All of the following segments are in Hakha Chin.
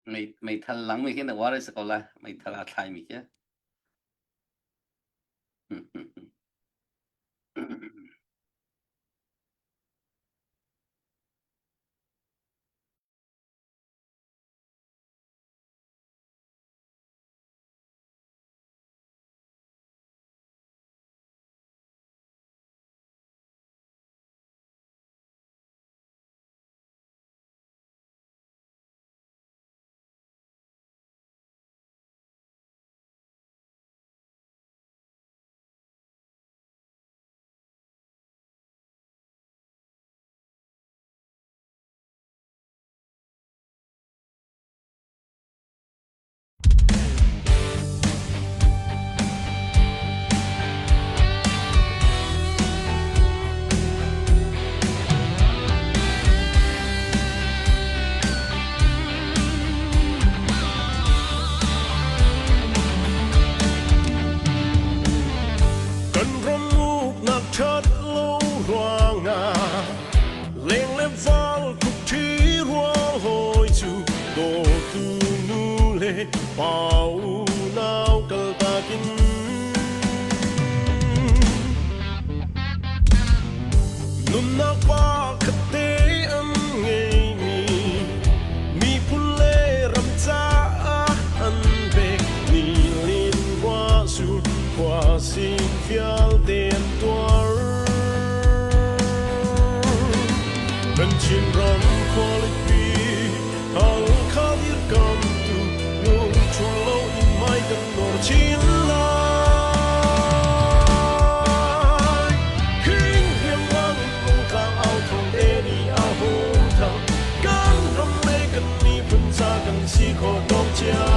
Meithal langmi khi na uar a si ko lai. Meithal aa thlaimi khi. Kan ram uknak ṭhat lo ruangah leng le val khukṭhi rual hawi cu dawtu nu le pa unau kaltak in Nunnak pakhat te an ngeimi miphun le ram caah an pek ni lin ruahsur khuasik vialte an tuar. Kan Chinram khualipi Halkha dirkamtu lungṭhul loin hmai kan nawr chin lai. King riangmang in lungtlang au thawng te nih a hung thang. Kan ram le kan miphun ca kan si khawh tawk cio.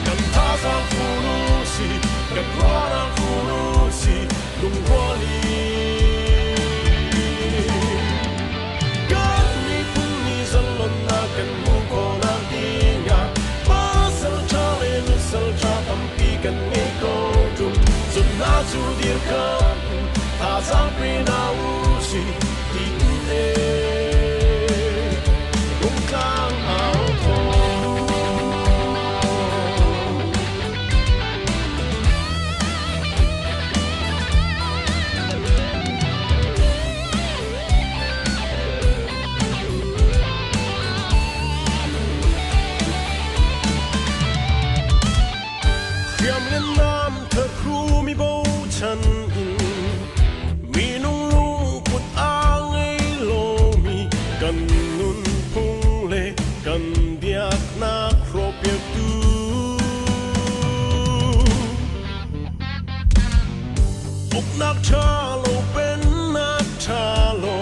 Kan thazaang fur u si, kan ruahnak fur u si, lungrual in. Kan miphun nih zalonnak kan hmuh khawhnak dingah pasal ṭha le nusal ṭha tampi kan ngei ko ṭung. Cun hna cu dirkamh in thazaang pe hna u sih tiin ee rungtlang au thawng. Hriam le nam thahru mi bochan in minung lungput a ngei lomi kan nunphung le kan biaknak hrawhpiaktu Uknak ṭha lo pennak ṭha lo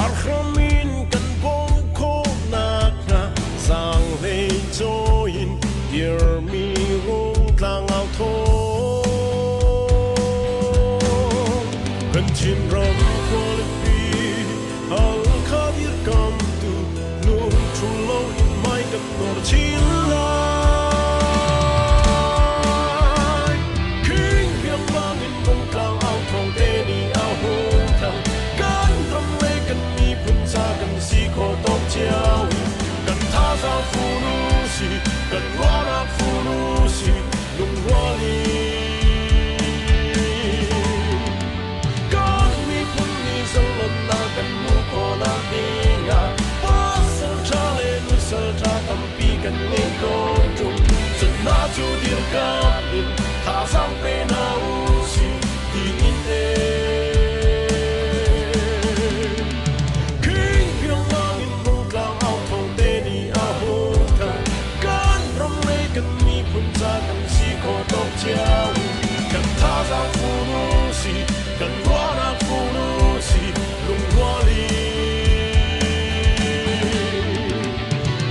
a hram in kan bawmh khawhnak hnga zaanghlei cawi in dirmi rungtlang au thawng. Kan Chinram khualipi Halkha dirkamtu lungṭhul loin hmai kan nawr chin lai. King riangmang in rungtlang au thawng te nih a hung thang. Kan ram le kan miphun ca kan si khawh tawk cio i kan thazaang fun u si, kan ruahnak fun u si, lungrual in. Kan miphun nih zalonnak kan hmuh khawhnak dingah pasal ṭha le nusal ṭha tampi kan ngei ko ṭung. Cun hna cu dirkamh in thazaang pe hna u sih tiin ee. King riangmang in rungtlang au thawng te nih a hung thang. Kan ram le kan miphun ca kan si khawh tawk cio in kan thazaang fun u sih, kan ruahnak fun u sih, lungrual in.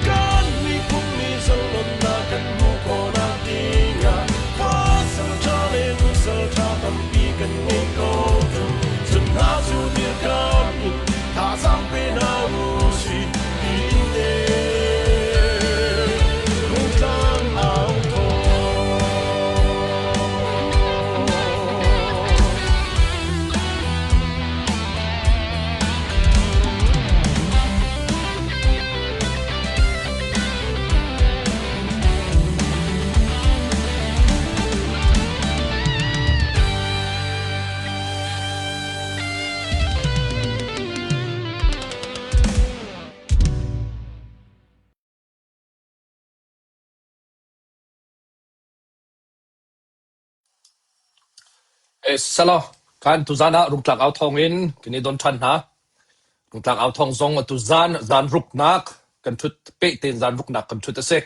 Kan miphun nih zalonnak kan hmuh khawhnak dingah Selaw, khan tuzaan ah Rungtlak au thawng in kan i don ṭhan hna. Rungtlak au thawng zong atu zan zan ruknak kan ṭhut peh tein zan ruknak kan ṭhut a si.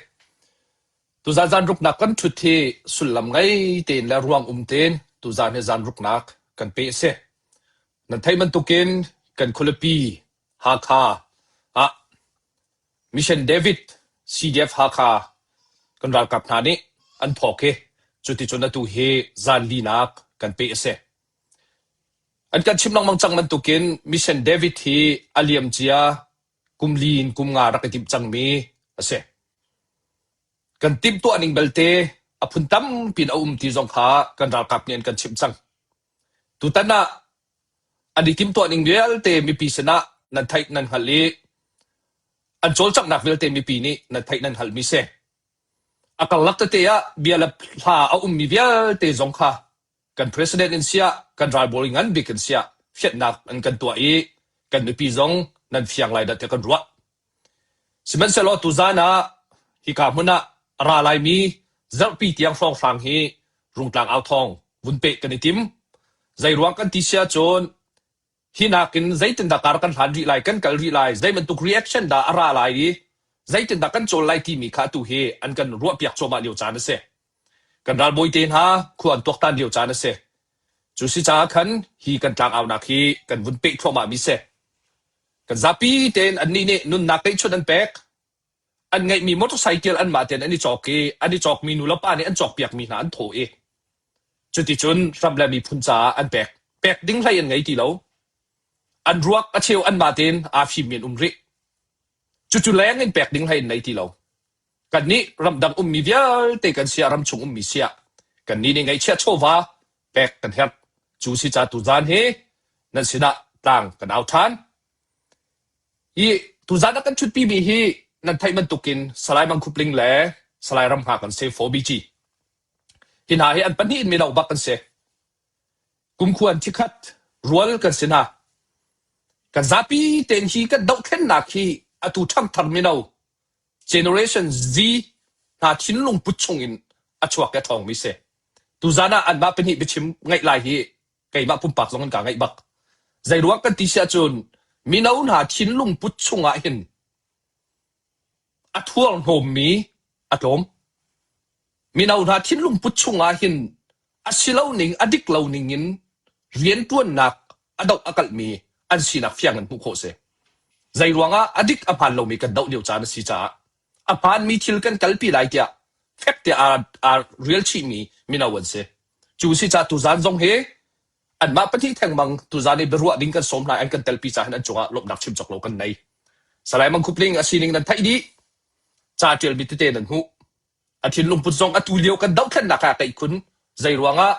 Tuzaan zan ruknak kan ṭhut hi sullam ngei tein le ruang um tein tuzaan hi zan ruknak kan peh a si. Nan theih bantukin kan khualipi Hakha ah Mission David CDF Hakha kan ralkap hna nih an thawk i cuticun atu hi zan linak kan peh a si. An kan chimh lengmang cang bantukin Mission David hi a liamcia kum li in kum nga rak i timh cangmi a si. Kan timhtuah ning belte a phun tampi in a um ti zong kha kan ralkap nih an kan chimh cang. Tutan ah an i timhtuah ning vialte mipi sinah nan theih nan hngalh i an cawlcanghnak vialte mipi nih nan theih nan hngalhmi si. A karlak tete ah bia le hla a ummi vialte zong kha kan president in siah kan ralbawi ngan bik in siah fianhnak an kan tuah i kan mipi zong nan fiang lai dah tiah kan ruah. Sihmanhsehlaw tuzaan ah hika hmun ah a ra laimi zarhpi tiang hrawnghrang hi Rungtlang authawng vun peh kan i tim. Zeiruang kan ti si ahcun hi nakin zeitindah kar kan hlan rih lai, kan kal rih lai, zei bantuk reaction dah a ra lai i zeitindah kan cawl lai timi kha atu hi an kan ruahpiak cuahmah lio caan a si. Kan ralbawi te hna khua an tuaktan lio caan a si. Cu si caah khan hi kan tlangaunak hi kan vun peh thluahmahmi si. Kan zapi tein annih nih nunnak ngeihchun an pek. An ngeihmi motorcycle anmah tein an i cawk i an i cawkmi nulepa nih an cawkpiakmi hna an thawh i cuticun ram le miphun caah an pek. Pek ding hlei an ngei ti lo. An ruak a cheu anmah tein aa fimmi an um rih. Cucu leng in pek ding hlei an nei ti lo. Kannih ramdang ummi vialte kan siah ramchung ummi siah kannih nih ngaihchiah chawva pek kan herh. Cu si ca tuzaan hi nan sinah tlang kan au ṭhan. Hi tuzaan a kan ṭhutpimi hi nan theih bantukin Salai Mang Khup Ling le Salai Ram Hngak an si 4BG. Hi hna hi an pahnih in mino bak an si. Kumkhua an thikhat rual kan si hna. Kan zapi tein hi kan dohthlennak hi atu ṭhangthar mino Generation Z hna thinlung put chungin a chuak i a ṭhawngmi si. Tuzaan ah anmah pahnih biachim ngaih lai hi keimah pumpak zong in kaa ngaih bak. Zeiruang kan ti si ahcun mino hna thinlung put chungah hin a thuarhnawmmi a tlawm. Mino hna thinlung put chungah hin a si lo ning, a dik lo ning in rianṭuannak a doh a kalhmi an sinak fiang in hmuh khawh a si. Zeiruang ah a dik a hmaan lomi kan doh lio caan a si caah a hmaanmi thil kan kalpi lai tiah fek tiah aa, aa rial chihmi mino an si. Cu si caah tuzaan zong hi anmah pahnih thengmang tuzaan i biaruah ding kan sawm hna i an kan telpi caah hin an cungah lawmhnak chim cawk lo kan nei. Salai Mang Khup Ling a sining nan theih dih. Ca ṭialmi tete nan hmuh. A thinlungput zong atu lio kan dohthlennak ah kaih khun. Zeiruangah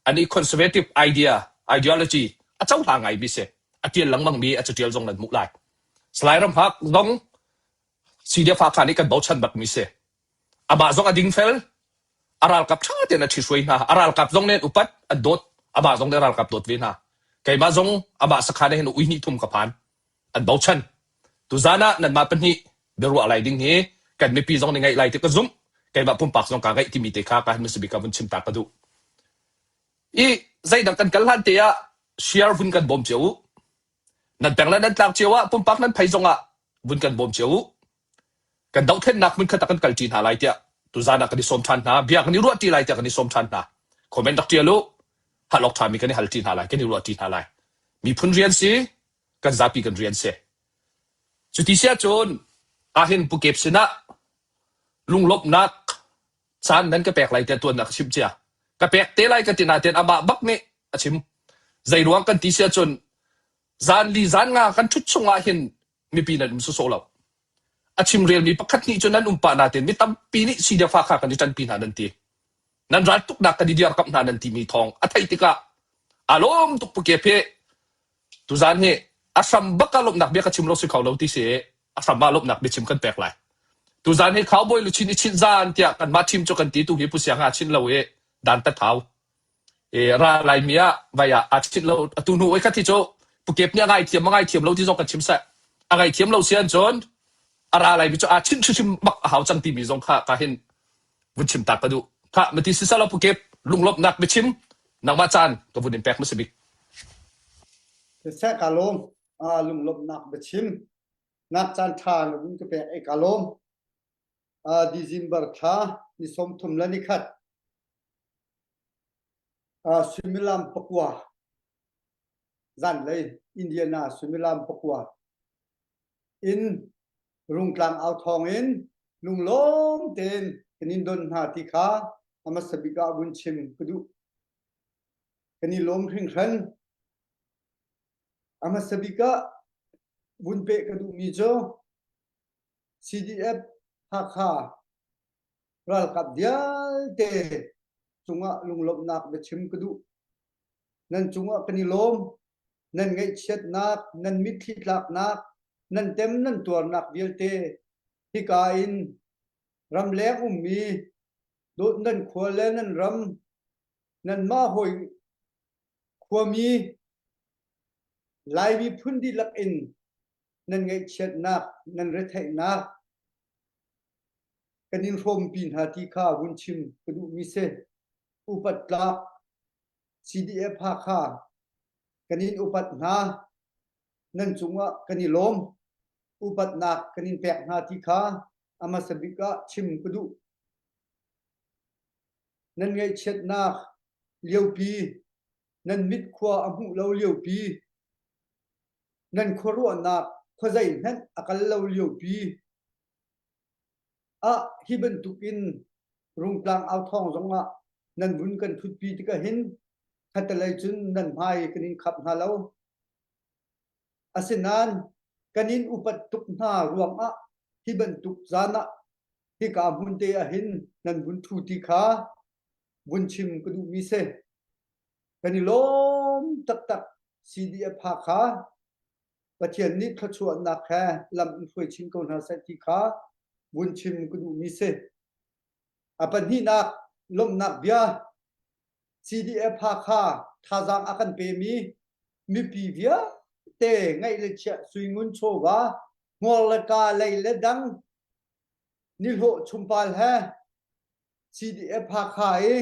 anih conservative idea, ideology a cohlang ngaimi si. A ṭial lengmangmi a caṭial zong nan hmuh lai. Salai Ramhak zong CDF Hakha nih kan bochan bakmi si. Amah zong a dingfel, a ralkap ṭha tein a ṭhihruai hna. A ralkap zong nih an upat, an dawt. Amah zong nih a ralkap dawt ve hna. Keimah zong amah sakhan ah hin ui hnih thum ka phan. An bochan. Tuzaan ah nanmah pahnih biaruah lai ding hi kan mipi zong nih ngaih lai ti ka zumh. Keimah pumpak zong kaa ngaih timi te kha ka han hmasa bik ah vun chim ta ka duh. I zeidang kan kal hlan te ah share vun kan bawm cio u. Nan peng le nan tlang cio ah pumpak nan phei zong ah vun kan bawm cio u. Kan dohthlennak hmunkhat ah kan kalṭi hna lai tiah tuzaan ah kan i sawm ṭhan hna. Bia kan i ruahṭi lai tiah kan i sawm ṭhan hna. Comment rak ṭial u. Hal awk ṭhami kan i halṭi hna lai, kan i ruahṭi hna lai. Miphun rian si, kan zapi kan rian si. Cuti si ahcun ahhin Pu Kep sinah lunglawmhnak caan nan ka pek lai tiah tuan ah ka chimh cia. Ka pek te lai ka ti nain amah bak nih a chim. Zeiruang kan ti si ahcun zan li zan nga kan ṭhut chung ah hin mipi nan um sawsawh lo. A chimrelmi pakhat nih cun nan um pah nain mi tampi nih CDF kha kan i ṭanpi hna nan ti. Nan raltuknak kan i dirkamh hna nan timi thawng a theih tikah aa lawm tuk Pu Kep hi tuzaan hi a hram bak ah lawmhnak bia ka chim lo si kho lo ti si a hram ah lawmhnak biachim kan pek lai. Tuzaan hi cowboy luchin i chinh zan tiah kanmah team cu kan ti tu hi Pu Siang aa chinh lo i dan tat hau. I ra laimi ah vai ah aa chinh lo atu hnu oi khat hi cu Pu Kep nih a ngaithiam a ngaithiam lo ti zong kan chim seh. A ngaithiam lo si ahcun a ra laimi cu aa chinh hrimhrim bak a hau cang timi zong kha ka hin vun chim ta ka duh. Khah mati sisalaw Pu Kep lunglawmhnak biachim Nangmah caan ka vun in pek hmasa bik. Siseh ka lawm. Lunglawmhnak biachim. Nak caan ṭha na vun ka pek i ka lawm. December thla ni 31 le ni khat. Suimilam pakua zanlei Indiana suimilam pakua in Rungtlang au thawng in lunglawm tein kan in don hna ti kha a hmasa bik ah vun chim ka duh. Kan i lawm hringhran. A hmasa bik ah vun peh ka duhmi cu CDF Hakha ralkap vialte cungah lunglawmhnak biachim ka duh. Nan cungah kan i lawm. Nan ngaihchiatnak, nan mitthli tlaknak, nan tem nan tuarnak vialte hika in ramleng ummi dawt nan khua le nan ram nanmah hawi khuami Lai miphun dihlak in nan ngaihchiatnak nan retheihnak kan in hrawmpi hna ti kha vun chim ka duhmi si. Upat tlak CDF Hakha kan in upat hna nan cungah kan i lawm upatnak kan in pek hna ti kha a hmasa bik ah chim ka duh. Nan ngaihchiatnak liopi nan mit khua a hmuh lo liopi nan khuaruahnak khuazei hmanh a kal lo liopi ah hi bantukin Rungtlang authawng zongah nan vun kan ṭhutpi tikah hin khattelei cun nan hmai kan in khap hna lo. Asinain kan in upat tuk hna ruangah hi bantuk zan ah hika hmun te ah hin nan vun ṭhu ti kha vun chim ka duhmi si. Kan i lawm taktak CDF Hakha Pathian nih thluachuahnak he lam in hruai chin ko hna seh ti kha vun chim ka duhmi si. A pahnihnak lawmhnak bia CDF Hakha thazaang a kan pemi mipi vialte ngaih le chiah suingun chawva hmuar le ka lei le dang nihlawh chumpal he CDF Hakha i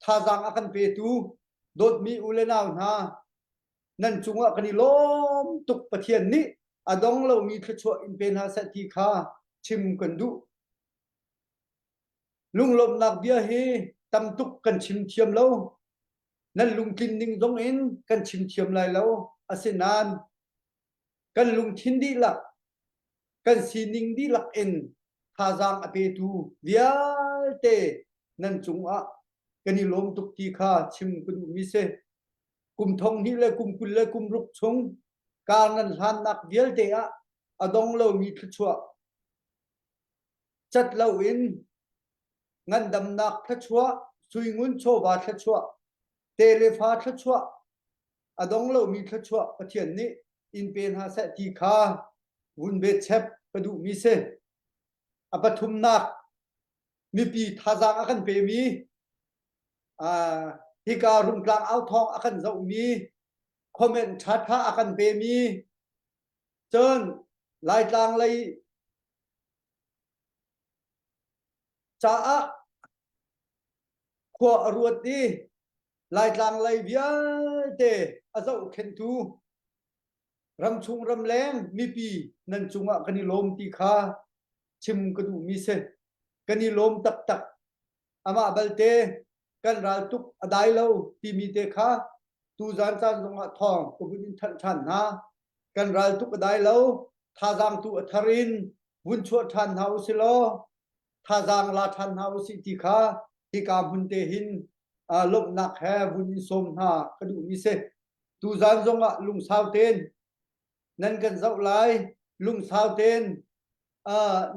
thazaang a kan petu dawtmi u le nau hna nan cungah kan i lawm tuk Pathian nih a dong lomi thluachuah in pe hna seh ti kha chim kan duh. Lunglawmhnak bia hi tam tuk kan chim thiam lo. Nan lungtlin ning zong in kan chim thiam lai lo. Asinain kan lungthin dihlak, kan sining dihlak in thazaang a petu vialte nan cungah kan i lawm tuk ti kha chim ka duhmi si. Kum thong hnih le kum 20 le kum ruk chung kar nan hlannak vialte ah a dong lomi thluachuah cat loin ngandamnak thluachuah, suingun chawva thluachuah, telefa thluachuah, a dong lomi thluachuah Pathian nih in pe hna seh ti kha vun betchep ka duhmi si. A pathumnak mipi thazaang a kan pemi hika Rungtlang authawng a kan zohmi comment ṭhaṭha a kan pemi cun Laitlang lei caah khua a ruat i Laitlang lei vialte a zohkhenhtu ramchung ramleng mipi nan cungah kan i lawm ti kha chim ka duhmi si. Kan i lawm taktak. Amah balte kan raltuk a dai lo timi te kha tuzan caan zongah thawng ka vun in thanh ṭhan hna. Kan raltuk a dai lo, thazaang tu a thar in vun chuah ṭhan hna usih law thazaang la ṭhan hna usih ti kha hika hmun te hin lawmhnak he vun in sawm hna ka duhmi si. Tuzan zongah lungsau tein nan kan zoh lai, lungsau tein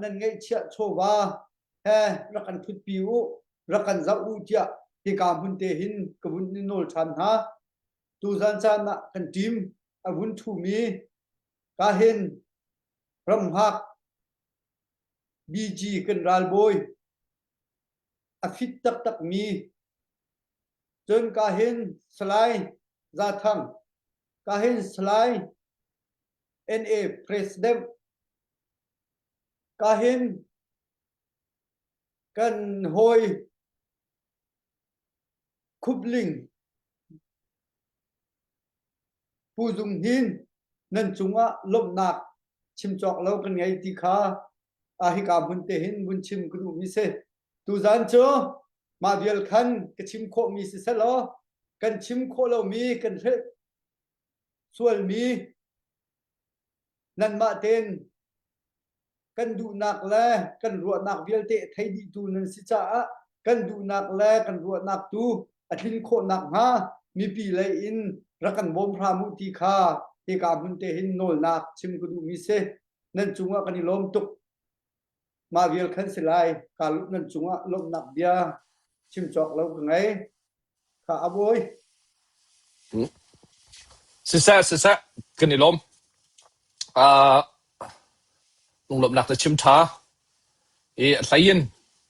nan ngeihchiah chawva he rak kan ṭhutpi u, rak kan zoh u tiah hika hmun te hin ka vun in nawl ṭhan hna. Tuzan caan ah kan team a vun ṭhumi ka hin ramhngak BG kan ralbawi a fit taktakmi cun ka hin Salai Zathang ka hin Salai NA President ka hin kan hawi Khupling. Pu Zung Hnin nan cungah lawmhnak chim cawk lo kan ngei ti kha a hika hmun te hin vun chim ka duhmi si. Tuzan cu mah vial khan ka chim khawhmi si selaw kan chim khawh lomi kan hrelh sualmi nanmah ten kan duhnak le kan ruahnak vialte thei dihtu nan si caah kan duhnak le kan ruahnak tu a tlin khawh nakhnga mipi lei in rak kan bawm hram u ti kha hika hmun te hin nawlnak chim ka duhmi si. Nan cungah kan i lawm tuk. Mah vial khan si lai. Ka nan cungah lawmhnak bia chim cawk lo ka ngei. Kha a bawi. Siseh, siseh, kan i lawm. Uh, lunglawmhnak na chim ṭha. I a hlei in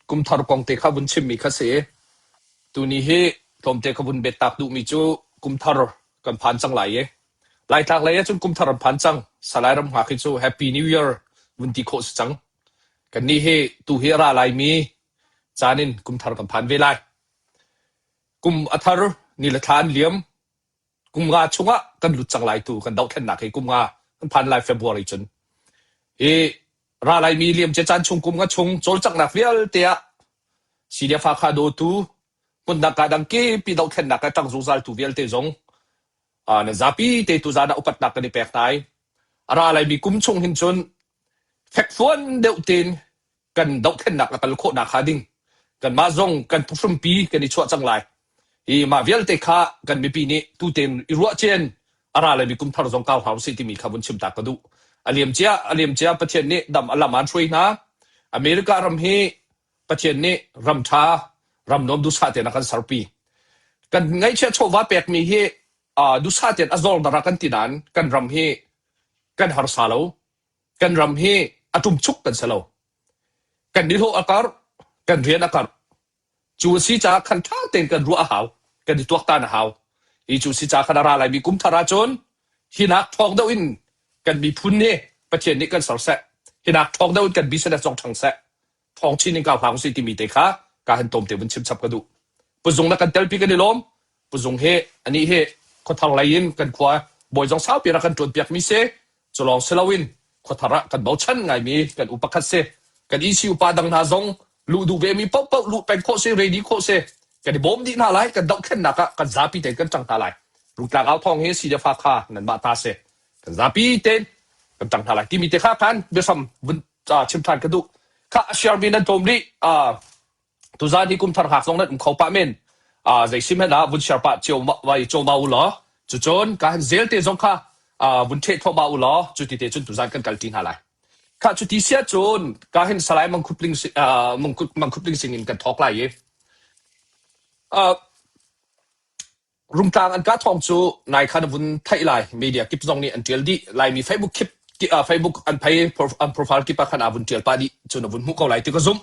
kumthar kong te kha vun chimmi kha si. Tuni hi tlawmte ka vun bet tak duhmi cu kumthar kan phan cang lai i Laitlak lei ahcun kumthar an phan cang. Salai ram hngak hi cu Happy New Year vun ti khawh si cang. Kannih hi tu hi a ra laimi caan in kumthar kan phan ve lai. Kum a thar, ni le thla an liam. Kum nga chungah kan lut cang lai tu kan dohthlennak hi kum nga kan phan lai February cun. Hi ra laimi liamcia caan chung kum nga chung cawlcanghnak vialte ah CDF Hakha dawtu hmundang ka dang kipi dohthlennak ah ṭang zungzaltu vialte zong nan zapi te tuzaan ah upatnak kan i pek hna i a ra laimi kum chung hin cun fekfuan deuh tein kan dohthlennak a kal khawh nakhnga ding kanmah zong kan phuhrumpi kan i chuah cang lai. Hi mah vialte kha kan mipi nih tutein i ruahcian a ra laimi kum thar zong kau hna usih timi kha vun chim ta ka duh. A liamcia a liamcia Pathian nih dam a lam aan hruai hna. America ram hi Pathian nih ram ṭha, ram nuam duhsah tein a kan serpi. Kan ngaihchiah chawva pekmi hi uh, duhsah tein a zor dara kan ti nain kan ram hi kan harsa lo. Kan ram hi a ṭumchuk kan si lo. Kan nihlawh a karh, kan rian a karh. Cu a si caah khan ṭha tein kan ruah a hau, kan i tuaktan a hau. Hi cu si caah khan a ra laimi kum thar ahcun hinak ṭhawng deuh in kan miphun nih Pathian nih kan ser seh. Hinak ṭhawng deuh in kan business zong ṭhang seh. Thawng chin in kau hlah usih timi te kha ka han tlawmte vun chim chap ka duh. Puzung na kan telpi kan i lawm. Puzung hi anih hi khuathar lei in kan khua bawi zong saupi rak kan ṭuan piakmi si. Cu lawng si loin khuathar ah kan bochan ngaimi kan u pakhat si. Kan EC upa dang hna zong luh duh vemi paohpaoh luh peng khawh si, ready khawh si. Kan i bawm dih hna lai, kan dohthlennak ah kan zapi tein kan ṭang hna lai. Rungtlang au thawng hi CDF Hakha nanmah ta si. Kan zapi tein kan ṭang hna lai timi te kha khan biahram vun chim ṭhan ka duh. Kha a share mi nan tlawm rih. Tuzaan hi kumthar hngak zong nan um kho pah men. Zei si hmanh ah vun share pah cio vai cio ma u law cucun ka han zel te zong kha vun ṭheh thluahmah u law cuti te cun tuzaan kan kalṭi hna lai. Kha cuti sia cun ka hin Salai Mangkhupling Mangkhupling sing in kan thawk lai i Rungtlang an kah thawng cu nai khan a vun theih lai. Media kip zong nih an ṭial dih. Laimi Facebook kip Facebook an phei an profile kip ah khan aa vun ṭial pah dih. Cun a vun hmuh ko lai ti ka zumh.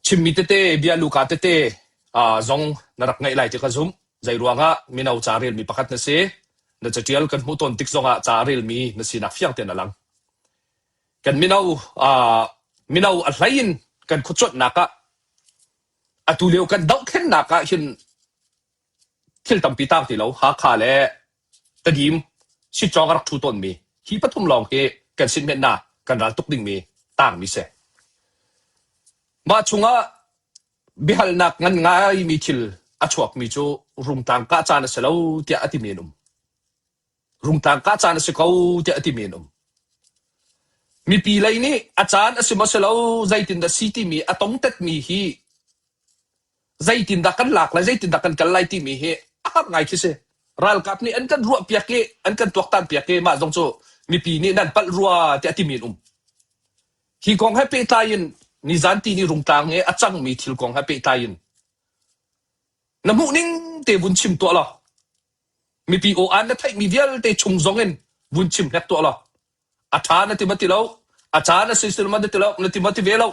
Chimmi tete, bia luka tete zong na rak ngaih lai ti ka zumh. Zei ruangah mino ca relmi pakhat na si. Na caṭial kan hmuh tawn tik zongah ca relmi na sinak fiang tein a lang. Kan mino mino a hlei in kan khuacuanhnak ah Atu lio kan dohthlennak ah hin thil tampi taang ti lo. Hakha le Tedim sitcawng a rak ṭhu tawnmi hi pathum lawng hi kan sinhmetnak kan ral tuk dingmi taangmi si. Mah chungah biahalnak ngan ngaimi thil a chuakmi cu Rungtlang kah caan a si lo tiah a timi an um. Rungtlang kah caan a si ko tiah a timi an um. Mipi lei nih a caan a si maw si lo zeitindah si timi a tongtetmi hi zeitindah kan lak lai zeitindah kan kal lai timi hi a har ngai khi si. Ralkap nih an kan ruahpiak i an kan tuaktanpiak i mah zong cu mipi nih nan palh rua tiah a timi an um. Hi kong he pehtlai in nizan tihni Rungtlang i a cangmi thil kong he pehtlai in na hmuhning te vun chim tuah law Mipi aw-aan na theihmi vialte chung zongin vun chim hnek tuah law a ṭha na ti ma ti lo, a caan a si si ma na ti lo, na ti ma ti ve lo.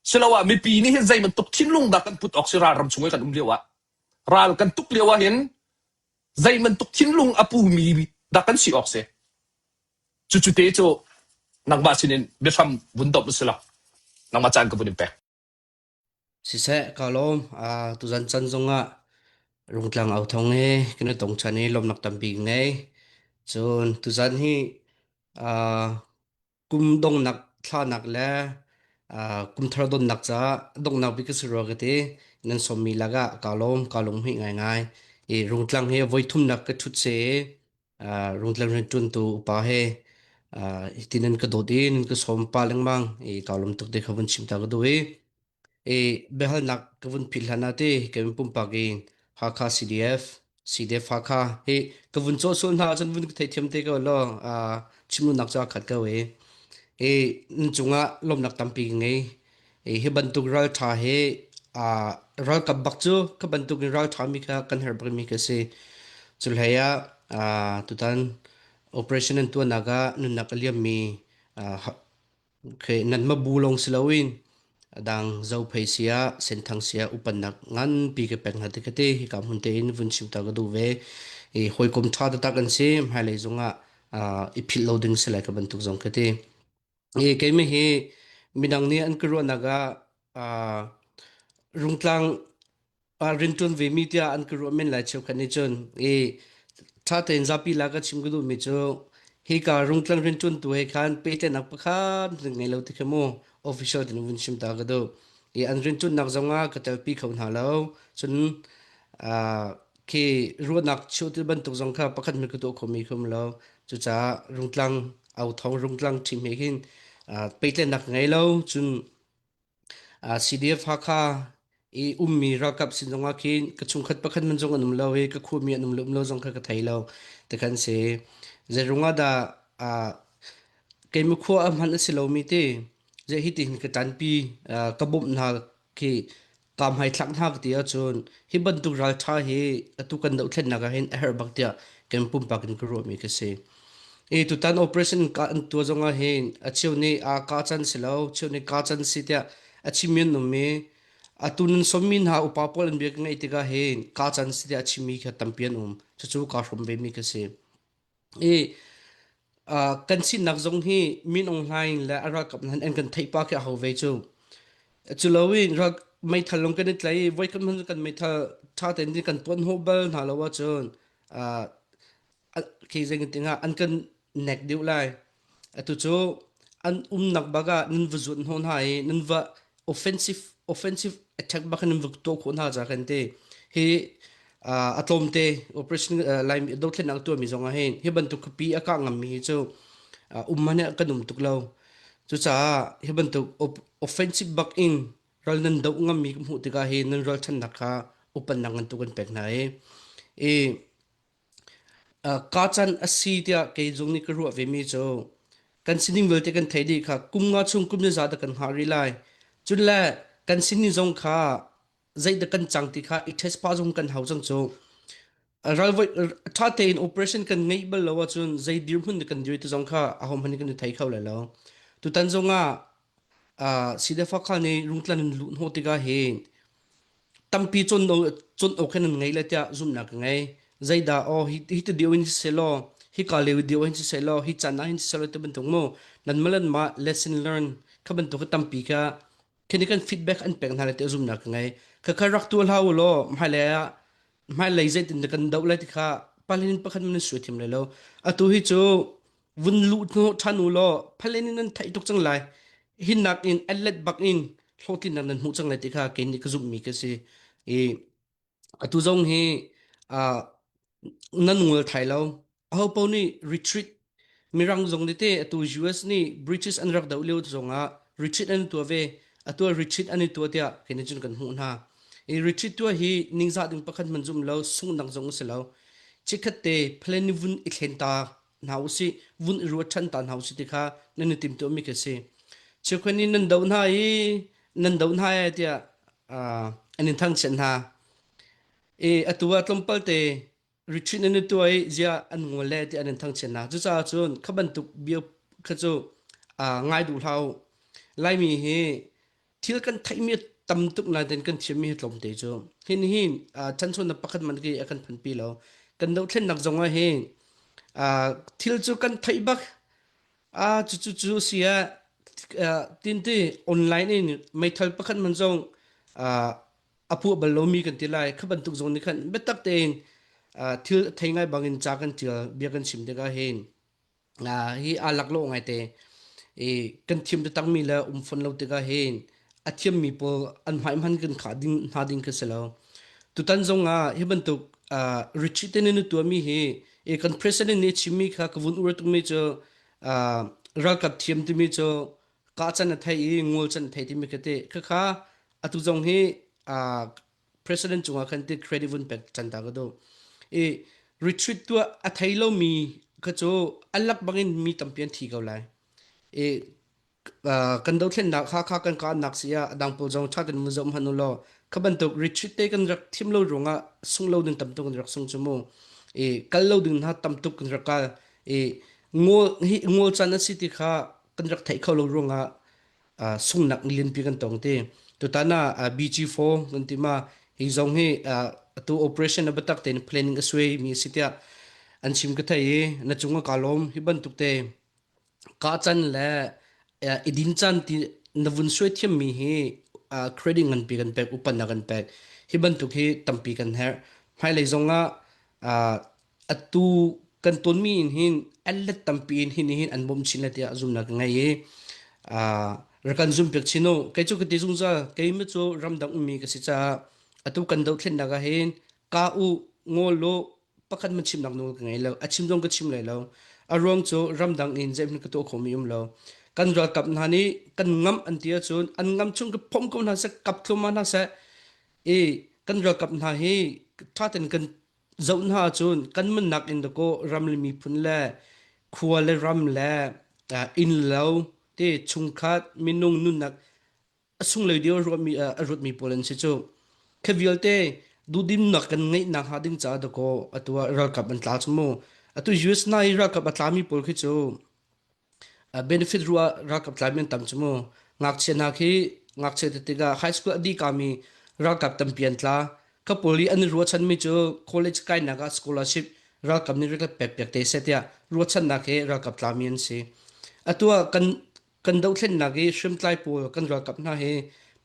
Siloah mipi nih hin zei bantuk thinlung dah kan put awk si ralram chung i kan um lio ah ral kan tuk lio ah hin zei bantuk thinlung a pumi dah kan si awk si. Cucu te cu nangmah sinin biahram vun domh u si law nangmah caan ka vun in pek. Siseh, kaa lawm. Tuzan chan zongah. Rungtlang au thawng he kan i tong ṭhan i lawmhnak tampi ka ngei. Cun tuzan hi uh, kum donghnak thlanak le uh, kum thar donnak caah donghnak bik ka si rua ka ti. Nan sawmmi lakah kaa lawm, kaa lunghmuih ngaingai. I Rungtlang hi voi thumnak ka ṭhut si i uh, Rungtlang rianṭuantu upa he uh, hitin nan ka dawt i nan ka sawm pa lengmang i kaa lawm tuk ti kha vun chim ta ka duh i I biahalnak ka vun phit hlan ah ti kan pumpak in Hakha CDF, CDF Hakha hi ka vun cawh sual hna ahcun vun ka theithiam te ko law uh, chimnak cu a khat ko i i nan cungah lawmhnak tampi ka ngei. I hi bantuk ralṭha hi uh, ralkap bak cu ka bantuk in ralṭha mi kha kan herh bak mi ka si. Cu hlei ah uh, tutan operation an tuahnak ah nunnak a liammi uh, Nanmah bu lawng si loin a dang Zophei siah Senthang siah upannak nganpi ka pek hna ti ka ti. Hika hmun tein vun chim ta ka duh ve. I hawikom ṭha taktak an si. Hmailei zongah uh, i philh lo ding si lai ka bantuk zong ka ti. I keimah hi midang nih an ka ruahnak ah uh, rungtlang rianṭuan vemi tiah an ka ruah men lai cheukhat nih cun i ṭha tein zapi la ka chim ka duhmi cu hika rungtlang rianṭuantu he khan pehtlaihnak pakhat hmanh ngei lo ti kha mu official tin vun chim ta ka duh i an rianṭuannak zongah ka telpi kho hna lo cun khi ruahnak cheuh ti bantuk zong kha pakhat hmanh ka tuah khomi kha um lo cucaah rungtlang authawng rungtlang ṭhim he khin pehtlaihnak ngei lo cun CDF Hakha i ummi ralkap sin zongah khin ka chungkhat pakhat man zong an um lo i ka khuami an um lo um lo zong kha ka thei lo ti khan si. Zeirung ah dah keimah khua a hman a si lomi ti zei hi ti hin ka ṭanpi ka bawmh hna khi kaa hmaithlak hna ka ti ahcun hi bantuk ralṭha hi atu kan dohthlennak ah hin a herh bak tiah kan pumpak in ka ruahmi ka si. I tutan operation ka an tuah zongah hin a cheu nih a ka can si lo, cheu nih ka can si tiah a chimmi an um i atu nan sawmmi hna upa pawl an bia ka ngaih tikah hin ka can si tiah a chimmi kha tampi an um. Cucu kaa hrawm vemi ka si. I uh, kan sinak zong hi Min Aung Hlaing le a ralkap hna an kan theih pa khi a ho ve cu. Cu loin ral meithal lung kan i tlai i voikhat hmanh kan meithal ṭha tein kan tuan hnawh bal hna lo ahcun uh, khi zeitinah an kan nek deuh lai. Atu cu an umnak bak ah nan va zuat hnawh hna i nan va offensive offensive attack bak in nan va tuah khawh hna ca kan ti. Hi uh, a tlawmte operation uh, Laimi dothlennak tuahmi zong ah hin hi bantuk khuapi a kah ngammi hi cu uh, um man kan um tuk lo. Cucaah hi bantuk offensive bak in ral nan doh ngammi ka hmuh tikah hi nan ralchannak kha upannak ngan tu kan pek hna i i Kaa can a si tiah kei zong nih ka ruah vemi cu kan sining vialte kan theih dih kha kum nga chung kum ni za dah kan hngah rih lai. Cun le kan sining zong kha zeidah kan cang ti kha i test pah zong kan hau cang cu. Ral voi ṭha tein operation kan ngeih bal lo ahcun zei dirhmun dah kan dir ti zong kha ahohmanh nih kan i thei kho lai lo. Tutan zong ah uh, Sidefakha nih rungtlan in luh hnawh tikah hin Tampi cawn cawn awk hin an ngei lai tiah zumhnak ka ngei. Zeidah aw hi hi ti deuh in siseh law, hika lio deuh hin siseh law, hi caan ah hin siseh law ti bantuk mu nanmah le nanmah lesson learn kha bantuk hi tampi kha khi kan feedback an pek hna lai tiah zumhnak ka ngei. Khakha rak tuah hlah u law hmailei ah hmailei zeitin dah kan doh lai ti kha palin pakhat man suai thiam lai lo. Atu hi cu vun luh hnawh ṭhan u law phalen in nan theih tuk cang lai. Hi nak in a let bak in hlawhtlinnak nan hmuh cang lai ti kha kei nih ka zumhmi ka si. I atu zong hi uh, nan ngol thai lo. Aho paoh nih retreat Mirang zong nih te atu US nih British an rak doh lio zongah retreat an tuah ve. Atu retreat an i tuah tiah kei nih cun kan hmuh hna. I retreat tuah hi ningzah ding pakhat hmanh zum lo, sunghnak zong a si lo. Chikkhat te plan ni vun i thlen ta hna usih vun i ruat ṭhan ta hna usih ti kha nan i timhtuahmi khi a si. Cheukhat nih nan doh hna i nan doh hna e tiah uh, an in thangchiat hna. I atu ah tlawmpal te retreat nan i tuah i ziah an ngol le tiah an in thangchiat hna. Cucaah cun kha bantuk bia kha cu uh, ngai duh hlah u. Laimi hi thil kan theihmi tam tuk nain kan thiammi hi tlawmte cu hin hin ṭhanchonak pakhat man khi a kan phanpi lo kan dohthlennak zong ah hin thil cu kan theih bak a cu cu cu si ah tinti online in meithal pakhat man zong. a puah bal lomi kan ti lai. Kha bantuk zong nih khan biatak tein thil thei ngai bangin ca kan ṭial, bia kan chim tikah hin hi aa laklawh ngaite. I kan thiam taktakmi le um fawn lo tikah hin a thiammi pawl an hmai hman kan khah ding hna ding khi si lo. Tutan zong ah hi bantuk uh, retreat in na tuahmi hi i kan president nih chimmi kha ka vun ur tukmi cu uh, ralkap thiam timi cu kah can a thei i ngol can a thei timi kha ti khakha atu zong hi uh, president cungah khan ti credit vun pek chan ta ka duh. I retreat tuah a thei lomi kha cu an lak bangin mi tampi an thi ko lai. I kan dothlennak kha kha kan kahnak si ah adang pawl zong ṭha tein mun zoh hmanh u law kha bantuk retreat te kan rak thim lo ruangah sung lo ding tam tuk kan rak sung cu mu. I kal lo ding hna tam tuk kan rak kal. I ngol hi ngol caan a si ti kha kan rak theih kho lo ruangah sunghnak lianpi kan tong ti. Tutan ah BG4 kan ti ma hi zong hi atu operation na biatak tein planning a suai mi si tiah an chim ka thei i na cung ah ka lawm hi bantuk te ka can le idin chan ti na vun suai thiam mi hi credit nganpi kan pek upan na kan pek hi bantuk hi tampi kan herh hmailei zong ah atu kan tonmi in hin an let tampi in hin hin an bawmh chin le tiah zumnak ka ngei i rak kan zum piak chin u kei cu ka ti zungzal keimah cu ramdang ummi ka si caah atu kan dohthlennak ah hin ka u ngol u pakhat man chimnak nawl ka ngei lo a chim zong ka chim lai lo a ruang cu ramdang in zeihmanh ka tuah khomi um lo kan ralkap hna nih kan ngamh an ti ahcun an ngam chung ka phomh ko hna seh kap thluahmah hna seh i kan ralkap hna hi ṭha tein kan zoh hna ahcun kan nunnak in dakaw ram le miphun le khua le ram le inn lo te chungkhat minung nunnak a sunglawi deuh a ruahmi a ruatmi pawl an si cu. Khi vialte duhdimnak kan ngeihnak hnga ding caah dakaw atu ah ralkap an tla cu mu. Atu US na i ralkap a tlami pawl khi cu Benefit ruah ralkap tlaimi an tam cu mu. Ngakchia hna khi ngakchia tikah high school a dih kami ralkap tampi an tla. Ka pawl i an i ruahchanmi cu college kainak ah scholarship ralkap nih rak pek piak te seh tiah ruahchannak he ralkap tlami an si. Atu ah kan kan dohthlennak i hriamtlai pawl kan ralkap hna hi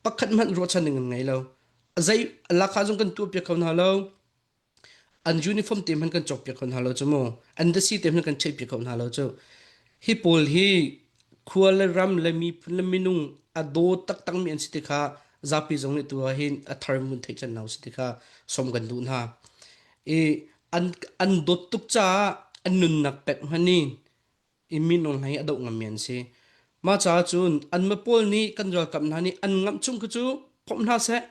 pakhat hmanh ruahchan ding an ngei lo. Zei lakah zong kan tuah piak kho hna lo. An uniform te hmanh kan cawkpiak kho hna lo cu mu. An dasi te hmanh kan cheihpiak kho hna lo cu. Hi pawl hi khua le ram le miphun le minung a daw taktakmi an si ti kha zapi zong nih tu ah hin a thar mun theih can hna si ti kha som kan duh hna. I an an dawt tuk caah an nunnak pek hmanh in i minung hna hi a doh ngammi an si. Mah caah cun anmah pawl nih kan ralkap hna nih an ngamh chung khi cu phomh hna seh.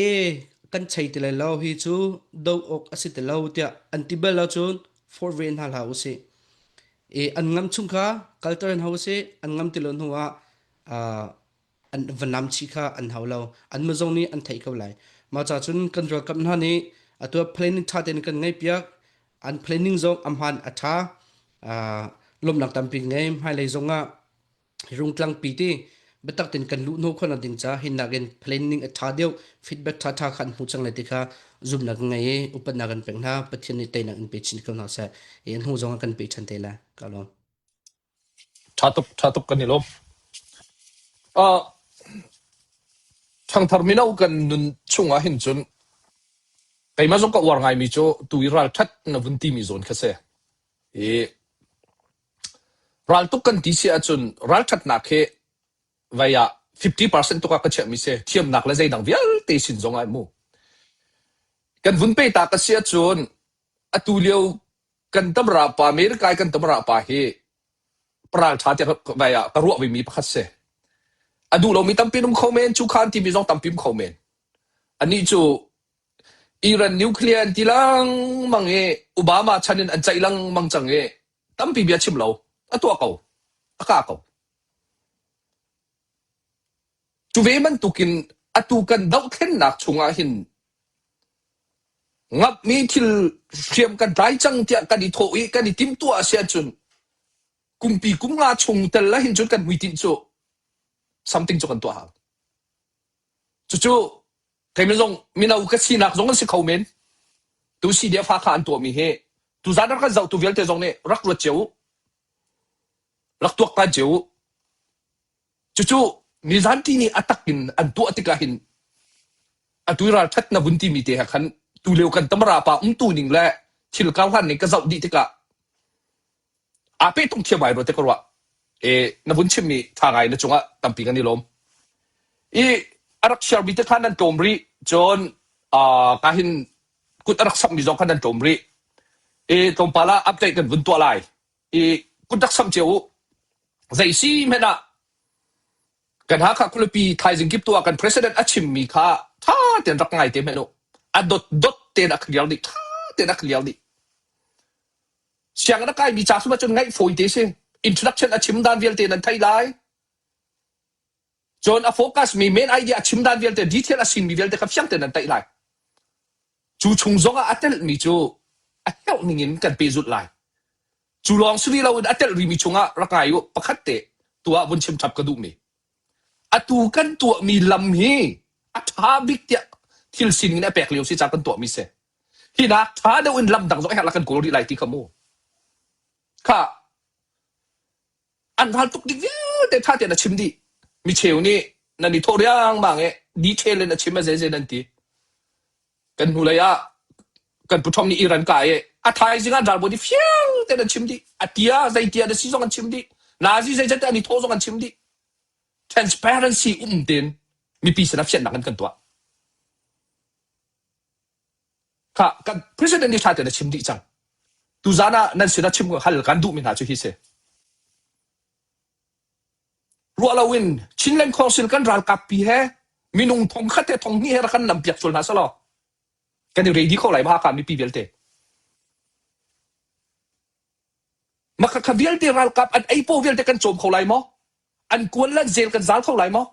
E kan chei ti lai lo hi cu do awk a si ti lo tiah an ti bal ahcun forh ve hna hlah usih. E an ngam chung kha kalter in hau usih an ngam ti lo hnu ah uh, an va nam chih kha an hau lo. Anmah zong nih an theih ko lai. Mah caah cun kan ralkap hna nih atu ah planning ṭha tein kan ngeihpiak. An planning zong a hmaan a ṭha. Uh, lawmhnak tampi ngei. Hmailei zong ah rungtlangpi ti biatak tein kan luh hnawh khawhnak ding ca hinnak in planning a ṭha deuh feedback ṭha ṭha kha an hmu cang lai ti kha zumhnak kan ngei i upatnak kan pek hna Pathian nih teinak in pe chin ko hna seh i an hnu zong ah kan pe ṭhan te lai ka lawm Ṭha tuk, ṭha tuk kan i lawm. Uh, ṭhangthar mino kan nun chungah hin cun keimah zong ka uar ngaimi cu tu i ralṭhat na vun timi zawn kha si. I Raltuk kan ti si ahcun ralṭhatnak hi vei ah 50% tuk ah ka chiahmi si. Thiamnak le zeidang vialte sin zong ah mu. Kan vun pe ta ka si ahcun atu lio kan tamra pa America i kan tamra pa hi paralṭha tiah vai ah ka ruah vemi pakhat si. A duh lomi tampi um kho men, cu kha an timi zong tampi um kho men. Anih cu Iran nuclear an ti lengmang i Obama chan in an ceih lengmang cang i tampi bia chim lo a tuah ko a ka ko cu ve bantukin atu kan dohthlennak chungah hin ngamhmi thil hriam kan tlai cang tiah kan i thawh i kan i timhtuah a si ahcun kumpi kum nga chung tel la hin cun kan hmuitinh cu something cu kan tuah hau cucu Keimah zong mino ka sinak zong an si kho men. Tu CDF Hakha an tuahmi hi tuzaan rak kan zohtu vialte zong nih rak ruat cio u. Rak tuaktan cio u. Cucu nizan ti nih a tak in an tuah tikah hin. Atu i ralṭhat na vun timi te he khan tulio kan tamara pa umtu ning le thil karhlan ning ka zoh dih tikah aa pehtung thiam ai rua te ka ruah. E, na vun chimmi ṭha ngai na cungah tampi kan i lawm. I a rak share mi te kha nan tlawm rih. Cun uh, ka hin kut a rak samhmi zong kha nan tlawm rih. I tlawmpal ah update kan vun tuah lai. I kut rak samh cio u. Zei si hmanh ah kan Hakha khualipi thaizing kip tu ah kan president a chimmi kha ṭha tein rak ngai te hmanh u. A dot dot tein a clear dih. Ṭha tein a clear dih. Sianginn a kaimi ca sum ahcun ngaih fawi te si. Introduction a chim dan vialte nan thei lai. Cun a focus mi main idea a chim dan vialte detail a sinmi vialte kha fiang tein nan theih lai. Cu chung zongah a telhmi cu a herh ningin kan pehzulh lai. Cu lawng si rih loin a telh rihmi chungah rak ngai u pakhat te tu ah vun chim chap ka duhmi. Atu kan tuahmi lam hi a ṭha bik tiah thil sining in a pek lio si ca kan tuahmi si. Hi nak ṭha deuh in lam dang zong a herh la kan kawl rih lai ti kha mu. Kha an ral tuk ding vialte ṭha tein a chim dih. Micheu nih nan i thawh riangmang i detail in a chim a zeizei nan ti. Kan hnulei ah kan pu Trump nih Iran ka i a thaizing ah ralbawi nih fiang tein an chim dih. A tia zeitia na si zong an chim dih. Nazi zeizat an i thawh zong an chim dih. Transparency um tein mipi sinah fiannak an kan tuah. Kha kan president nih ṭha tein a chim dih cang. Tuzaan ah nan sinah chim hal kan duhmi hna cu hi si. Ruah loin Chinland Council kan ralkap pi he minung thong khat he thong hnih he rak kan lam piak sual hna selaw kan i ready kho lai ma Hakha mipi vialte. Maka kha vialte ralkap an ei paw vialte kan cawm kho lai maw? An kuan le an zel kan zal kho lai maw?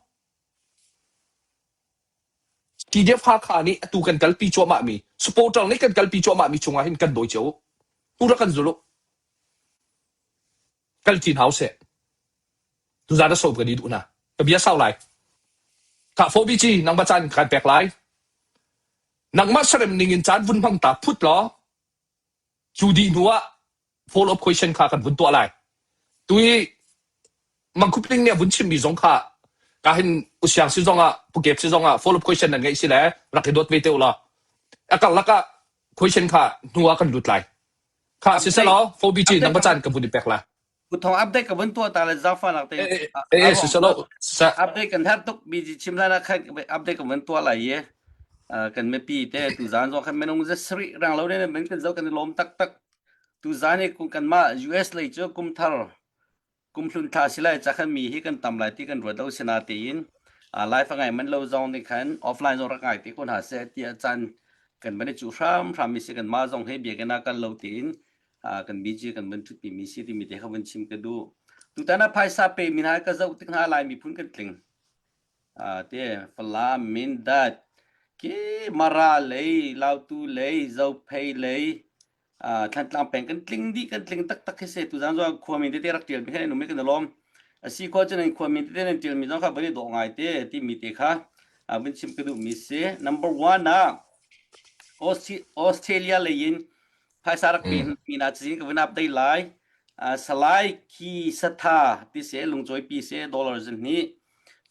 PDF Hakha nih atu kan kalpi cuahmah mi supporter nih kan kalpi cuahmah mi chungah hin kan dawi cio u. Tu rak kan zul u. Kal ṭi hna usih. Tuzaan a sawm kan i duh hna. Ka bia sau lai. Khah 4BG nangmah caan kan pek lai. Nangmah sarem ning in caan vun hmang ta phut law cu dih hnu ah follow up question kha kan vun tuah lai. Tui Mangkhupling nih a vun chimmi zong kha ka hin usiang si zong ah pukep si zong ah follow up question nan ngeih si le rak i dawt ve te u law. A karlak ah question kha hnu ah kan lut lai. Kha siselaw 4BG nang caan ka vun i pek la. Kuthong update ka vun tuah ta le zaangfahnak te Eh eh siselaw sa update kan har tuk BG chim hlan ah khan update ka vun tuah lai i kan mipi te tu zan zong khan minung za sari rang lo ne men kan zo kan i lawm taktak tu zan hi kanmah US lei cu kum thar Kumhlun thla si lai ca khan mi hi kan tam lai ti kan ruat lo sinatein live a ngai man lo zong nih khan offline zong rak ngai te ko hna seh tiah caan kan van i cuh hramhram mi si kan mah zong he biakinn ah kal lo tiin kan BG kan van ṭhutpi mi si timi te kha van chim ka duh. Tutan ah phaisa pe mi hna ka zoh tik hna Lai miphun kan tling. Te Falam, Mindat, ki Mara lei, Lautu lei, Zophei lei, Thlantlang peng kan tling dih kan tling taktak khi se tuzan zong khuami tete rak ṭial mi kha nan um i kan i lawm a si khawh cun nan khuami tete nan ṭial mi zong kha van i dawh ngai te timi te kha vun chim ka duh mi si number one ah Australia lei in phaisa rak pe mi na cazin ka vun update lai Salai Khi Satha ti se lungcawi pi se dollar zin hnih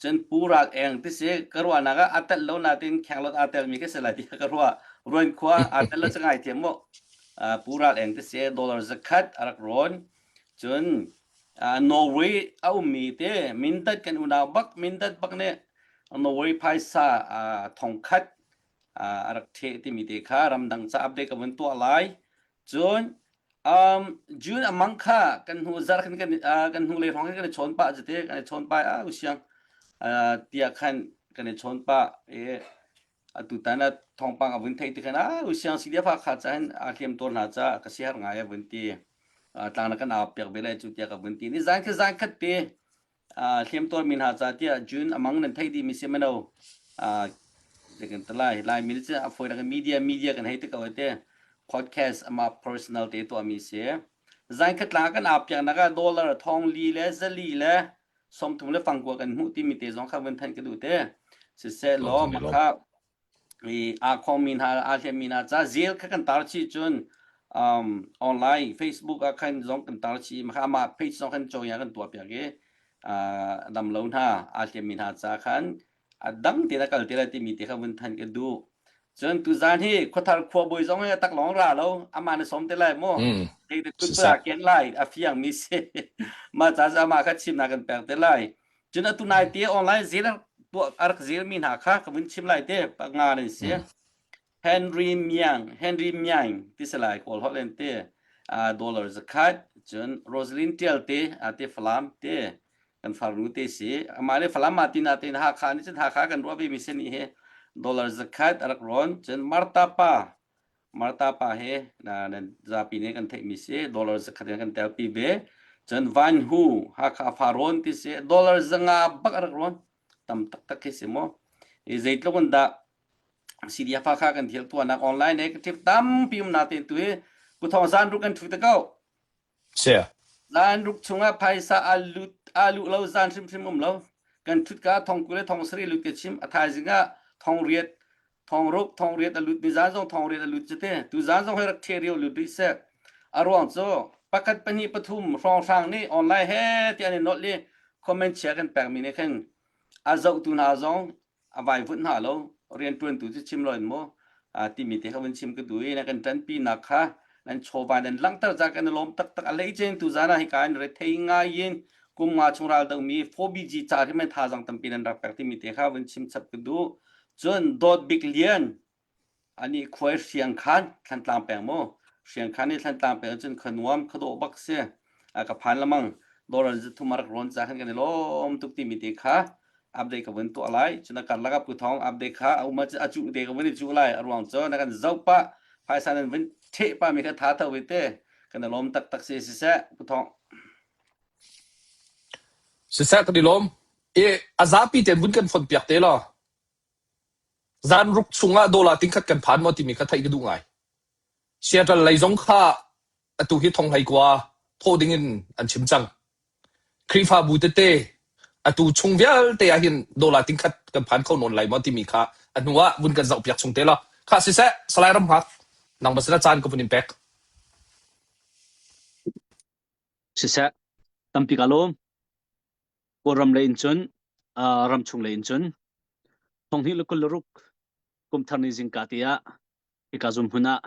Cun Pu Ral Eng ti si ka ruahnak ah aa telh lo nain khenglawt aa telmi khi si lai tiah ka ruah. Ruan khua aa tel lo cu ngai thiam mu. Uh, Pu Ral Eng ti si dollar zakhat a rak rawn. Cun uh, Norway a ummi te Mindat kan unau bak Mindat bak nih Norway phaisa uh, thongkhat uh, a rak theh timi te kha ramdang ca update ka vun tuah lai. Cun um, June amang kha kan hnu zar khan kan uh, kan hnu lei hrawng khan kan i chawn pah zate kan i chawn pah a usiang uh, tiah khan kan i chawn pah e atu tan ah thawngpang a vun theih ti khan a usiang si dia fa kha cha hin a hliam tawn hna cha ka si har ngai a vun ti tlang na kan au piak ve lai cu tiah ka vun ti ni zan kha zan khat te hliamtuar mi hna ca tiah June amang nan theih dih mi si mano kan lai lai mi cu a foi nak media media kan hei te ko te podcast ama personal te to mi si zan khat la kan ap piak nak dollar thong li le zali le somthum le fangkua kan hmuh ti mi te zong kha vun than ka du te siseh law makha i aa khongmi hna aa hliammi hna ca zel kha kan tar chih cun um, online Facebook ah khan zong kan tar chih mah amah page zong khan coya kan tuah piak i uh, dam lo hna aa hliammi hna ca khan. A dang tein a kal te lai timi te kha vun than ka duh. Cun tuzan hi khuathar khuabawi zong hi a tak lawng ra lo ama na som te lai mu. Mm. Hei te kut Siseh. pa ken lai a fiang mi si. Ma ca cu amah kha chimnak kan pek te lai. Cun atu nai te online zil tuah a rak zil mi hna kha ka vun chim lai te panga nan si. Mm. Henry Miang, Henry Miang ti si lai Kawl holh in ti dollar zakhat cun Rosalind Tial te te Falam te kan farnu te si amah le Falam ma tina te Hakha nih cun Hakha kan ruah ve mi si ni hi dollar zakhat a rak rawn cun Martha pa Martha pa he na nan zapi nih kan theih mi si dollar zakhat in kan telpi ve cun Van Hu Hakha Farawn ti si dollar zanga bak a rak rawn tam taktak khi si mu i zeitluk in dah CDF kha kan thil tuahnak online he trip tampi um na te tu hi kuthong zan ruk kan thu te ko Sia. zan ruk chungah phaisa a lut a lu lo zan hrimhrim um lo kan thut ka thong kule thong sari lut ke chim a thaizing ah thong riat thong ruk thong riat a lut ni zan zong thong riat a lut chete tu zan zong he rak the rio lut rih se a ruang cu pakhat pahnih pathum hrawng hrang nih online he ti an i nolh i comment chia kan pek mi nih khin a zohtu hna zong a vaivunh hna lo rianṭuantu cu chim loin maw timi te kha vun chim ka duh i na kan ṭanpi nak kha nan chawva nan langhter ca kan i lawm taktak a hleice tu zan ah hika in rethei ngai in kum nga chung ral domi 4BG ca hi men thazang tampi nan rak pek timi te kha vun chim chap ka duh cun dawt bik lian Anih khuai Hriangkhan Thlantlang peng maw? Hriangkhan i Thlantlang peng cun khuanuam khuadawh bak si. A ka phan lamang dolar zathum a rak rawn ca khan kan i lawm tuk timi te kha update ka vun tuah lai. Cun a karlak ah Pu Thawng update kha a um ah a cuh te ka vun i cuh lai. A ruang cu na kan zoh pah phaisa nan vun ṭheh pah mi kha tha tho ve te. Kan i lawm taktak si siseh Pu Thawng. Siseh kan i lawm. I a zapi tein vun kan fonh piak te law. Zanruk chungah dollar tingkhat kan phan maw timi kha theih ka duh ngai. Seattle lei zong kha atu hi thong hlei kua thawh ding in an chim cang. Khrihfabu tete atu chung vialte ah hin dollar tingkhat kan phan kho nawn lai maw timi kha a hnu ah vun kan zohpiak chung te law. Kha siseh, Salai Ramhngak, nangmah sinah caan ka vun in pek. Siseh, tampi ka lawm. Kawlram lei in cun uh, ramchung lei in cun thonghnih le 26 kumthar ni zingka te ah hika zum hmun ah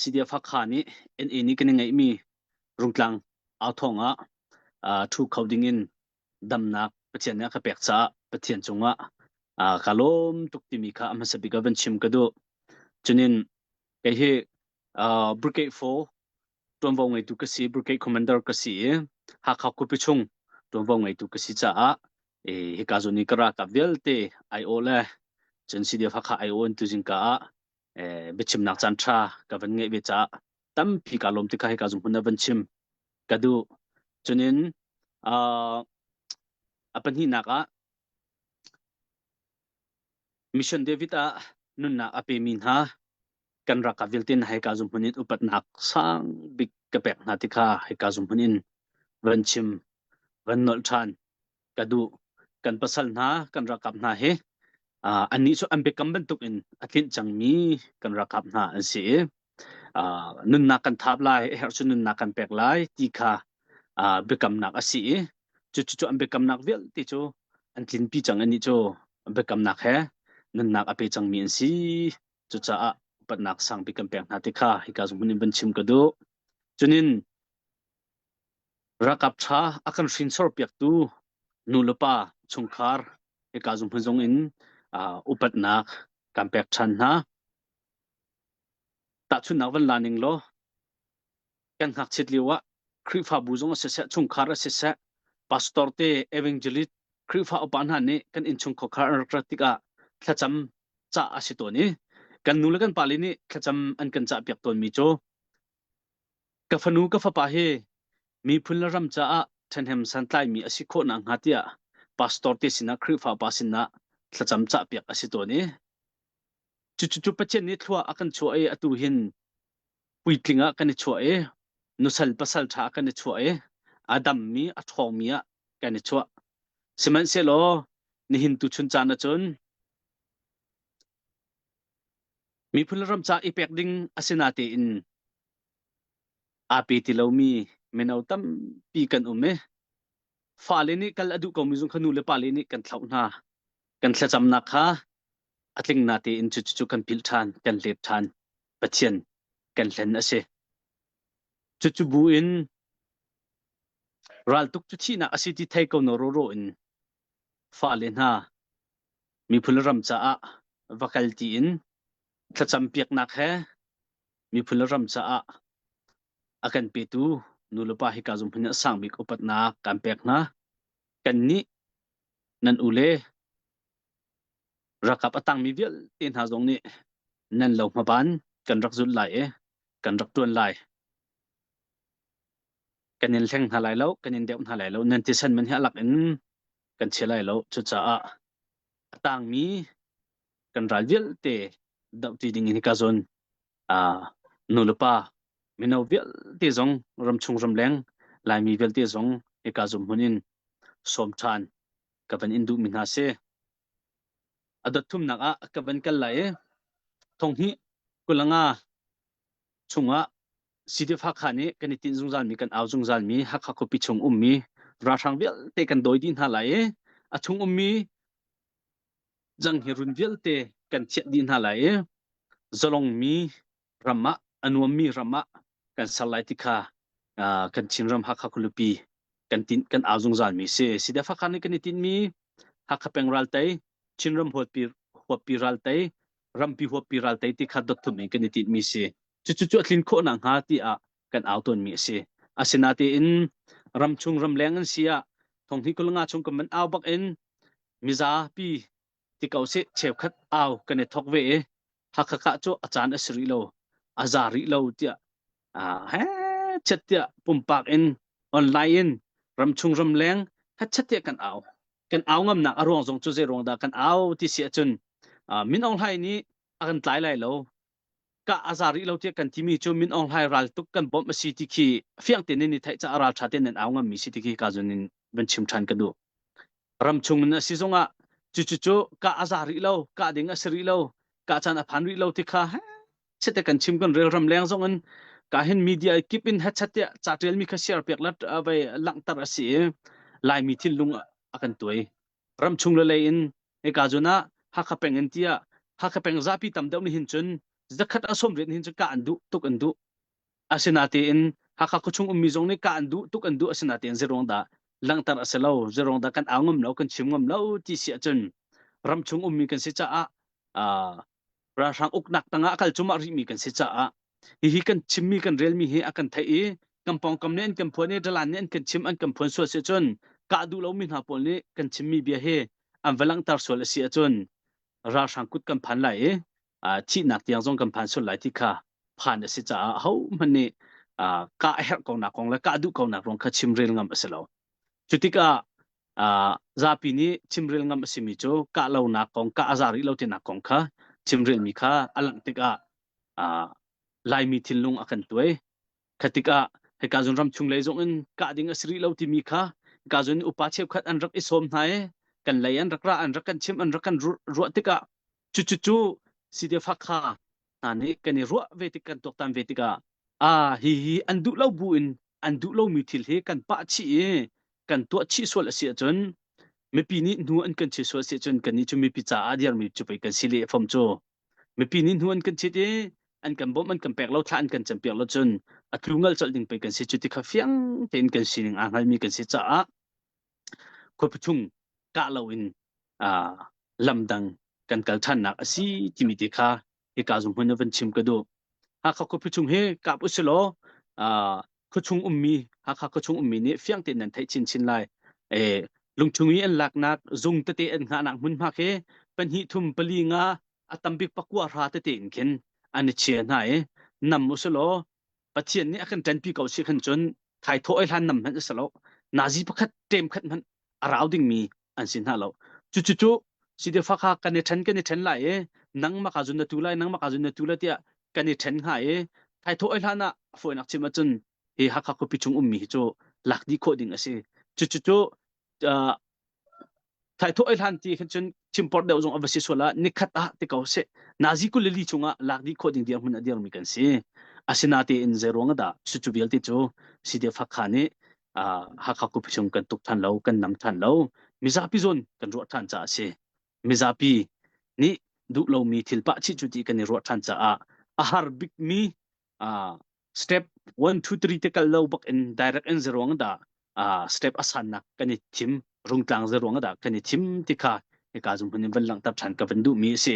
CDF Hakha nih NA nih kan i ngeihmi Rungtlang authawng ah uh, thu kho ding in damnak Pathian nih a ka pek caah Pathian cungah uh, ka lawm tuk timi kha a hmasa bik ah van chim ka duh. Cunin kei hi uh, Brigade 4 ṭuanvo ngeitu ka si, brigade commander ka si i Hakha khuapi chung ṭuanvo ngeitu ka si caah e, hika zawn i ka ralkap vialte aiawh le cun CDF Hakha aiawh in tuzingka ah e, biachimnak caan ṭha ka van ngeih ve caah tampi kaa lawm ti kha hika zung hmun ah van chim ka duh. Cunin uh, a pahnihnak ah Mission David ah nunnak a pemi hna kan ralkap vialte na hika zumhmun in upatnak sang bik ka pek hna ti kha hika zumhmun in van chim van nolh ṭhan ka duh kan pasal hna kan ralkap hna hi uh, annih cu an biakam bantuk in a tlinh cangmi kan ralkap hna an si i uh, nunnak kan thap lai a herh cu nunnak kan pek lai ti kha uh, biakamnak a si i cu cu an biakamnak vialte cu an tlinpi cang annih cu biakamnak he nunnak a pe cangmi an si Cucaah upatnak sangpi kan pek hna ti kha hika zung in van chim ka duh. Cunin ralkap ṭha a kan hrinsor piaktu nu le pa chungkhar hika zung hmun zong in uh, upatnak kan pek ṭhan hna. Tahchunhnak van la ning law kan ngakchiat lio ah Khrihfabu zong a siseh, chungkhar a siseh, pastor te, evangelist, Khrihfa upa hna nih kan innchungkhar kha an rak rat tikah thlacam cah a si tawn i kan nu le kan pale nih thlacam an kan cahpiak tawnmi cu ka fanu ka fapa hi miphun le ram caah ṭhahnem santlaimi a si khawh nakhnga tiah pastor te sinah Khrihfa upa sinah thlacam cahpiak a si tawn i cucu Pathian nih thlua a kan chuah i atu hin puitling ah kan i chuah i nusal pasal ṭha ah kan i chuah i a dammi a ṭhawngmi ah kan i chuah. Sihmanhsehlaw nihin tuchun caan ahcun miphun le ram ca i pek ding a si natein aa pe ti lomi mino tampi kan um i fale nih kal a duh komi zong kha nu le pale nih kan thlauh hna. Kan thlacamnak kha a tling natein cucu kan philh ṭhan, kan let ṭhan. Pathian kan hlen a si. Cucu bu in raltuk cu thihnak a si ti thei ko no rawraw in fale hna miphun le ram caah va kal tiin thlacam piaknak he miphun le ram caah a kan petu nu le pa hika zung hmun a sang bik upatnak kan pek hna. Kannih nan u le ralkap a tangmi vialte hna zong nih nan lo hmaban kan rak zulh lai i kan rak ṭuan lai. Kan in hleng hna lai lo, kan in deuh hna lai lo, nan thisen man hi a lak in kan chia lai lo. Cucaah a tangmi kan ral vialte dohṭi ding in hika zawn uh, nu le pa mino vialte zong ramchung ramleng Laimi vialte zong hika zum hmun in sawm ṭhan ka van in duhmi hna si. A dot thumnak ah ka van kal lai i thonghnih kulanga chungah CDF Hakha nih kan i tinh zungzalmi kan au zungzalmi Hakha khuapi chung ummi ralhrang vialte kan dawi dih hna lai i a chung ummi zanghirun vialte kan thiah dih hna lai i zalongmi ram ah a nuammi ram ah kan ser lai ti kha kan Chinram Hakha khualipi kan tin kan au zungzalmi si. CDF Hakha nih kan i tinhmi Hakha peng raltei, Chinram huatpi huappi raltei, rampi huappi raltei ti kha dot thum in kan i tinhmi si. Cucu cu a tlin khawh nakhnga tiah kan au tawnmi a si. Asinain ramchung ramleng an si ah thonghnih 25 chung kan van au bak in mizapi ti ko sih cheukhat au kan i thok ve i Hakha kah cu a caan a si rih lo a za rih lo tiah he chet tiah pumpak in online in ramchung ramleng chet tiah kan au kan au ngamnak a ruang zong cu zei ruang dah kan au ti si ahcun Min Aung Hlaing nih a kan tlai lai lo kah a za rih lo tiah kan timi cu Min Aung Hlaing ral tuk kan bawmh a si ti khi fiang tein nan i theih caah ral ṭha tein nan au ngammi si ti khi ka zun in van chim ṭhan ka duh. Ramchung in a si zongah cucu cu kah a za rih lo, kah ding a si rih lo, kah caan a phan rih lo ti kha chete kan chim kan rel ram leng zong in ka hin media kip in hechat tiah ca ṭialmi kha share piak la vai langhter a si i Laimi thinlung a kan tuai. Ramchung le lei in hika zun ah Hakha peng in tiah Hakha peng zapi tam deuh nih hin cun zakhat a sawm riat hin cun kah an duh tuk an duh. Asinatein Hakha khuachung ummi zong nih kah an duh tuk an duh asinatein zeiruang dah langhter a si lo zeiruang dah kan au ngam lo kan chim ngam lo ti si ahcun ramchung ummi kan si caah uh, ralhrang uknak tangah a kal cumah rihmi kan si caah hihi kan chimmi kan relmi hi a kan theih i kan pawngkam nih an kan phuan i dalan nih an kan chim an kan phuan sual si ahcun kah duh lomi hna pawl nih kan chimmi bia hi an va langhter sual a si ahcun ralhrang kut kan phan lai i thihnak tiang zong kan phan sual lai ti kha phan a si caah ahohmanh nih kah a herh ko nak kong le kah duh ko nak ruang kha chimrel ngam a si lo. Cu tikah zapi nih chimrel ngam a simi cu kah lonak kong kah a za rih lo tinak kong kha chimrelmi kha a langh tikah Laimi thinlung a kan tuai. Kha tikah hika zun ram chung lei zong in kah ding a si rih lo timi kha hika zun upa cheukhat an rak i sawm hna i kan lei an rak ra an rak kan chim an rak kan ruah tikah cucu cu CDF Hakha hna nih kan i ruah ve tik kan tuaktan ve tikah a hi hi an duh lo bu in an duh lomi thil hi kan pah chih i kan tuah chih sual a si ahcun mipi nih hnu an kan chih sual a si ahcun kannih cu mipi caah dirmi cu pei kan si le fom cu mipi nih hnu an kan chit i an kan bawmh an kan pek lo thla an kan campiak lo cun a tlu ngal colh ding pei kan si cu ti kha fiang tein kan sining aa hngalmi kan si caah khuapi chung kah loin uh, lamdang kan kal ṭhannak a si timi te kha hika zung hmun na van chim ka duh. Hakha khuapi chung hi kap usilaw uh, khuachung ummi Hakha khuachung ummi nih fiang tein nan theih chinchin lai. E, lungchung i an laknak zung tete an hngahnak hmunhma khi pahnih thum pali nga a tambik pakua hra tete in khin an i chia hna i nam usilaw Pathian nih a kan ṭanpi ko si khan cun thaithawh ai hlan nam hmanh a si lo. Nazi pakhat ṭem khat hmanh a rau dingmi an si hna lo. Cucu cu Sidefa kha kan i ṭhen kan i ṭhen lai i nangmah ka zun na tu lai nangmah ka zun na tu lai tiah kan i ṭhen hnga i thaithawh ai hlan ah a fawinak chim ahcun hi Hakha khuapi chung ummi hi cu lak dih khawh ding a si. Cucu cu uh, thaithawh ai hlan ti khan cun chimport deuh zong a va si sual ah nikhat ah ti ko seh nazi 22 chungah lak dih khawh ding dirhmun a dirmi kan si asinatein zeiruang dah cucu vialte cu CDF Hakha nih Hakha khuapi chung kan tuk than lo kan nam than lo mizapi zawn kan ruah than caah a si. Mizapi nih duh lomi thil pah chih cu ti kan i ruah ṭhan caah a har bikmi step 1 2 3 te kal lo bak in direct in zeruang dah step a sannak kan i thim rungtlang zeruang dah kan i thim ti kha hika zum hun in van langhter ṭhan ka van duhmi a si.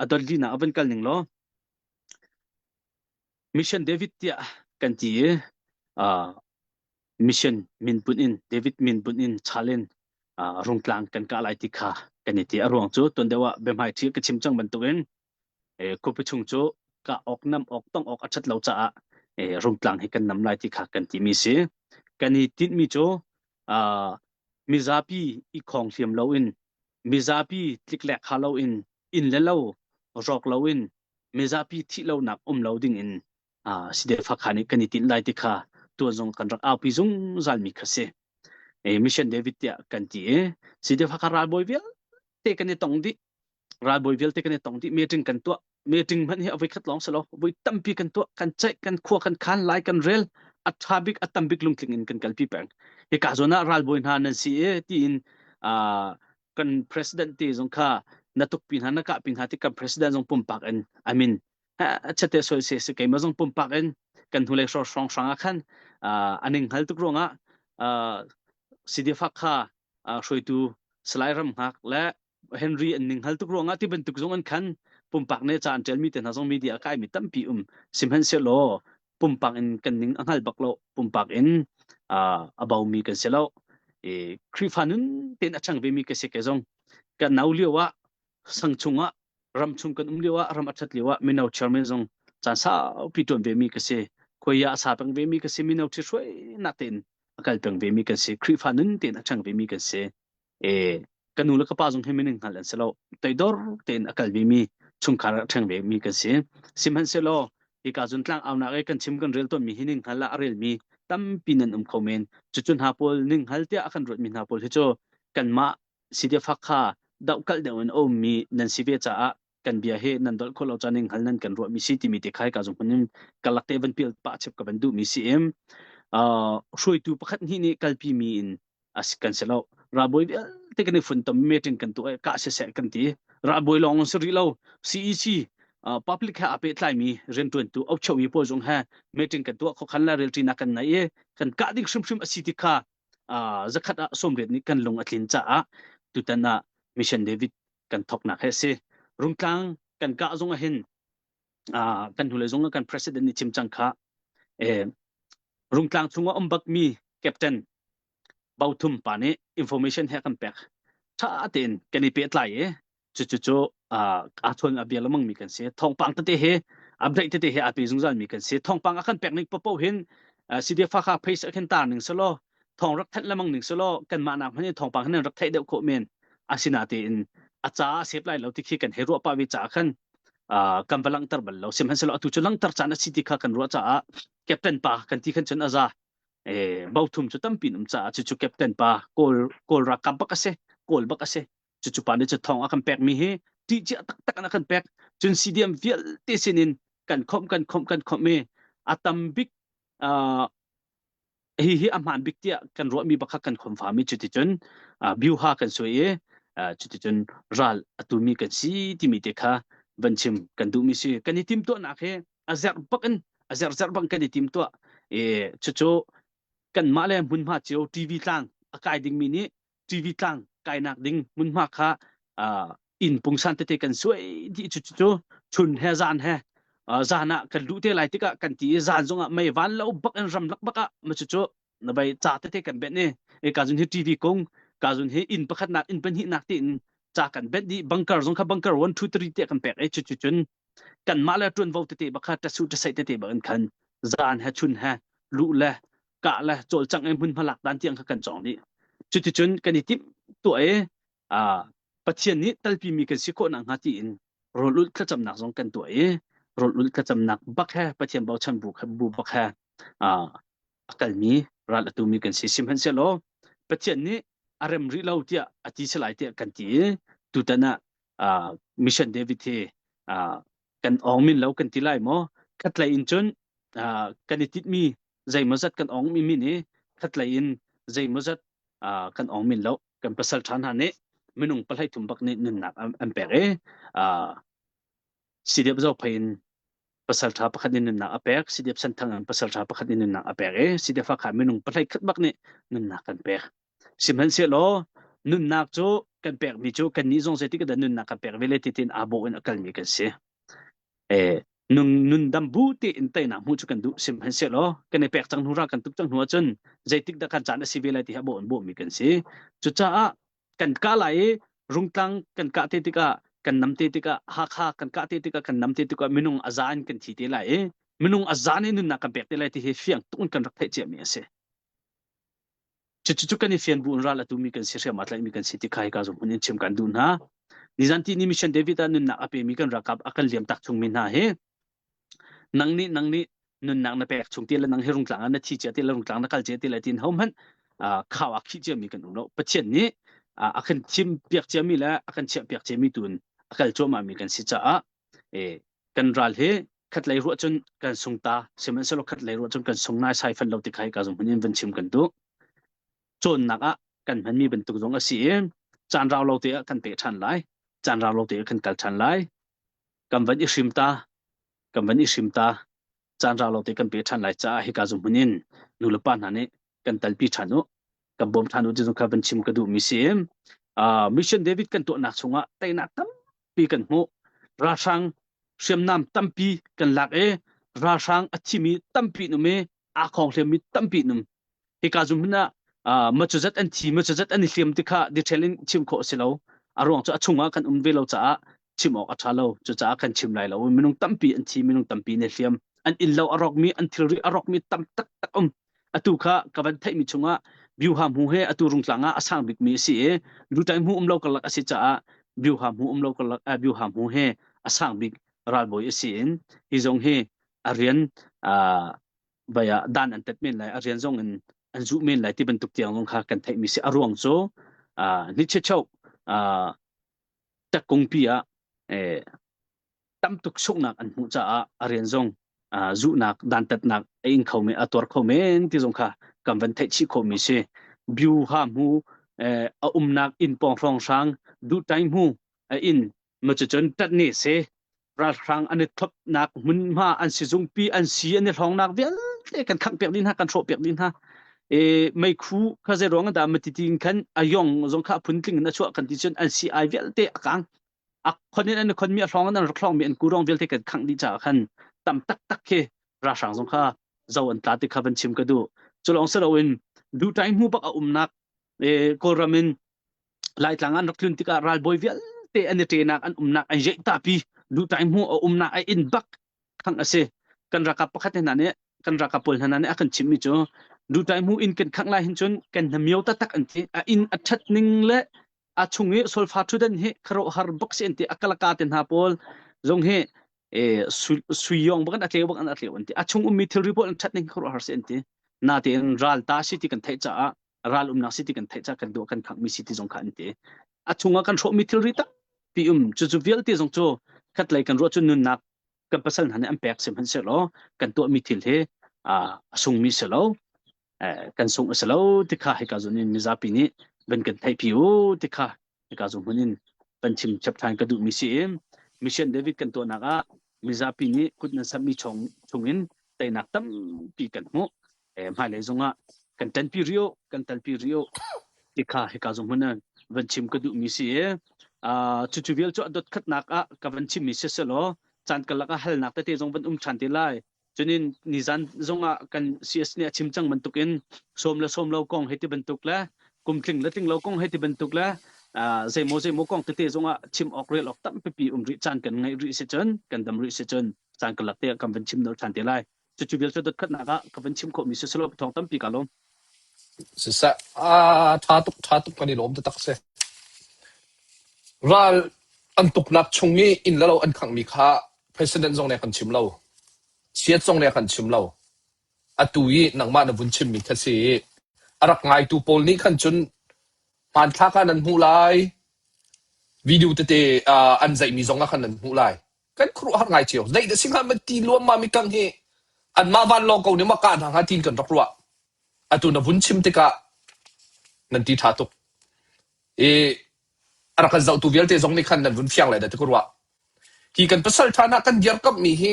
A dot linak a van kal ning law Mission David tiah kan ti i mission min bunh in David min bunh in chal in rungtlang kan kah lai ti kha kan i ti. A ruang cu tuan deuh ah biahmai ṭhi ka chim cang bantukin khuapi chung cu kah awk nam awk tong awk a ṭhat lo caah rungtlang hi kan nam lai ti kha kan timi si. Kan i tinhmi cu mizapi i khawng hliam loin mizapi tliklek ha loin inn le lo rawk loin mizapi thih lonak um lo ding in Sidefa kha nih kan i tinh lai ti kha tuan zong kan rak aupi zungzal mi kha si. Mission David tiah kan ti i Sidefa kha ralbawi vialte kan i tong dih. Ralbawi vialte kan i tong dih. Meeting kan tuah. Meeting hmanh hi a voi khat lawng si lo. Voi tampi kan tuah. Kan ceih, kan khua, kan khan, lai kan rel. A ṭha bik, a tam bik lungtling in kan kalpi peng. Hika zawn ah ralbawi hna nan si i tiin kan president te zong kha na tukpi hna na kahpi hna ti kan president zong pumpak in I mean chate soi se se keimah zong pumpak in kan hnulei hrawng hrawng hrang ah khan aning hngal tuk ruangah CDF kha hruaitu Salai Ram Hngak le Henry an ning hngal tuk ruangah ti bantuk zong an khan pumpak ne ca an ṭialmi te hna zong media a kaimi tampi um sihmanhsehlaw pumpak in kan ning a hngal bak lo pumpak in a baumi kan si lo i Khrihfa nun tein a chang vemi ka si ke zong kan nau lio ah sang chungah ram chung kan um lio ah ram a ṭhat lio ah mino chairman zong caan saupi ṭuan vemi ka si khuai ah a sa peng vemi ka si mino ṭhi hruainak tein a kal peng vemi kan si Khrihfa nun tein a ṭhang vemi kan si e ka nu le ka pa zong hi mining hngal an si lo toidor tein a kal vemi chungkhar a ṭhang vemi kan si sihmanhsehlaw hika zun tlang aunak i kan chim kan rel tawnmi hi ning hngal ah a relmi tampi nan um kho men cucu hna pawl ning hngal tiah a kan ruatmi hna pawl hi cu kanmah CDF kha dohkalh deuh in a ummi nan si ve caah kan bia hi nan dolh khawh lo caan in hngal nan kan ruahmi si timi te khai ka zung hmun in kalak te van pial pah chep ka van duhmi si im hruaitu pakhat hnih nih kalpi mi in as kan si lo ralbawi vialte kan i funtom meeting kan tuah ka se se kan ti ralbawi lawng si rih lo CEC public he aa pehtlaimi riantuantu okchowi pawl zong he meeting kan tuah khokhan la relṭinak kan nei i kan kah ding hrimhrim a si ti kha zakhat ah 80 nih kan lung a tlin caah tutan ah Mission David kan thoknak he si. Rungtlang kan kah zong ah hin kan hnulei zong ah kan president nih chim cang kha Rungtlang chungah um bakmi captain Bauthum pa nih information he kan pek. Tha tein kan i pehtlai i cucu cu aa chawn a bia lengmang mi kan si. Thawngpang tete he update tete he aa pe zungzal mi kan si. Thawngpang a kan pek ning popo hin CDF kha face a khin tar ning selaw thawng rak thanh lengmang ning selaw kanmah nak hmanh in thawngpang hin rak theih deuh khawh men. Asinatein a ca a sep lai lo ti khi kan hei ruah pah ve caah khan kan va langhter bal lo. Sihmanhsehlaw atu cu langhter caan a si ti kha kan ruah caah captain pa kan ti khan cun a za. Bothum cu tampi um caah cucu captain pa kawl kawl ralkap bak a si kawl bak a si cucu pa nih cu thawng a kan pek mi hi ṭih cia taktak in a kan pek cun CDM vialte sinin kan khomh kan khomh kan khomh i a tam bik hi hi a hmaan bik tiah kan ruahmi bak kha kan khom fami cuticun biuha kan suai i cuticun ral a tumi kan si timi te kha van chim kan duhmi si kan i timtuahnak hi a zerh bak in a zerh zerh bang kan i timtuah i cucu kanmah le hmunhma cio TV tlang a kai dingmi nih TV tlang kainak ding hmunhma kha inn pungsan tete kan suai dih cu cu chun he zan he zan ah kan luh te lai tikah kan ti i zan zongah mei van lo bak in ramlak bak ah ma cu cu na bai ca tete kan benh i e ka zun hi TV kung ka zun hi inn pakhat nak inn pahnih nak tiin ca kan benh dih bunker zong kha bunker 1 2 3 te kan pek e cu cu cun kanmah le ṭuanvo tete bak kha ṭasu ṭasai tete bak in khan zan he chun he luh le kah le cawlcangh i hmunhma lak dan tiang kha kan cawng dih. Cuticun kan i timh tuah i Pathian nih talpimi kan si khawh nakhnga tiin rawl ulh thlacamnak zong kan tuah i rawl ulh thlacamnak bak he Pathian bochan bu bu bak he a kalmi ral a tumi kan si. Sihmanhsehlaw Pathian nih a rem rih lo tiah a ti si lai tiah kan ti i tutan ah Mission David hi kan awng min lo kan ti lai maw khatlei in cun kan i titmi zeimawzat kan awng mi min i khatlei in zeimawzat kan awng min lo kan pasal ṭha hna nih. minung pahlei thum bak nih nunnak an pek i CDF Zophei in pasal ṭha pakhat nih nunnak a pek, CDF Senthang in pasal ṭha pakhat nih nunnak a pek i CDF Hakha minung pahlei khat bak nih nunnak kan pek. Sihmanhsehlaw nunnak cu kan pekmi cu kannih zong zeitik dah nunnak kan pek ve le ti tiin aa bawh in a kalmi kan si. Eh, nun nundam bu tein teinak hmuh cu kan duh sihmanhsehlaw kan i pek cang hnu ra kan tuk cang hnu ahcun zeitik dah kan caan a si ve lai ti hi a bawh in bawhmi kan si. Cucaah kan kah lai i Rungtlang kan kah te tikah kan nam te tikah Hakha kan kah te tikah kan nam te tikah minung a za in kan thi te lai i minung a za nih nunnak kan pek te lai ti hi fiang tuk in kan rak theih ciami a si. Cucu kan i fian bu in ral a tumi kan si hriam aa tlaihmi kan si ti kha hika zong hmun in chim kan duh hna. Nizan ti ni Mission David ah nunnak a pemi kan ralkap a kan liam tak chungmi hna hi nang nih nang nih nunnak na pek chung ti le nang hi rungtlang ah na thi cia ti le rungtlang na kal cia ti le tin ho hmanh khau ah khih ciami kan um lo. Pathian nih a kan thim piak ciami le a kan chiah piak ciami tu in a kal cuahmah mi kan si caah kan ral hi khatlei ruah cun kan sung ta sihmanhsehlaw khatlei ruah cun kan sung nai sai fan lo ti khai ka zong hmun in van chim kan duh cawnnak ah kan hmanmi bantuk zong a si i caan rau lo te ah kan pe ṭhan lai caan rau lo te ah kan kal ṭhan lai kan van i hrim ta kan van i hrim ta caan rau lo te kan pe ṭhan lai caah hika zong hmun in nu le pa hna nih kan talpi ṭhan u kan bawm ṭhan u ti zong kha van chim ka duhmi si uh, mission David kan tuahnak chungah teinak tampi kan hmuh ralhrang hriamnam tampi kan lak i ralhrang a thimi tampi num i aa khawng hliammi tampi num hika zum hmun ah uh, macuzat an thi macuzat an i hliam ti kha detail in chim khawh a si lo a ruang cu a chungah kan um ve lo caah chim awk a ṭha lo cucaah kan chim lai lo minung tampi an thi minung tampi ne hliam an inn lo a rawkmi an thilri a rawkmi tam taktak um atu kha ka van theihmi chungah Byuha hmu he atu rungtlang ah a sang bikmi a si i lutai hmu um lo karlak a si caah Byuha hmu um lo karlak uh, Byuha hmu he a sang bik ralbawi a si in hi zong hi a rian uh, vai ah dan an tet men lai a rian zong in an zuh men lai ti bantuk tiang zong kha kan theihmi si a ruang cu uh, ni cheu uh, takungpi ah eh, tam tuk sunghnak an hmuh caah a rian zong zuhnak dantatnak a ing kho men a tuar kho men ti zong kha kan van theih chih khawhmi si byu ha mu a umnak inn pawng hrawng hrang duh tai mu a inn ma cucun tat ne se ralhrang an i thlopnak hmunhma an sizungpi an si an i hlawngnak vialte kan khangh piak dih hna kan hrawh piak dih hna e meikhu kha zei ruang dah matitin khan a yong zong kha phuntling in a chuah kan ti cun an si ai vialte a kang a khon in an khon mi a hlawng in an rak hlawng mi an kurong vialte kan khangh dih caah khan tam taktak khi ralhrang zong kha zo an tla ti kha van chim ka duh culong si loin duhtai hmu bak a umnak e kawlram in laitlang an rak tlun tikah ralbawi vialte an i ṭenak an umnak an jeih tapi duhtai hmu a umnak a inn bak khangh a si kan ralkap pakhat hna nih kan ralkap pawl hna nih a kan chimhmi cu duhtai hmu inn kan khangh lai hin cun kan hnamio taktak an ti a inn a ṭhat ning le a chung i solfa ṭhudan hi khuaruahhar bak si an ti a kalaka te hna pawl zong hi e sui yong bak an a tleu bak an a tleu an ti a chung ummi thilri pawl an ṭhat ning khuaruahhar si an ti natein ral ta si ti kan theih caah ral umnak si ti kan theih caah kan duh kan khangh mi si ti zong kha an ti a chungah kan hrawhmi thilri tampi um cucu vialte zong cu khatlei kan ruah cu nunnak kan pasal hna nih an pek sihmanhsehlaw kan tuahmi thil hi a sungmi si lo kan sung a si lo ti kha hika zun in mizapi nih van kan theihpi u ti kha hika zung hmun in van chim chap ṭhan ka duhmi si i mission David kan tuahnak ah mizapi nih kut nan sammi chung chungin teinak tampi kan hmuh hmailei zongah kan ṭanpi rio kan talpi rio ti kha hika zung hmun in van chim ka duhmi si i cucu vial cu a dot khatnak ah ka van chimmi si selaw caan karlak ah halnak tete zong van um ṭhan te lai Cunin nizan zongah kan CS nih a chim cang bantukin sawm le sawm lo kong hei ti bantuk le kum tling le tling lo kong hei ti bantuk le zeimaw zeimaw kong tete zongah chim awk rel awk tampipi um rih caan kan ngeih rih si cun kan dam rih si cun caan karlak te ah kan van chim nolh ṭhan te lai. Cucu vial cu dotkhatnak ah ka van chim khawhmi si selaw thawng tampi ka lawm. Siseh, aa ṭha tuk ṭha tuk kan i lawm taktak si. Ral an tuknak chung i inn le lo an khanghmi kha President zong nih a kan chim lo. Chiat zong nih a kan chim lo. Atu i nangmah na vun chimmi kha si i a rak ngaitu pawl nih khan cun hmanthlak ah nan hmuh lai, video tete uh, an zaihmi zong ah khan nan hmuh lai. Kan khuaruahhar ngai cio. Zei dah si hnga ma ti luammam i kang hi anmah vanlawng ko nih ma kah hna hnga tiin kan rak ruah. Atu na vun chim tikah nan ti ṭha tuk. I. A rak kan zohtu vialte zong nih khan nan vun fiang lai dah ti ka ruah. Hi kan pasal ṭha hna kan dirkamhmi hi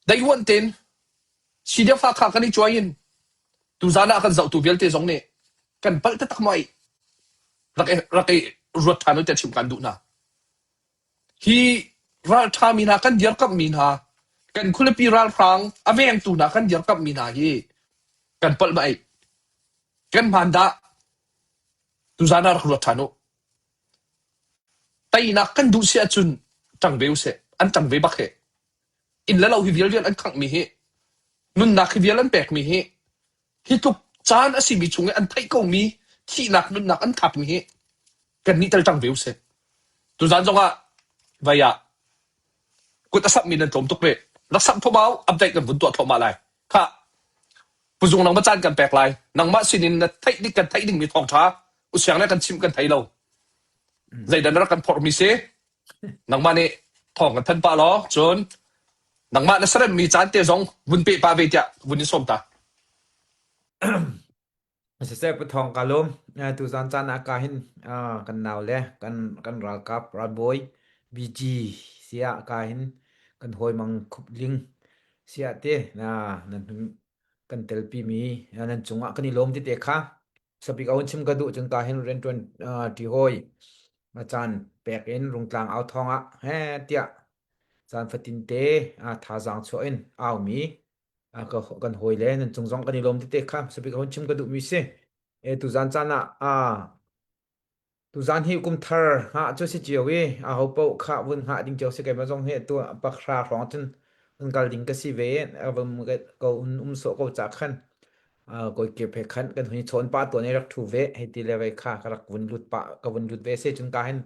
daihuan tein CDF Hakha kan i cuai in tuzaan ah kan zohtu vialte zong nih kan palh taktak maw rak i, rak i ruat ṭhan u tiah chim kan duh hna. Hi ralṭhami hna kan dirkamhmi hna, kan khualipi ralhrang a vengtu hna kan dirkamhmi hna hi kan palh ma ei? Kan hmaan dah? Tuzaan ah rak ruat ṭhan u. Teinak kan duh si ahcun ṭang ve usih. An ṭang ve bak hih. Inn le lo hi vialvial an khanghmi hi, nunnak hi vial an pekmi hi, hi tluk caan a simi chung i an theih komi thihnak nunnak an thapmi hi kannih tal ṭang ve usih. Tuzaan zongah vai ah kut a samhmi nan tlawm tuk rih. Rak samh thluahmah u, update kan vun tuah thluahmah lai. Khah, Puzung nangmah caan kan pek lai. Nangmah sinin na theih ding kan theih dingmi thawngṭha usiang le kan chimh kan thei lo. Zeidah na rak kan phorhmi si? Nangmah nih thawng kan thanh pah law, cun nangmah na saremmi caan te zong vun peh pah ve tiah vun in sawm ta. Siseh Pu Thawng ka lawm. Tuzaan caan ah ka hin kan nau le kan kan ralkap ralbawi BG siah ka hin kan hawi Mang Khup Ling siah te na nan hun kan telpi mi nan cungah kan i lawm tete kha sabik a hun chim ka duh cun ka hin rianṭuan ṭi hawi caan pek in Rungtlang au thawng ah he tiah caan fatin te thazaang chuah in aumi kan hawi le nan cung zong kan i lawm tete kha sabik hun chim ka duhmi si. E tuzan caan ah a tuzan hi kum thar hngah cu si cio i a ho paoh kha vun hngah ding cio si keimah zong hi tu pakhra hrawng cun un kal ding ka si ve vom ko un um sawh ko ca khan koi kip he khan kan hun chawn pa tuan i rak thu ve hei ti le ve kha ka rak vun lut pa ka vun lut ve se cun ka hin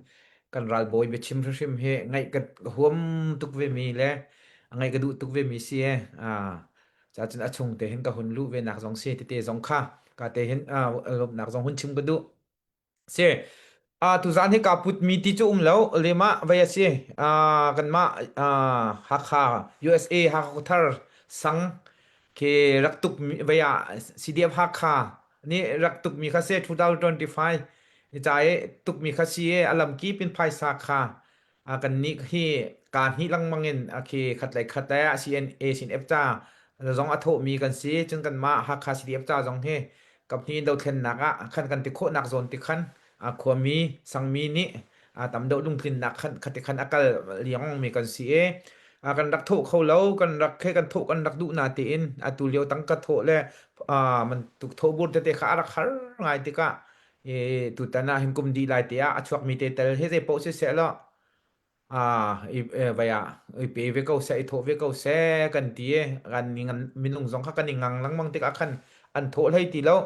kan ralbawi biachim hrimhrim hi ngaih ka huam tuk ve mi le ngaih ka duh tuk ve mi si e ca cun a chung te hin ka hun luh ve nak zong si tete zong kha ka te hin lawmhnak zong hun chim ka duh si a tuzan hi ka put mi ti cu um lo lema vai a si kanmah Hakha USA Hakha Khuathar sang khi rak tuk mi vai ah CDF Hakha nih rak tuk mi kha se 2025 ni ca i tuk mi kha si i a lamkip in phaisa kha a kannih hi kaa hnih lengmang in a khi khat lei khat le CNA CNF ca zong a thawhmi kan si cun kanmah Hakha CDF ca zong hi kaphnih dothlennak ah khan kan ti khawhnak zawn ti khan a khuami sangmi nih a tam deuh lungtlinnak khan khati khan a kal liangmi kan si i a kan rak thawh kho lo kan rak he kan thawh kan rak duh na tiin atu lio tangka thawh le a man tuk thawh bur tete kha a rak har ngai tikah i tutan ah hin kum dih lai te ah a chuakmi te tel he zei paoh siseh law i vai ah i pe ve ko seh i thawh ve ko seh kan ti i kan minung zong kha kan i ngang lengmang tikah khan an thawh hlei ti lo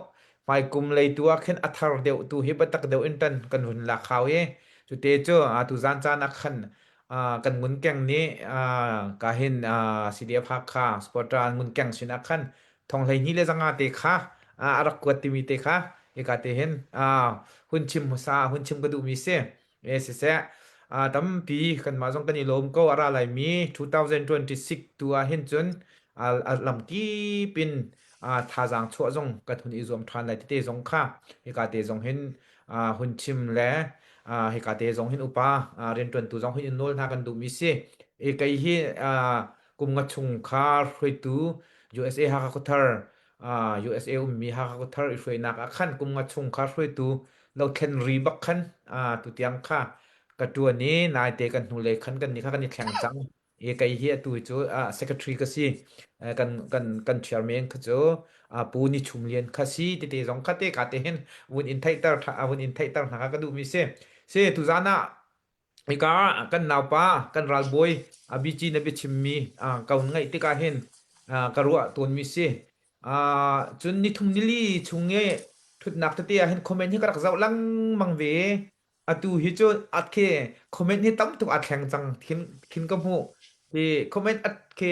hmai kum lei tu ah khin a thar deuh tu hi biatak deuh in tan kan hun lak hau i cute cu tu zan caan ah khan kan ngunkeng nih ka hin CDF Hakha Supporter ngunkeng sin ah khan thong 12 le 5 te kha a rak kuat timi te kha hika te hin hun chim hmasa hun chim ka duhmi si e siseh tampi kanmah zong kan i lawm ko a ra laimi 2026 tu ah hin cun lamkip in thazaang chuah zong kan hun i zuam ṭhan lai tete zong kha hika te zong hin hun chim le hika te zong hin upa rianṭuantu zong hun in nawl hna kan duhmi si e kei hi kum nga chung kha hruaitu USA Hakha Khuathar USA ummi Hakha Khuathar i hruainak ah khan kum nga chung kha hruaitu lothlen ri bak khan tutiang kha ka ṭuan i naite kan hnulei khan kan nih kha kan i thleng cang. I kei hi atu cu secretary ka si. Kan kan kan chairman kha cu Pu Ni Chum Lian kha si tete zong kha te ka te hin vun in theihter vun in theihter hna kha ka duhmi si. Si tuzaan ah Hika ah kan naupa, kan ralbawi Abici na biachimmi ka hun ngaih tikah hin ka ruah tawnmi si. Cun nithum nili chung i ṭhutnak tete ah hin comment hi ka rak zoh lengmang ve i atu hi cu at khi comment hi tam tuk aa thleng cang khin, khin ka hmuh. Hi comment at khi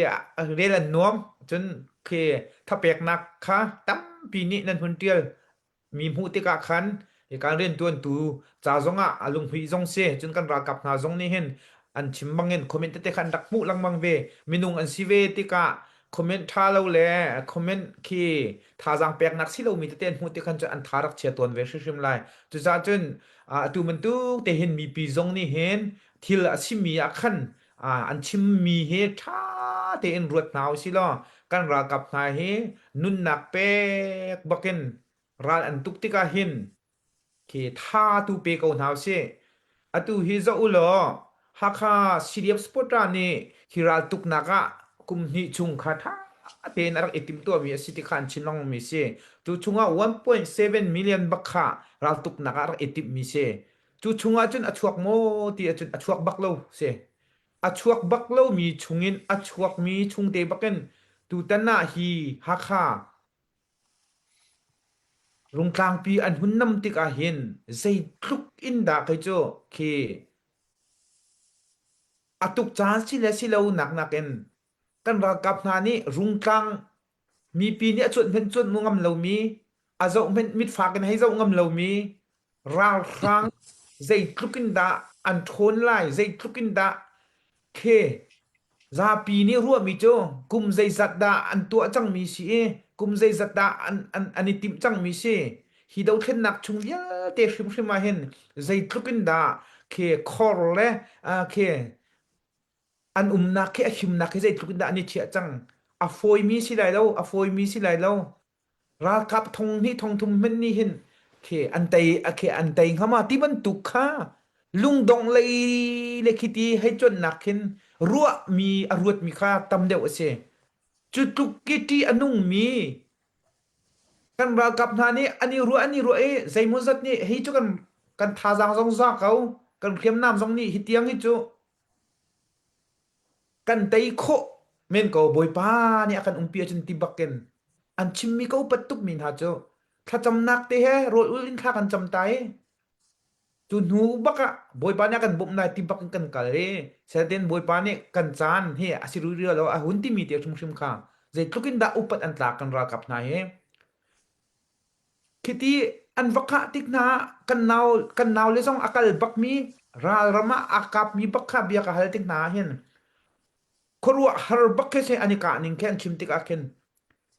rel an nuam. Cun khi thapeknak kha tampi nih nan hun ṭial. Mi hmuh tikah khan hika riantuantu ca zongah a lunghmuih zong si cun kan ralkap hna zong nih hin an chim bangin comment tete kha an rak hmuh lengmang ve minung an si ve tikah Comment ṭha lo le comment khi thazaang peknak si lomi tete an hmuh tik khan cun an tha rak chia tawn ve hrimhrim lai. Cucaah cun atu bantuk te hin mipi zong nih hin thil a simi ah khan an chimmi hi ṭha tein ruat hna usih law kan ralkap hna hi nunnak pek bakin ral an tuk tikah hin Khi tha tu pe ko hna usih. Atu hi zoh u law Hakha CDF Supporter nih hi raltuknak ah kum hnih chung kha tha tein a rak i timhtuahmi a si ti kha an chin lengmangmi a si. Cu chungah 1.7 million bak kha raltuknak ah a rak i timhmi si. Cu chungah cun a chuak maw ti ahcun a chuak bak lo si. A chuak bak lomi chungin a chuakmi chungte bakin tutan ah hi Hakha Rungtlangpi an hun nam tikah hin zeitluk in dah kei cu khi a tuk caan si le si lo nak nakin kan ralkap hna nih rungtlang mipi nih a cuanh hmenh cuanh ngam lomi a zoh hmenh mitfak in hei zoh ngam lomi ralhrang zeitluk in dah an ṭhawn lai zeitluk in dah khi zapi nih ruahmi cu kum zeizat dah an tuah cangmi si i kum zeizat dah an, an, an i timh cangmi si hi dothlennak chung vialte hrimhrim ah hin zeitluk in dah khi khor le uh, khi an umnak khi a himnak khi zeitluk in dah an i chiah cang a fawimi si lai lo a fawimi si lai lo Ralkap thong hnih thong thum hmanh nih hin khi an tei khi an tei hnga ma ti bantuk kha lungdongh lei le khiti hei cuanhnak khin ruahmi a ruatmi kha tam deuh a si. Cu tluk ki ṭih a nungmi kan ralkap hna nih an i ruah an i ruah i zeimawzat nih hi cu kan kan thazaang zong za ko kan hriamnam zong nih hi tiang hi cu Kan tei khawh men ko Bawipa nih a kan umpi ahcun ti bakin an chimmi ka upat tukmi hna cu thlacamnak te he rawl ul in thla kan cam ta i cu hnu bak ah Bawipa nih a kan bawmh lai ti bak in kan kal i selaten Bawipa nih kan caan hi a si rih lo a hun timi te hrimhrim kha zeitluk in dah upat an tlak kan ralkap hna hi Khiti an va kah tik hna ah kan nau kan naule zong a kal bakmi ralram ah aa kapmi bak kha bia ka hal tik hna ah hin khuaruahhar bak khi si an i kah ning khi an chim tikah khin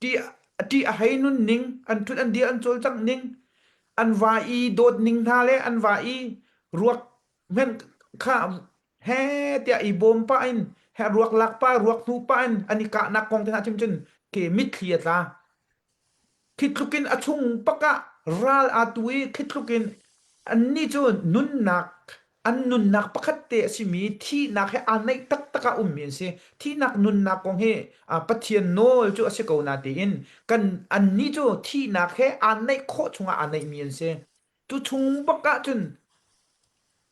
ṭih ṭih a hei nun ning an ṭhut an dir an cawlcangh ning an va i dawt ning hna le an va i ruak hmenh kha he tiah i bawm pah in he ruak lak pa ruak hnu pah in an i kahnak kong te hna chim cun khi mitthli a tla Khi tluk in a chung pak ah ral aa tu i khi tluk in annih cu nunnak an nunnak pakhat te a simi thihnak he aa naih taktak ah ummi an si. Thihnak nunnak kong hi Pathian nawl cu a si ko na tiin kan annih cu thihnak he aa naih khawh chungah aa naihmi an si. Cu chung bak ah cun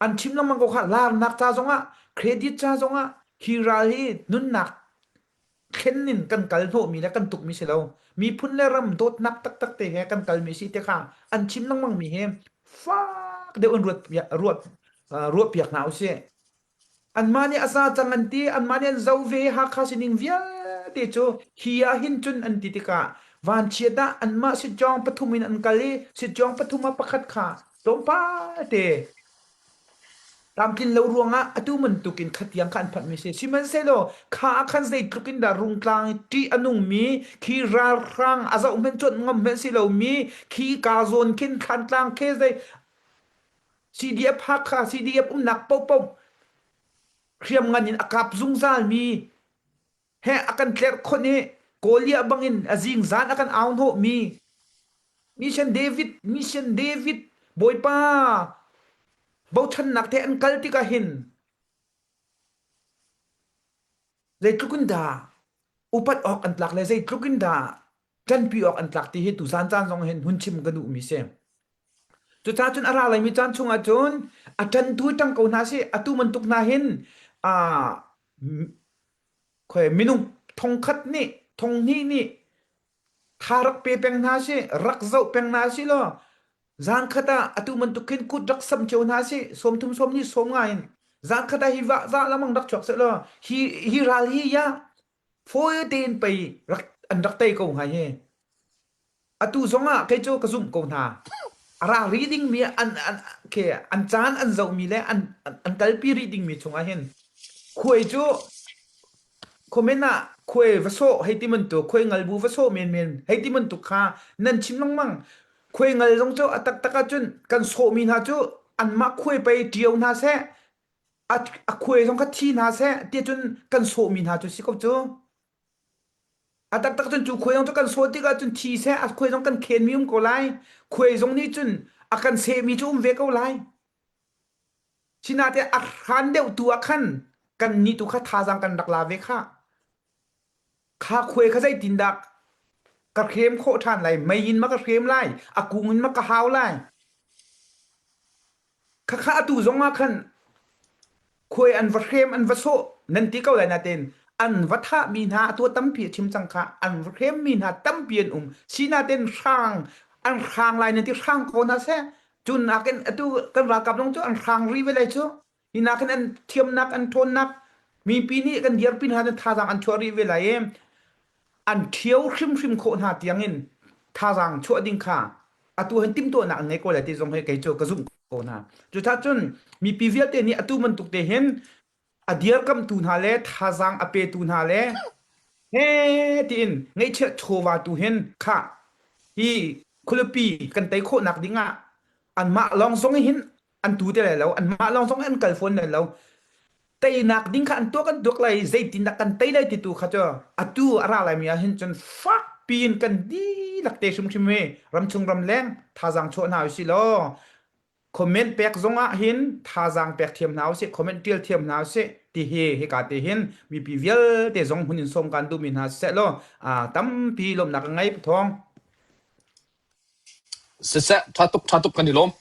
an chim lengmang ko kha larnak ca zongah credit ca zongah hi ral hi nunnak thlen in kan kal hnawhmi le kan tukmi si lo. Miphun le ram dawtnak taktak te he kan kalmi si te kha an chim lengmangmi hi fak deuh in ruat ruat ruahpiak hna usih. Anmah nih a za cang an ti, anmah nih an zo ve Hakha sining vialte cu hi ah hin cun an ti tikah vanchiat ah anmah sitcawng pathum in an kal i sitcawng pathum ah pakhat kha tlawmpal te Tlamtlin lo ruangah atu bantukin khatiang kha an phanhmi si. Sihmanhsehlaw kha ah khan zeitluk in dah rungtlang i ṭih a nungmi khi ralhrang a zoh hmanh cuanh ngam hmanh si lomi khi ka zawn khin thlantlang khi zei CDF Hakha CDF umnak paohpaoh hriamngan in a kap zungzalmi he a kan tlerhkhonh i Kawliah bangin a zingzan a kan au hnawhmi Mission David Mission David Bawipa bochannak te an kal tikah hin zeitluk in dah upat awk an tlak le zeitluk in dah ṭanpi awk an tlak ti hi tuzan caan zong hin hun chim ka duhmi si. Cucaah cun a ra laimi caan chungah cun a ṭantu ṭang ko hna sih atu bantuk hna hin aa khoi minung thongkhat nih thonghnih nih tha rak pe peng hna sih rak zoh peng hna sih law zan khat ah atu bantuk khin kut rak sam cio hna sih sawmthum sawmni sawm nga in zan khat ah hi va za lamang rak chuak seh law hi hi ral hi ya fawi tein pei rak an rak tei ko hnga hi Atu zongah kei cu ka zumh ko hna. A ra rih dingmi an, an, ke, an caan an zohmi le an, an, an kalpi rih dingmi chungah hin khuai cu Comment ah khuai va sawh hei ti bantuk khuai ngal bu va sawh menmen hei ti bantuk kha nan chim lengmang. Khuai ngal zong cu a taktak ahcun kan sawhmi hna cu anmah khuai pei ṭio hna seh a, a khuai zong kha thi hna seh ti cun kan sawhmi hna cu si ko cu. A taktak cun cu khuai zong cu kan sawh tikah cun thi seh a khuai zong kan khenmi um ko lai. Khuai zong nih cun a kan sehmi cu um ve ko lai. Sinain a hran deuh tu ah khan kannih tu kha thazaang kan rak la ve khah. Kha khuai kha zeitindah ka hrem khawh ṭhan lai? Mei in ma ka hrem lai? A kung in ma ka hau lai? Khakha atu zong ah khan khuai an va hrem an va sawh nan ti ko lai nain an va thahmi hna atu tampi a chim cang kha an va hremmi hna tampi an um. Sinain hrang an hrang lai nan ti hrang ko hna seh. Cu nakin atu kan ralkap zong cu an hrang rih ve lai cu. Hi nakin an thiamnak an ṭhawnnak mipi nih kan dirpi hna cun thazaang an chuah rih ve lai i an ṭhio hrimhrim khawh hna tiangin thazaang chuah ding kha atu hin timhtuahnak an ngei ko lai ti zong hi kei cu ka zumh ko hna. Cucaah cun mipi vialte nih atu bantuk te hin a dirkamhtu hna le thazaang a petu hna le he tiin ngeihchiah chawva tu hin khah hi khualipi kan tei khawhnak ding ah anmah lawng zong hin an tu te lai lo anmah lawng zong an kal fawn lai lo teinak ding kha an tuak an tuak lai zeitindah kan tei lai ti tu kha cu atu a ra lai mi ah hin cun fak piin kan dihlak te hrimhrim hi ramchung ramleng thazaang chuah hna usih law comment pek zong ah hin thazaang pek thiam hna usih comment tial thiam hna usih ti hi hika te hin mipi vialte zong hun in sawm kan duhmi hna seh law tampi lawmhnak ka ngei pathawng Siseh, ṭha tuk, ṭha tuk kan i lawm.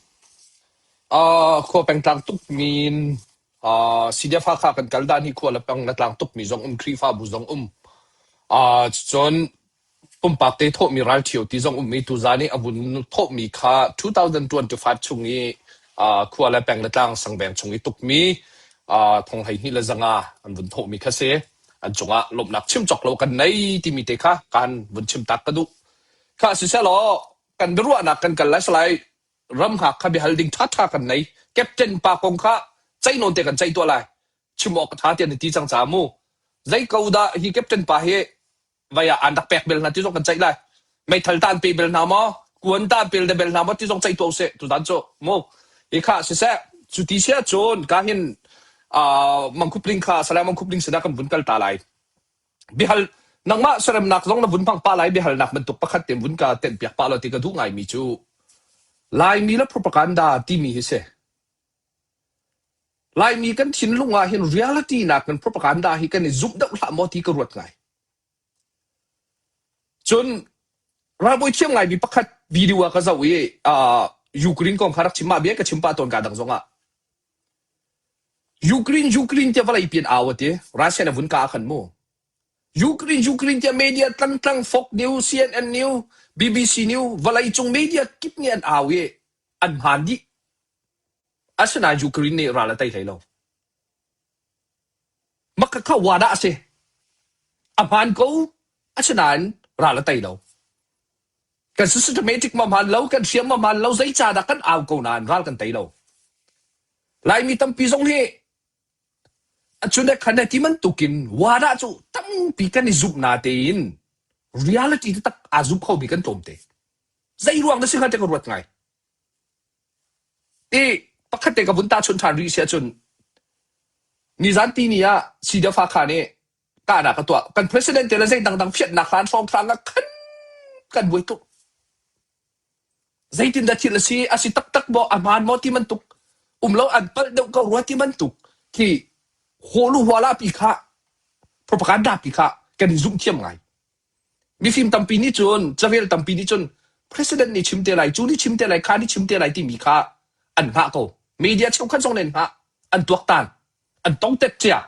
Uh, khua pengtlang tuk min uh, CDF Hakha kan kal dan hi khua le peng le tlang tuk mi zong um, Khrihfabu zong um. Uh, cun pumpak te thawhmi ralṭhio ti zong um i tuzan i a vun thawhmi kha 2025 chung i uh, khua le peng le tlang sangveng chung i tukmi uh, thong 12 le zanga an vun thawhmi kha si. An cungah lawmhnak chim cawk lo kan nei timi te kha kan vun chim tak ka duh. Kha sisehlaw kan biaruahnak kan kal lai salai ram hngak kha biahal ding ṭhaṭha kan nei. Captain pa kong kha ceih nawn te kan ceih tuah lai. Chim awk a ṭha tiah na ti cang caah mu. Zei ko dah hi captain pa hi vai ah an rak pek bel hna ti zong kan ceih lai. Meithal ta an pe bel hna maw? Kuan ta an pel de bel hna maw ti zong ceih tuah usih tuzan cu mu. Hi kha siseh cu ti si ahcun ka hin uh, mangkhupling kha Salai Mangkhupling sinah kan vun kal ta lai. Bihal nangmah seremnak zong na vun hmang pah lai biahalnak bantuk pakhat te vun ka tenh piak pah lo ti ka duh ngaimi cu Laimi le propaganda timi hi si. Laimi kan thinlung ah hin reality nak kan propaganda hi kan i zumh deuh hlah maw ti ka ruat ngai. Cun ralbawi thiam ngaimi pakhat video ah ka zoh i uh, Ukraine kong kha rak chim mah bia ka chim pah tawn ka dang zong ah Ukraine Ukraine tiah vawlei pian au a ti. Russia na vun ka khan mu. Ukraine Ukraine tiah media tlangtlang Fox News, CNN News, BBC News vawlei cung media kip nih an au i an hmaan dih. Asinain Ukraine nih ral a tei hlei lo. Maka kha wadah a si. A hmaan ko. Asinain ral a tei lo. Kan systematic ma hmaan lo, kan hriam ma hmaan lo, zeicadah kan au ko nain ral kan tei lo. Laimi tampi zong hi a le khan ti bantukin wadah cu tampi kan i zumh natein reality taktak aa zum khomi kan tlawmte. Zei ruang dah si hnga ti ka ruat ngai. I pakhat te ka vun tahchunh ṭhan rih si ahcun nizan tini ah CDF Hakha nih kahnak a tuah. Kan president te le zei dangdang fianhnak hlan hrawnghrang ah khan kan buai tuk. Zeitindah thil a si, a si taktak maw, a hmaan maw ti bantuk um lo an palh deuh ko rua ti bantuk khi hawlu huala pi kha propaganda pi kha kan i zumh thiam ngai. Mifim tampi nih cun, carel tampi nih cun president nih chim te lai, cu nih chim te lai, kha nih chim te lai timi kha an hngah ko. Media cheukhat zong nih an hngah, an tuaktan, an tongtet cia.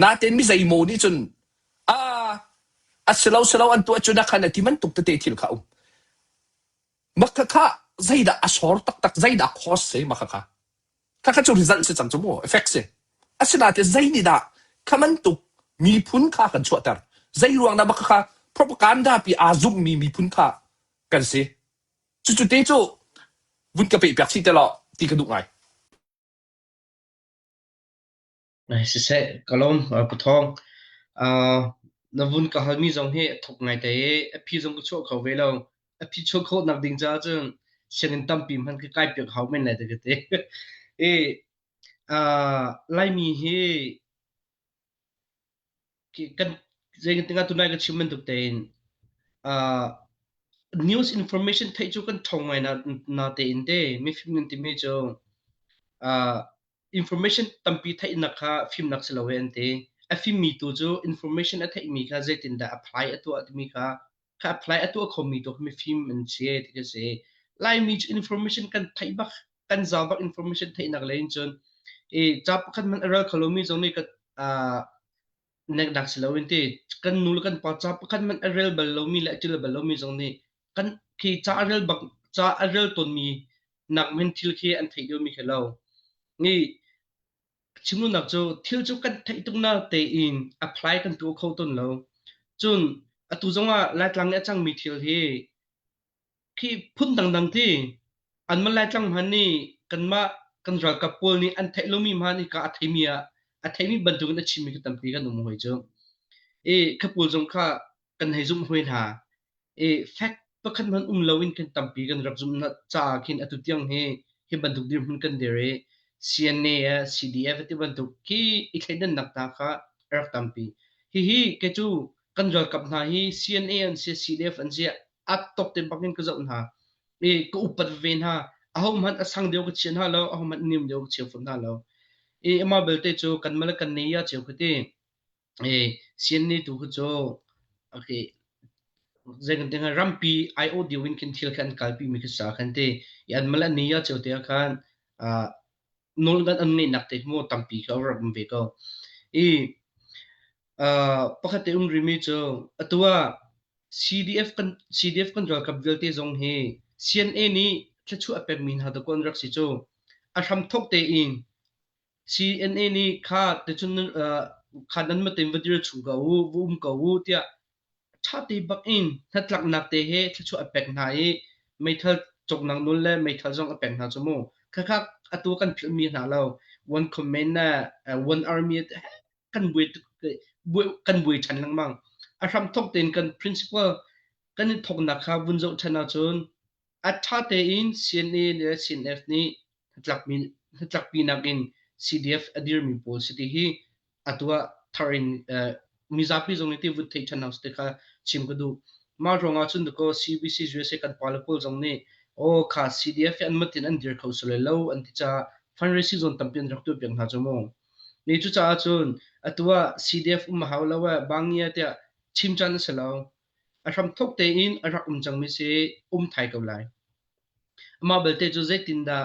Natein mi zeimaw nih cun a a si lo si lo an tuah cu na khan a ti bantuk tete thil kha um. Maka kha zeidah a sor taktak, zeidah cause si maka kha. Khakha cu result si cang cu mu, effect si. Asinain zei nih dah kha bantuk miphun kha kan chuahter? Zei ruang dah maka kha propaganda pi aa zummi miphun kha kan si? Cucu te cu vun ka peh piak chih te law ti ka duh ngai. Siseh, ka lawm, Pu Thawng. Uh, Na vun ka halmi zong hi a thuk ngaite i a phi zong ka chuah kho ve lo. A phi chuah khawhnak ding caah cun sianginn tampi hmanh ka kai piak hau men lai ti ka ti. I uh, Laimi hi kan zei kan tinga tunai ka chim bantuk tein uh, news information theih cu kan ṭhawng ngai na, na tein te mifim nan timi cu uh, information tampi theihnak kha fimnak si lo e an ti. A fimmi tu cu information a theihmi kha zeitindah apply a tuah timi kha kha apply a tuah khomi tu kha mifim an si ti ka si. Laimi cu information kan theih bak kan zau bak information theihnak lei in cun i ca pakhat hmanh a rel kho lomi zong nih ka uh, neknak si loin ti kan nu le kan pa ca pakhat hmanh a rel bal lomi le a ṭil bal lomi zong nih kan khi ca a rel bak ca a rel tawnmi nak men thil khi an theih deuhmi khi lo ni chimnunak cu thil cu kan theih tuk na tein apply kan tuah kho tawn lo cun atu zongah Laitlang i a cangmi thil hi Khi phun dangdang ti anmah Laitlang hmanh nih kanmah kan ralkap pawl nih an theih lomi hmanh hika a theimi ah a theimi bantukin a chimmi khi tampi kan um hoi cu. I kha pawl zong kha kan hei zumh hoi hna. I fact pakhat hmanh um loin kan tampi kan rak zumh caah khin atu tiang hi hi bantuk dirhmun kan dir i CNA ah CDF ti bantuk khi i thleidannak hna kha a rak tampi. Hihi kei cu kan ralkap hna hi CNA an si CDF an si a tok te bak in ka zoh hna i ka upat ve hna aho hmanh a sang deuh ka chia hna lo aho hmanh niam deuh ka chia fawn hna lo i amah belte cu kan mal kan nei ya cheu khati i sian ni tu khu cu okay zei kan tinga rampi IO deu in khin thil khan kalpi mi khi sa khan ti i an mal an ni ya cheu te khan nul kan an nei nak te mu tampi ka rak um ve ko i pakhat te um rimi cu atu ah CDF kan CDF kan ralkap vialte zong hi CNA nih thluachuah a pekmi hna dakaw an rak si cu. A hramthawk tein CNA nih kha ticun kha nan matin va dir chung ko u, va um ko u tiah ṭha te bak in hnatlaknak te he thluachuah a pek hna i meithal cawknak nawl le meithal zong a pek hna cu mu. Khakha atu kan philhmi hna lo. One command na one army kan buai kan buai ṭhan lengmang. A hramthawk tein kan principal kan i thawknak kha vun zoh ṭhan ahcun a ṭha tein CNA le CNF nih hnatlakmi hnatlakpinak in CDF a dirmi pawl si ti hi atu ah thar in mizapi zong nih ti vun theih ṭhan hau si ti kha chim ka duh. Mah ruangah cun dakaw CBC USA kan pale pawl zong nih aw kha CDF hi anmah tin an dir kho sule lo an ti caah fundraising zon tampi an rak tuah piak hna cu mu. Ni cucaah cun atu ah CDF um a hau lo eh bangia tiah chim caan a si lo. A hramthawk tein a rak um cangmi si um thai ko lai. Amah belte cu zeitindah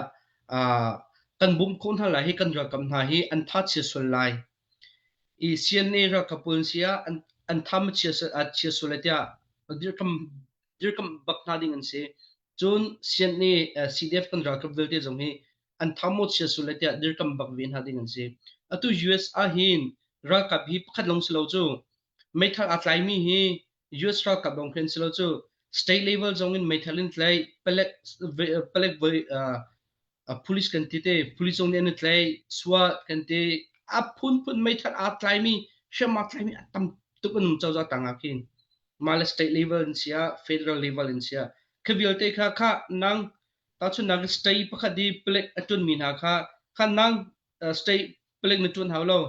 uh, kan bawmh khawh hna lai hi kan ralkap hna hi an tha chia sual lai. I CNA ralkap pawl si ah an, an tha ma chia, chia sual lai tiah dirkam dirkam bak hna ding an si. Cun CNA CDF kan ralkap vialte zong hi an tha maw chia sul lai tiah dirkam bak ve hna ding an si. Atu US ah hin ralkap hi pakhat lawng si lo cu meithal aa tlaimi hi US ralkap lawng khi an si lo cu state level zong in meithal in tlaih palek palek voi uh, police kan ti te police zong nih an i tlaih SWAT kan ti a phunphun meithal aa tlaimi hriam aa tlaimi a tam tuk an um cozah tang ah khin mah le state level in sia federal level in sia kha vialte kha kha nang Tahchunhnak state pakhat i palek a ṭuanmi hna kha kha nang state palek na ṭuan hau lo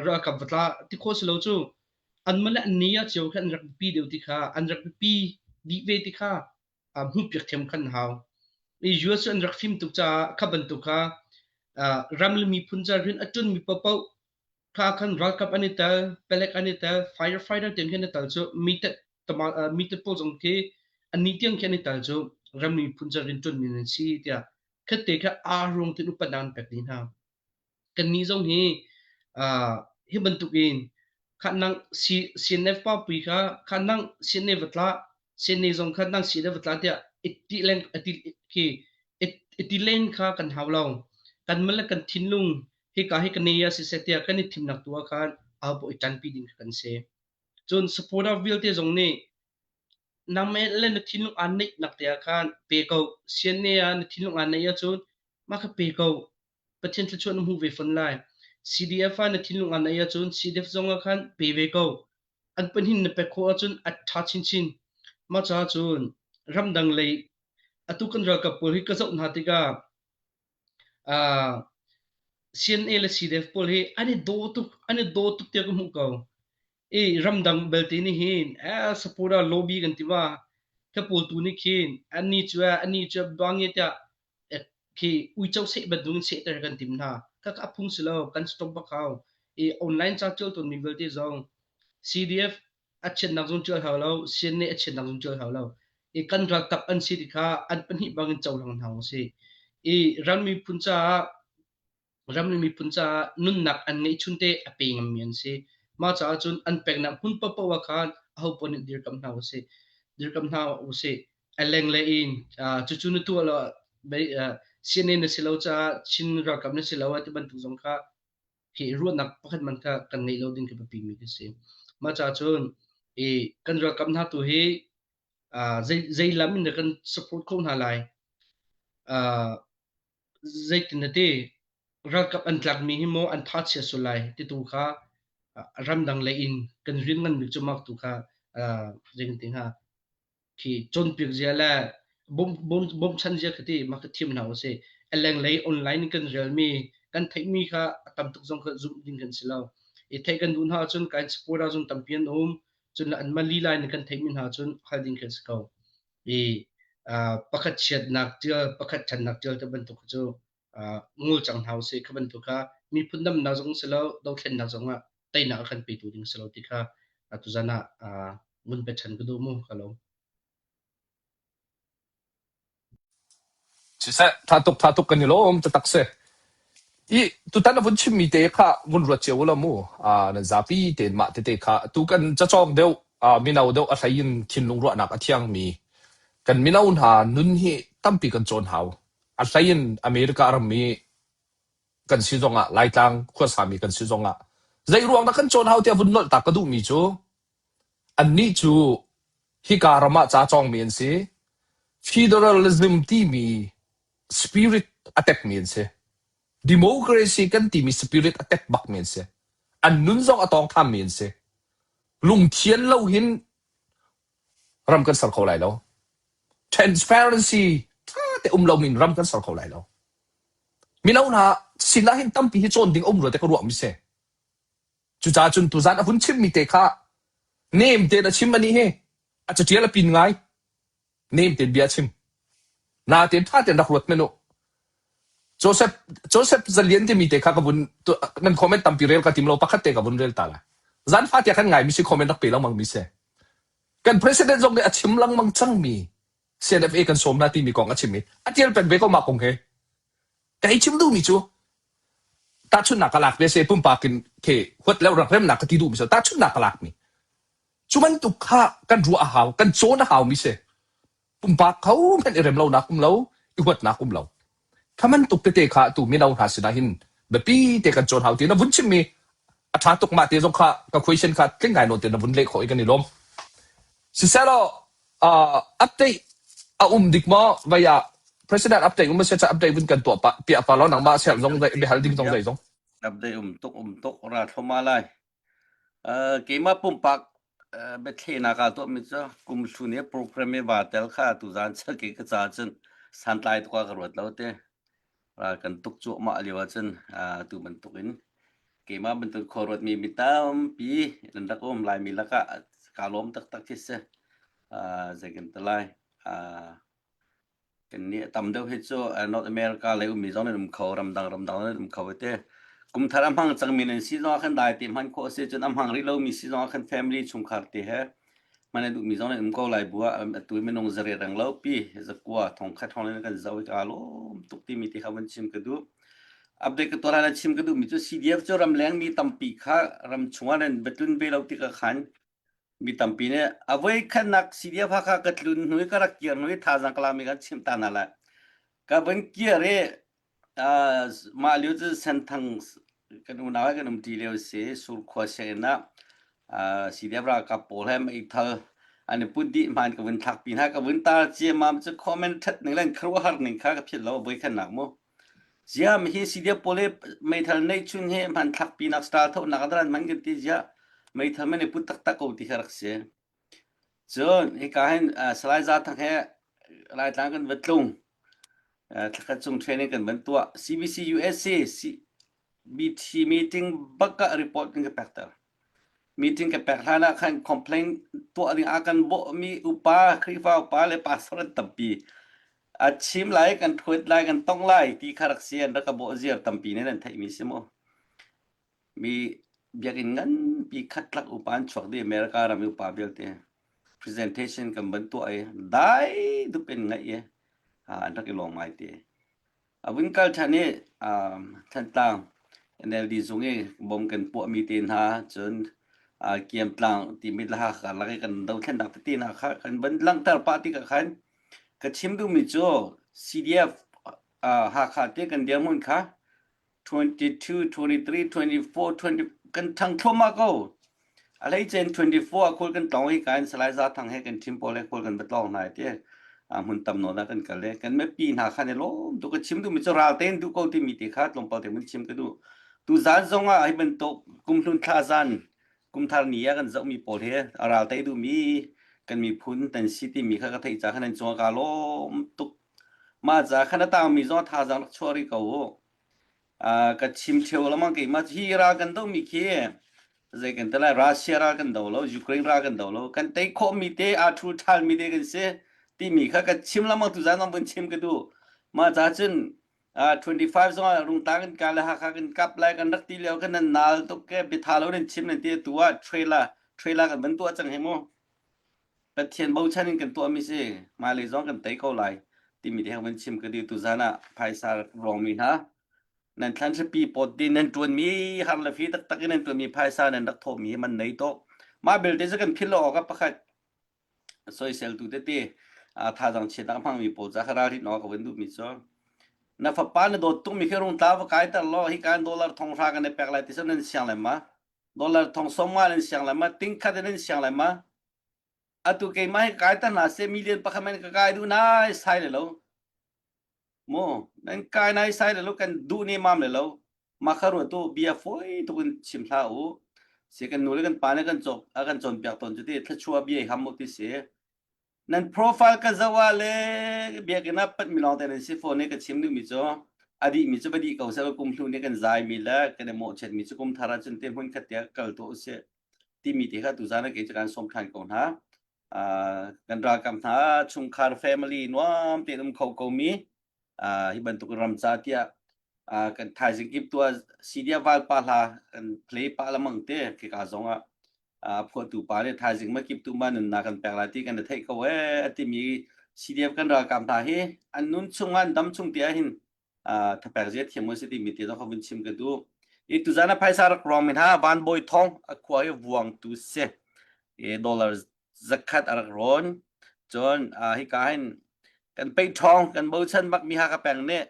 ralkap va tla ti khawh si lo cu anmah le an ni ah cio kha an rak biapi deuh ti kha an rak biapi dih ve ti kha hmuhpiak thiam khan hau. I US cu an rak fim tuk caah kha bantuk kha ram le miphun ca rian a ṭuanmi paohpaoh kha khan ralkap an i tel, palek an i tel, firefighter tiang khi an i tel cu meted meted pawl zong khi annih tiang khi an i tel cu ram miphun ca rianṭuanmi nan si tiah khatte kha aa ruang tin upatnak an pek dih hna. Kannih zong hi hi bantukin kha nang CNF pa pui kha kha nang CNA va tla CNA zong kha nang CNA va tla tiah iti leng ati khi iti len kha kan hau lo kan mal kan thinlung hika hi ka nei ah siseh tiah kan i thimnak tu ah khan aho i ṭanpi ding kha kan si. Cun supporter vialte zong nih nangmah le na thinlung aa neihnak te ah khan pe ko. CNA ah na thinlung aa neih ahcun mah kha pe ko. Pathian thluachuah na hmuh ve fawn lai. CDF ah na thinlung aa neih ahcun CDF zong ah khan pe ve ko. An pahnih na pek khawh ahcun a ṭha chinchin. Mah caah cun ramdang lei atu kan ralkap pawl hi ka zoh hna tikah uh, CNA le CDF pawl hi an i daw tuk an i daw tuk tiah ka hmuh ko. I ramdang belte nih hin eh support ah lobby kan ti ma ka pawl tu nih khin ani cu ani cu bangi tiah khi uico seh bantuk in sehter kan tim hna. Ka ka phung si lo kan stop bak hau. I online ca tial tawn mi vialte zong CDF a chiatnak zong tial hau lo, CNA a chiatnak zong tial hau lo. I kan ralkap an si ti kha an pahnih bangin cohlang hna usih. I ram miphun caah ram le miphun caah nunnak an ngeihchun te a pe ngammi an si. Mah caah cun an peknak hmun paohpaoh ah khan ahopaoh nih dirkamh hna usih. Dirkamh hna usih. A lenglei in cucu na tuah lo CNA na si lo caah Chin ralkap na si lo ti bantuk zong kha khi ruahnak pakhat man kha kan ngeih lo ding khi biapi mi khi si. Mah caah cun i kan ralkap hna tu hi zei zei lam in dah kan support kho hna lai. Zeitin na ti? Ralkap an tlakmi hi maw an tha chia sual lai titu kha ramdang lei in kan rian ngan bik cu mak tu kha zei kan ti hnga khi cawnpiak zia le bawmchan zia kha ti mah kha thiam hna usih. A lenglei online in kan relmi kan theihmi kha a tam tuk zong kha zumh ding kan si lo. I theih kan duh hna ahcun kan support ahcun tampi an um. Cun anmah lila in kan theihmi hna cun hal ding khi a si ko. I pakhat chiatnak ṭial pakhat ṭhatnak ṭial te bantuk cu ngul cang hna usih kha bantuk kha miphun damnak zong si lo dothlennak zong ah teinak a kan petu ding si lo ti kha tuzan ah ngun pe ṭhan ka duh mu ka lo. Siseh, tha tuk tha tuk kan i lawm taktak si. I tutan a vun chimmi te kha vun ruat cio ulaw mu. Ah, nan zapi tein mah tete kha tu kan cacawng deuh ah mino deuh a hlei in thinlung ruahnak a thiangmi kan mino hna nun hi tampi kan cawn hau. A hlei in America ram i kan si zongah Laitlang khuasami kan si zongah zei ruang dah kan cawn hau tiah vun nolh ta ka duhmi cu annih cu hika ram ah ca cawngmi an si. Federalism timi spirit a tekmi an si. Democracy kan timi spirit a tek bakmi an si. An nun zong a tawng thammi an si. Lungthian lo hin ram kan ser kho lai lo. Transparency tha te um lo min ram kan ser kho lai lo. Mino hna sin ah hin tampi hi cawn ding um rua te ka ruah mi si. Cucaah cun tuzan a hun chimmi te kha nem tein a chim ani hi a catial a pin ngai. Nem tein bia a chim. Natein ṭha tein rak ruat men u. Joseph Joseph Zalian timi te kha ka vun nan comment tampi rel ka tim lo pakhat te ka vun rel ta lai. Zan fa tiah kan ngai mi si comment rak pe lengmang mi si. Kan president zong nih a chim lengmang cangmi CNFA kan sawm hna timi kong a chim i a tial peng ve ko mah kong he. Ka i chim duhmi cu tahchunhnak ka lak ve se pumpak in ke huat le rak remnak ka ti duhmi si tahchunhnak ka lak mi. Cu bantuk kha kan ruah a hau, kan cawn a haumi si. Pumpak kho hmanh i rem lonak um lo, i huatnak um lo. Kha bantuk tete kha tu mino hna sinah hin biapi te kan cawn hau ti na vun chimmi a ṭha tuk mah te zong kha ka question kha tling ngai nawn te na vun leh khawh i kan i lawm. Siselaw uh, update a um dik maw vai ah president update um se update vun kan tuah pa piah pa lo nangmah sel zong dai bihal ding zong dai zong Update um tuk um tuk ra thloma lai. Keimah pumpak biathlehnak aa tuahmi cu kumhlun i program i vaa tel kha tuzaan chak i ka caah cun santlai tuk ah ka ruat lo ti. Ral kan tuk cuahmah lio ahcun atu bantukin keimah bantuk khua ruatmi mi tampi nan rak um Laimi lakah kaa lawm taktak khi si. Zei kan ti lai. Kannih a tam deuh hi cu North America lei ummi zong nan um kho, ramdang ramdang nan um kho te. Kum thar a hmang cangmi nan si zongah khan dai te hman khawh a si cun a hmang rih lomi si zongah khan family chungkhar te he hman a duhmi zong nan um ko lai bu ah atu minung zariat reng lo pi zakua thongkhat hrawng in kan zoh i kaa lawm tuk timi te kha van chim ka duh. Update ka tuah lai chim ka duhmi cu CDF cu ramleng mi tampi kha ram chungah nan va tlun ve lo tikah khan Mi tampi nih a voikhatnak CDF Hakha ka tlun hnu i ka rak kir hnu i thazaang ka lakmi kan chimh ta hna lai. Ka vun kir i uh, mah lio cu Senthang kan unau he kan umṭi lio si Surkhua sianginn ah uh, CDF ralkap pawl he meithal an i put dih hmaan ka vun thlakpi hna ka vun tar ciammam cu comment ṭhat ning le an khuaruahhar ning kha ka philh lo voikhatnak mu. Ziah hi CDF pawl hi meithal neihchun hi hmanthlak pinak style thonak a daran man kan ti ziah. Meithal man i put taktak ko ti kha rak si. Cun hika hin Salai Za Thang he Laitlang kan va tlung. Thlakhat chung training kan van tuah. CBC USA CBT meeting bak ah report kan ka pekter. Meeting ka pek hlan ah khan complaint tuah ding a kan bawhmi upa, Khrihfa upa le pastor an tampi. A chim lai, kan thuat lai, kan tong lai ti kha rak si an rak ka bawh ziar tampi ne nan theihmi si mu. Mi biakinn nganpi khat tlak upa an chuak dih America ram i upa vialte. Presentation kan van tuah i dai dup in ngaih i an rak i lawm ngai te. A vun kal ṭhan i Thantlang NLD zung i bom kan puahmi te hna cun Kiamtlang timi le Hakha lak i kan dothlennak tete hna kha kan van langhter pah tikah khan ka chim duhmi cu CDF Hakha te kan dirhmun kha 22, 23, 24, 20 kan ṭhang thluahmah ko. A hleicen 24 ah khual kan tlawng hi ka in Salai Za Thang he kan ṭhim pawl he khual kan va tlawng hna ti a hmun tam nawn ah kan kal i kan mipi hna khan i lawm tuk ka chim duhmi cu ral tein duh ko timi ti kha tlawmpal te mun chim ka duh. Tu zan zong ah hi bantuk kumhlun thla zan kumthar ni ah kan zohmi pawl hi a ral tei duhmi kan miphun tan si timi kha ka theih ca khan an cung ah kaa lawm tuk. Mah ca khan a tangmi zong thazaang rak chuah rih ko u. Ka chim ṭheo lengmang keimah hi ral kan dohmi khi zei kan ti lai Russia ral kan do lo Ukraine ral kan do lo kan tei khawhmi te aa ṭhul ṭhalmi te kan si timi kha ka chim lengmang tu zan vun chim ka duh mah ca cun 25 zong ah Rungtlang kan ka le Hakha kan kap lai kan rak ti lio kan nan nal tuk ke biatha lo nan chim nan ti tu ah trailer trailer kan van tuah cang he mu Pathian bochan in kan tuahmi si hmailei zong kan tei ko lai timi te van chim ka duh tu zan ah phaisa rawngmi hna nan thlan hripi pawt din nan ṭuanmi har le fi taktak in nan ṭuanmi phaisa nan rak thawhmi hi man nei to mah belte cu kan philh lo awk ah pakhat soiseltu tete thazaang chiatnak hmangmi pawl ca kha ralrin awk ka van duhmi cu na fapa na dawt tukmi khi rung tla va kai ter law hi kan dollar thong hra kan i pek lai ti so nan siang lai ma dollar thong som nga nan siang lai ma ting khat in nan siang lai ma Atu keimah hi kai ta hna seh million pakhat men ka kai duh nai sai le lo. Mu nan kai nai sai le lo kan duh ne mam le lo. Ma kha ruat tu bia foi tuk in chim hlah u. Si kan nu le kan pa ne kan cawk a kan cawn piak tawn cu ti thluachuah bia i ham u ti si. Nan profile ka zoh ah le biakinn ah pat mi lawng te nan si phone i ka chim duhmi cu a dih mi cu va dih ko seh kum hlu nih kan zai mi le kan i mawhchiat mi cu kum thar ah cun te hmun khat tiah kal tuah usih. Timi te kha tuzan ah kei cu kan sawm ṭhan ko hna. Uh, kan ralkap hna chungkhar family nuam tein um kho ko mi uh, hi bantuk ram ca tiah uh, kan thaizing kip tua CDF valpa hla kan play pa lamang te ke ka zong ah uh, phuahtu pa le thaizing ma kip tu ma nunnak kan pek lai ti kan theih ko e timi CDF kan ralkap hna hi an nun chung an dam chung ti ah hin thapek zia thiam si timi te zong kha vun chim ka duh. I tuzan a phaisa rak rong min ha Van Bawi Thong a khua i vuang tu si. E dollar zakhat a rak rawn. Cun hika hin kan pei ṭhawng kan bochan bak mi ha ka peng nih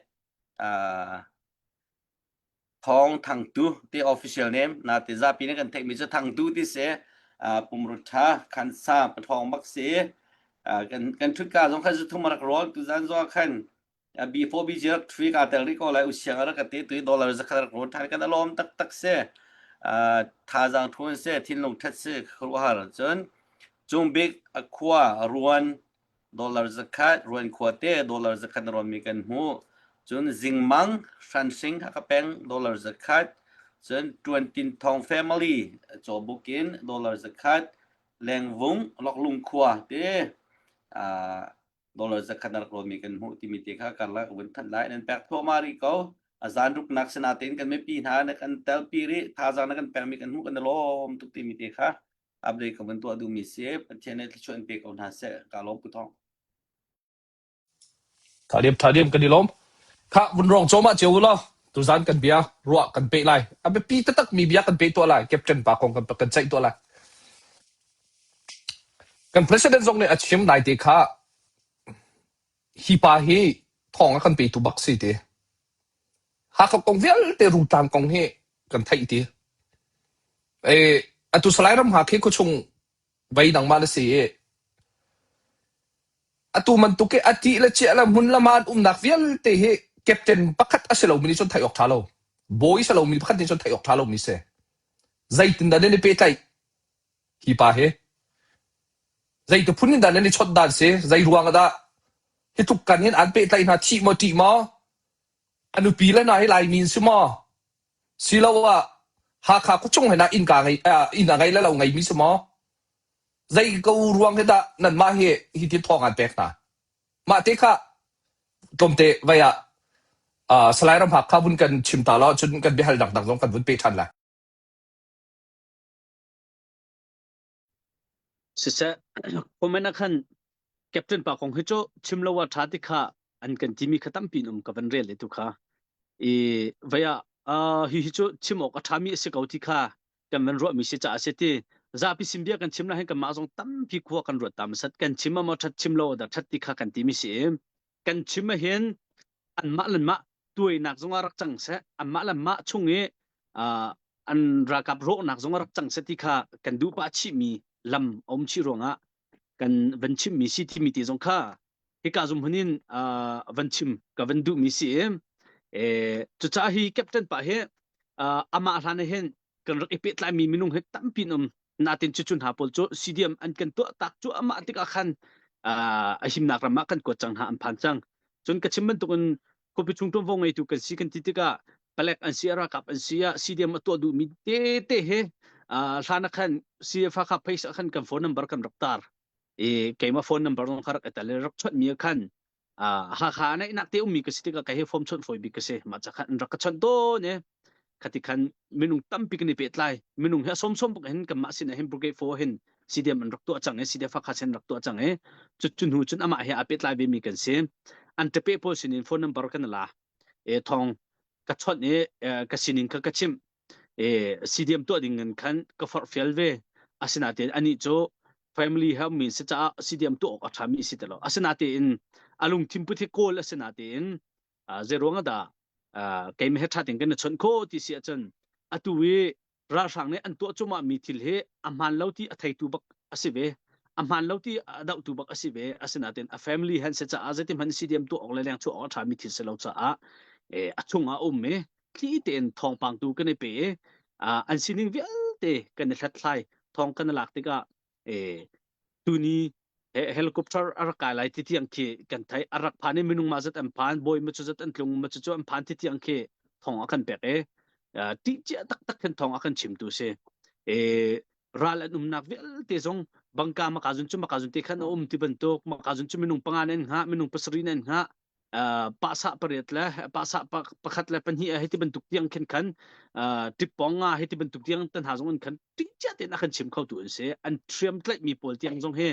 Thawng Thangtu ti official name na ti zapi nih kan theihmi cu Thangtu ti si pumrut ṭha khansa pathawng bak si kan kan ṭhutka zong khan zuthum a rak rawl tuzan zong ah khan B4BG rak ṭhui ka tel rih ko lai usiang a rak ka ti tu dollar zakhat rak rawl ṭhan kan alawm taktak si thazaang ṭhun si thinlung ṭhat si khuaruahhar cun Cung bik a khua ruan dollar zakhat ruan khua te dollar zakhat na rawnmi kan hmuh cun zingmang hranhring haka peng dollar zakhat cun tuantin thong family cawbuk in dollar zakhat lengvung loklung khua te dollar zakhat na rak rawnmi kan hmuh timi te kha karlak vun thanh lai nan pek thluahmah rih ko a zan ruknak sinatein kan mipi hna na kan telpi rih thazaang na kan pekmi kan hmuh kan i lawm tuk timi te kha update ka van tuah duhmi si Pathian nih thluachuah in pe ko hna seh ka lawm pu thong Tha diam tha diam kan i lawm. Kha vun rong chom ah cio law tuzan kan bia ruah kan peh lai. A biapi taktak mi bia kan peh tuah lai. Captain pa kong kan kan ceih tuah lai. Kan president zong nih a chim lai te kha hi pa hi thong a kan petu bak si ti. Hakha kong vialte rungtlang kong hi kan theih ti. E, atu Salai ram ha khi khuachung vei nangmah na si i atu bantuk i a ti le cia le hmun le ma an umnak vialte hi captain pakhat a si lomi nih cun theih awk ṭha lo. Bawi si lomi pakhat nih cun theih awk ṭha lomi si. Zeitindah nan i pehtlaih? Hi pa hi zei tu phun in dah nan i chawnh dan si? Zei ruang ah dah hi tluk kan in an pehtlaih hna thih maw ṭih maw? A nupi le hna hi Laimi an si maw? Siloah Hakha khuachung he nah innka ngei inn a ngei le lo ngeimi si maw? Zei ko ruang hi dah nanmah hi hi ti thawng an pek hna? Mah te kha tlawmte vai ah Salai Ramhak kha vun kan chim ta law cun kan biahalnak dang zong kan vun pe ṭhan lai. Siseh, comment ah khan Captain pa kong hi cu chim lo ah ṭha ti kha an kan timi kha tampi in um ka van rel le tu kha. I vei ah uh, hi hi cu chim awk a ṭhami a si ko ti kha kan van ruahmi si caah a si ti. Zapi sin bia kan chim la hin kanmah zong tampi khua kan ruat ta masat kan chim ah maw ṭhat chim lo dah ṭhat ti kha kan timi si i kan chim ah hin anmah le mah tuainak zong ah rak cang seh anmah le mah chung i uh, an ralkap rawhnak zong ah rak cang seh ti kha kan duh pah chihmi lam a um chih ruangah kan van chimmi si timi ti zong kha hika zum hun in uh, van chim ka van duhmi si i eh cucaah hi captain pa hi uh, amah hlan ah hin kan rak i pehtlaimi minung hi tampi an um natin cucu hna pawl cu CDM an kan tuah tak cu amah tikah khan a himnak ram ah kan kuat cang hna an phan cang cun ka chim bantukin khuapi chung ṭuanvo ngeitu kan si kan ti tikah palek an si ralkap an si ah CDM a tuah duhmi te te he hlan ah khan CFA kha phaisa khan kan phone number kan rak tar i keimah phone number zong kha rak i tel i rak chawnh mi khan Hakha naihnak te ummi ka si tikah ka he form chawnh fawi bik ka si. Mah ca khan an rak ka chawnh tawn i khati khan minung tampi kan i pehtlai. Minung hi a sawmsawm bak hin kanmah sin ah hin Brigade 4 hin CDM an rak tuah cang i CDF Hakha sin rak tuah cang i cu cu hnu cun amah he aa pehtlai ve mi kan si. An ṭape pawl sin in phone number kan la. E thong ka chawnh i ka sining kha ka chimh. E CDM tuah ding in khan ka forhfial ve. Asinain anih cu family he mi si caah CDM tuah awk a ṭhami si ti lo. Asinain a lungthin put hi kawl asinain zeiruang ah dah keimah he ṭha tein kan i chawnh khawh ti si ahcun atu i ralhrang nih an tuah cuahmah mi thil hi a hmaan lo ti a theitu bak a si ve. A hmaan lo ti a dohtu bak a si ve. Asinain a family han si caah zeiti hmanh CDM tuah awk le leng chuah awk a ṭhami thil si lo caah a chungah a um i thli tein thawngpang tu kan i pe i an sining vialte kan i hlathlai thawng kan i lak tikah tuni helicopter a rak kai lai ti tiang khi kan thei a rak phan i minung mah zat an phan bawi ma cu zat an tlung ma cu cu an phan ti tiang khi thawng a kan pek i ṭih cia taktak khin thawng a kan chimtu si ral an umnak vialte zong bangka maka zun cu maka zun te khan a um ti bantuk maka zun cu minung panga nan hngah minung pasarih nan hngah pahsah pariat le pahsah pakhat le pahnih hei ti bantuk tiang khin khan tippong nga hei ti bantuk tiang tan ha zong in khan tingcia tein a kan chim kho tu an si an hriam tlaih mi pawl tiang zong hi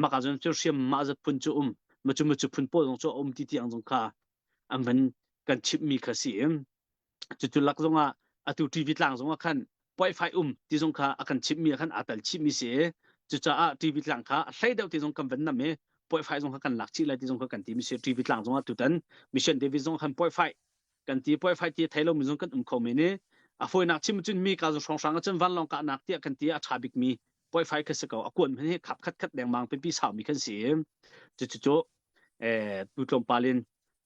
maka zong cu hriam mah zat phun cu um macu macu phun pawl zong cu um ti tiang zong kha an van kan chimh mi kha si cucu lak zongah atu TV tlang zongah khan puaifai um ti zong kha a kan chimhmi ah khan aa tel chihmi si i cucaah TV tlang kha hlei deuh ti zong kan van nam i puaifai zong kha kan lak chih lai ti zong kha kan ti mi si TV tlang zongah tutan Mission David zong khan puaifai kan ti puaifai ti thei lomi zong kan um kho men i a fawinak chim cun mi ka zong hrawnghrang ahcun vanlawng kahnak tiah kan ti a ṭha bikmi puaifai kha si ko a kuan hmanh hi khap khat khat dengmang pipi saumi kan si i cucu eh tu tlawmpal in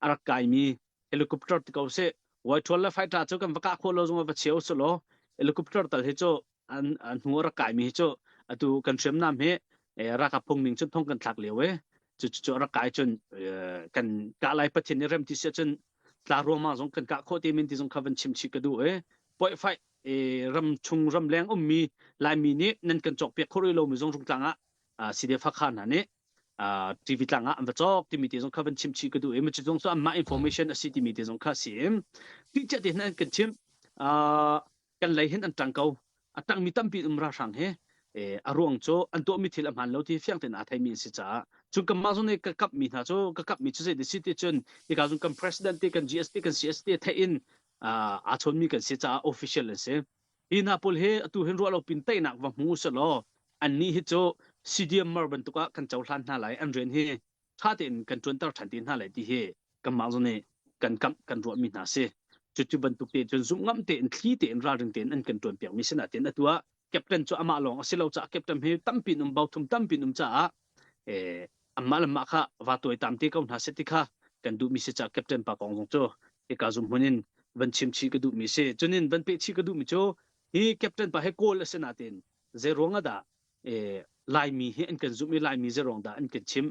a rak kaimi helicopter ti ko seh Whitehall le fighter cu kan va kah khawh lo zong va cheu su law helicopter tal hi cu an an hnu a rak kaimi hi cu atu kan hriamnam hi ralkap phung ning cun thong kan thlak lio e cu cu rak kai cun kan kah lai pathian nih rem ti sia cun tla ruangmang zong kan kah khawh te men ti zong kha van chim chih ka duh e poi fight ram chung ram leng ummi laimi nih nan kan cawk piak khawh rih lomi zong rungtlang ah CDF Hakha hna nih TV tlang ah an va cawk timi te zong kha van chim chih ka duh i macu zong cu anmah information a si timi te zong kha a si ti cia te hin kan chim kan lei hin an ṭang ko a ṭangmi tampi um ralhrang he a ruang cu an tuahmi thil a hmaan lo ti fiang tein aa theimi an si caah cun kanmah zong nih ka kapmi hna cu ka kapmi cu zei si ti cun hika zong kan president te kan GST kan CST theih in aa chawnmi kan si caah official an si Hi hna pawl hi atu hin ruah lo pin teinak va hmu selaw annih hi cu CDM mar bantuk ah kan cohlan hna lai an rian hi ṭha tein kan ṭuanter ṭhan te hna lai ti hi kanmah zong nih kan kamh kan ruahmi hna si. Cucu bantuk te cun zumh ngam tein thli tein ralring tein an kan ṭuanpiakmi si nain atu ah captain cu amah lawng a si lo caah captain hi tampi in um bothum tampi in um caah eh, anmah le mah kha va tuaitam te ko hna seh ti kha kan duhmi si caah captain pa kong zong cu hika zum hmun in van chim chih ka duhmi si. Cunin van peh chih ka duhmi cu hi captain pa hi kawl a si nain zei ruang ah dah? Eh, Laimi hi an kan zumh i Laimi zeruang dah an kan chimh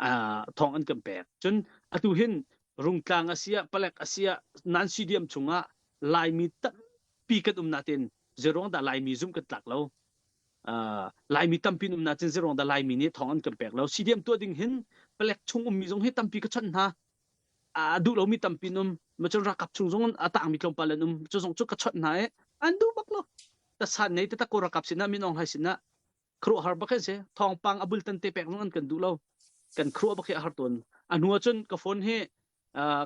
uh, thawng an kan pek. Cun atu hin Rungtlang a si ah Palek a si ah nan CDM chungah Laimi tampi kan um natin zeruang dah Laimi zumh kan tlak lo. Uh, Laimi tampi um natin zeruang dah Laimi nih thawng an kan pek lo. CDM tuah ding hin Palek chung ummi zong hi tampi ka chawnh hna. A duh lomi tampi um. Macun ralkap chung zong a tangmi tlawmpal an um. Cu zong cu ka chawnh hna i an duh bak lo. Tasan nei taktak ko ralkap sinah Min Aung Hlaing sinah khuaruahhar bak hi si. Thawngpang a bultan te pek zong an kan duh lo. Kan khuaruah bak hi a har tawn. A hnu ah cun ka phone hi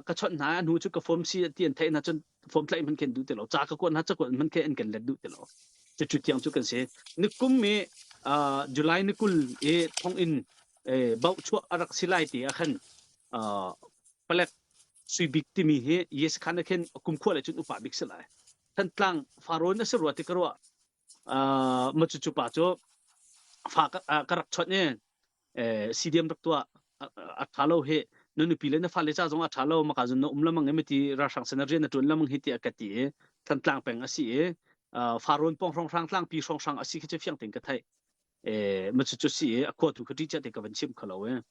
ka chawnh hna a hnu cu ka phone si ti an theih hna cun phone tlaih hmanh khin duh ti lo. Ca ka kuat hna cakuat hmanh khi an kan let duh ti lo. Cucu tiang cu kan si. Nikum i July ni 20 i thonginn bauh chuah a rak si lai ti ah khan palek sui bik timi hi yes khan ah khin kumkhua le cun upa bik si lai. Thantlang Farawn a si rua ti ka ruah. Uh, ma cu cu pa cu fa ka, uh, ka rak chawnh i eh, CDM rak tuah a tha lo hi na nupi le na fale ca zong a tha lo maka zun na um lamang i mati ralhrang sana rian na tuan lamang hi tiah ka ti i Thantlang peng a si i uh, Farawn pong hrawnghrang tlangpi hrawnghrang a si khi cu fiang tein ka theih. Eh, ma cu cu si i a khua tu kha ṭi te ka van chim khalo e.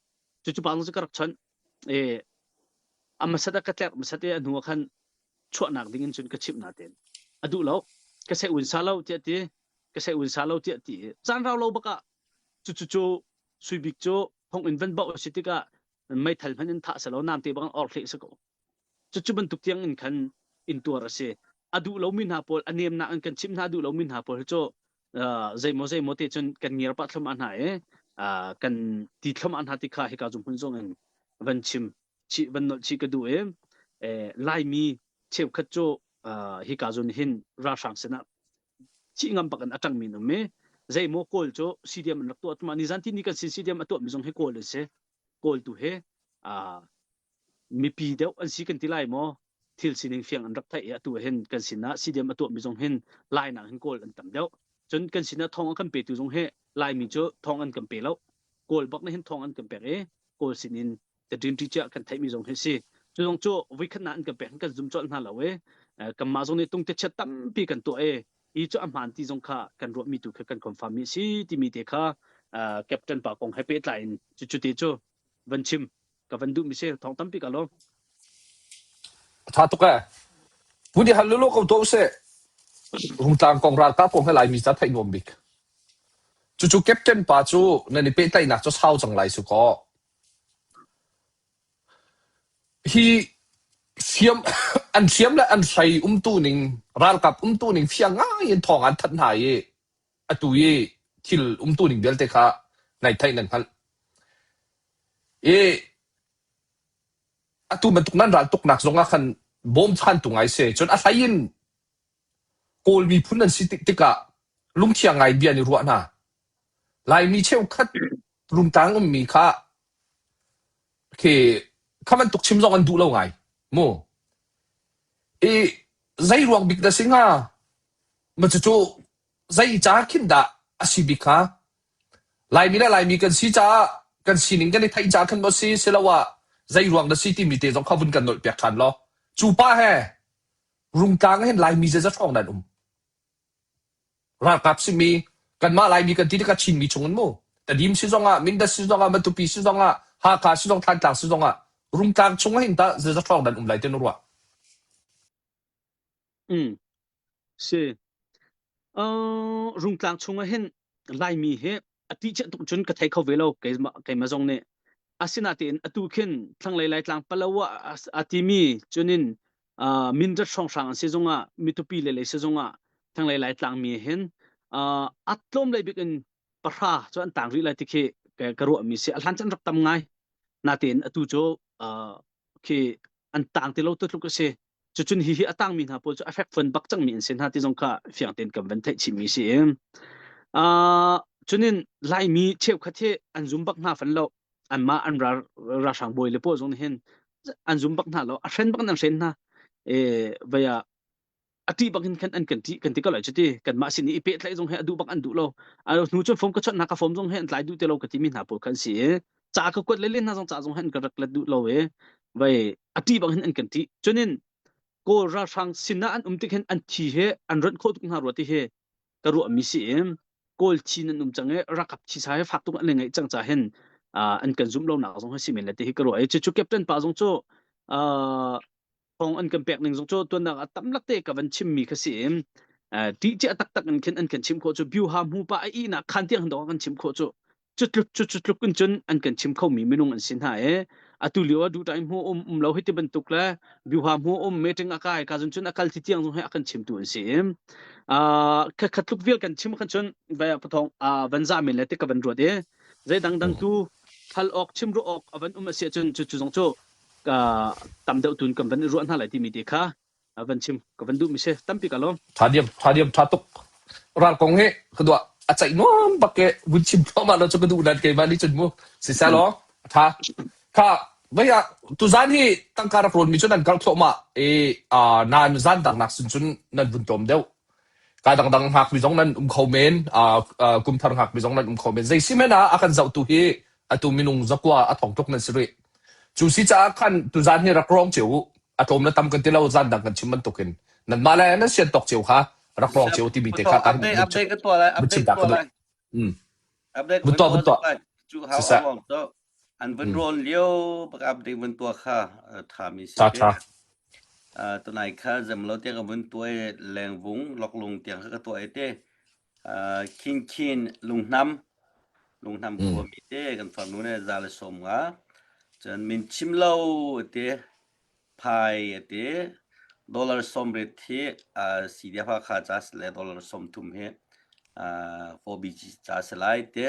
Cu cu pa zong cu ka rak chawnh. Eh, a masat a ka tlerh masat i a hnu ah khan chuahnak ding in cun ka chimh natein a duh lo ka se un sa lo tiah ti ka se un sa lo tiah ti caan rau lo bak ah cu cu cu suibik cu thong in van bauh a si tikah meithal hman in thah selo nam te bang or hleh si ko cu cu bantuk tiang in khan in tuar a si a duh lomi hna pawl a nemnak in kan chimh hna duh lomi hna pawl cu zeimaw zeimaw te cun kan ngiar pah thlum hna i kan ti thlum hna ti kha hika zum hun zong in van chim chih van nolh chih ka duh i Laimi cheukhat cu hika zun hin ralhrang sinah thih ngam bak in a ṭangmi an um i zeimaw Kawl cu CDM an rak tuah tuma nizan ti ni kan sin CDM a tuahmi zong hi Kawl an si. Kawl tu hi mipi deuh an si kan ti lai maw thil sining fiang an rak theih i atu hin kan sinah CDM a tuahmi zong hin Lai nak hin Kawl an tam deuh. Cun kan sinah thawng a kan petu zong hi Laimi cu thawng an kan pe lo. Kawl bak na hin thawng an kan pek i Kawl sinin ka ṭi cia kan theihmi zong hi si. Cu zong cu voikhat na an kan pek kan zum colh hna lo i kanmah zong nih tungte chiat tampi kan tuah i hi cu a hmaan ti zong kha kan ruahmi tu kha kan confirm mi si timi te kha captain pa kong he pehtlai in cu cu te cu van chim ka van duh mi si thawng tampi ka lawm. Tha tuk eh. Vun i hal lulu ko tuah usih. Rungtlang kong ralkap kong he Laimi ca theih nuam bik. Cucu captain pa cu nan i pehtlaihnak cu sau cang lai su kaw. Hi hriam an hriam le an hrei umtu ning ralkap umtu ning fiang ngai in thawng an thanh hna i atu i thil umtu ning vialte kha nai theih nan hngalh. I atu bantuk nan ral tuknak zong ah khan bawmchantu ngai si. Cun a hlei in Kawl miphun an si tikah lungthiang ngai bia an i ruah hna. Laimi cheukhat Rungtlang ummi kha khi kha bantuk chim zong an duh lo ngai mu. I zei ruang bik dah si hnga? Ma cucu zei ca khin dah a si bik hnga? Laimi le Laimi kan si caah kan sining kan i theih caah khan maw si siloah zei ruang dah si timi te zong kha vun kan nolh piak ṭhan law. Cu pa he Rungtlang ah hin Laimi zeizat hrawng dah an um? Ralkap simi kanmah Laimi kan ti tikah Chinmi chung in mu Tedim si zongah Mindat si zongah Matupi si zongah Hakha si zong Thantlang si zongah Rungtlang chung ah hin tah zeizat hrawng dah an um lai ti na ruah? Mm. Si. Uh, Rungtlang chung ah hin Laimi hi a ti chiah tuk cun ka thei kho ve lo keimah keimah zong nih. Asinain atu khin thlanglei Laitlang Palawa a timi cunin uh, Mindat hrawnghrang an si zongah mitupi le lei si zongah thlanglei Laitlang mi hin uh, a tlawm lei bik in pahra cu an tang rih lai ti khi ka ruah mi si a hlan chan rak tam ngai natein atu cu uh, khi an tang ti lo tu tluk a si Cucun hihi a tangmi hna pawl cu a fekfuan bak cangmi an si hna ti zong kha fiang tein kan van theih chihmi si. Uh, cunin Laimi cheukhat hi an zum bak hna fan lo. Anmah an ral ralhrang bawi le pawl zong nih hin an zum bak hna lo. A hren bak in an hren hna. E, vaya a ṭih bak in khan an kan ṭih kan ti ko lai cuti kanmah sin i i pehtlaih zong hi a duh bak an duh lo. A hnu cun phone ka chawnh hna ka phone zong hi an tlai duh ti lo ka timi hna pawl khan si i ca ka kuat le len hna zong ca zong hi an ka rak let duh lo i vai a ṭih bang hin an kan ṭih cunin kawl ralhrang sinah an um tik hin an thi he an ronh khawh tuk hna rua ti hi ka ruahmi si i. Kawl thi nan um cang i rakap thisa he fak tuk an i ngeih cang ca hin an kan zumh lonak zong hi si men le ti hi ka ruah i cucu captain pa zong cu thong an kan pek ning zong cu tuannak a tam lak te ka van chim mi kha si in ti cia taktak in khin an kan chim khawh cu biu ha mu pa a ihnak khan tiang dong kan chim khawh cu cu tluk cu cu tluk in cun an kan chim khomi minung an si hna i atu lio ah duhtai hmu um um lo hi ti bantuk le biuha hmu um meeting a kai ka zun cun a kal ti tiang zong hi a kan chimtu an si i kha tluk vial kan chim khan cun vai pathong van za men le ti ka van ruat i zei dang dang tu hal awk chim ru awk a van um a si cun cu cu zong cu tam deuh tun kan van i ruah hna lai timi te kha van chim ka van duh mi si tampi ka lawm Tha diam tha diam tha tuk ral kong hi ka duah a ceih nuam bak ke vun chim thluahmah lo cu ka duh nan keimah nih cun mu siseh law tha kha vei ah tuzan hi tangka rak rawn mi cu nan kal thluahmah i nan zan dangnak sin cun nan vun tlawm deuh ka dangdang hngak mi zong nan um kho men kum thar hngak mi zong nan um kho men zei si men ah a kan zohtu hi atu minung zakua a thong tuk nan si rih cu si caah khan tuzan hi rak rawng cio u a tlawm le tam kan ti lo zan dang kan chim bantukin nanmah le nan sian tawk cio kha rak rawng cio timi te kha kan update update ka tuah lai vun chim update ta ka tuah duh lai mm update vun vun tuah tuah vun tuah lai cu hau siseh a ruang cu an vun mm rawn lio bak update vun tuah kha tha mi si tha te tha tunai kha zem lo tiang ka vun tuai lengvung loklung tiang kha ka tuah te khin khin lunghnam lunghnam mm khuami te kan farnu ne za le som nga cun min chim lo te Phai a ti. Dollar 90 hi CDF Hakha ca si le dollar 30 hi 4BG ca si lai ti.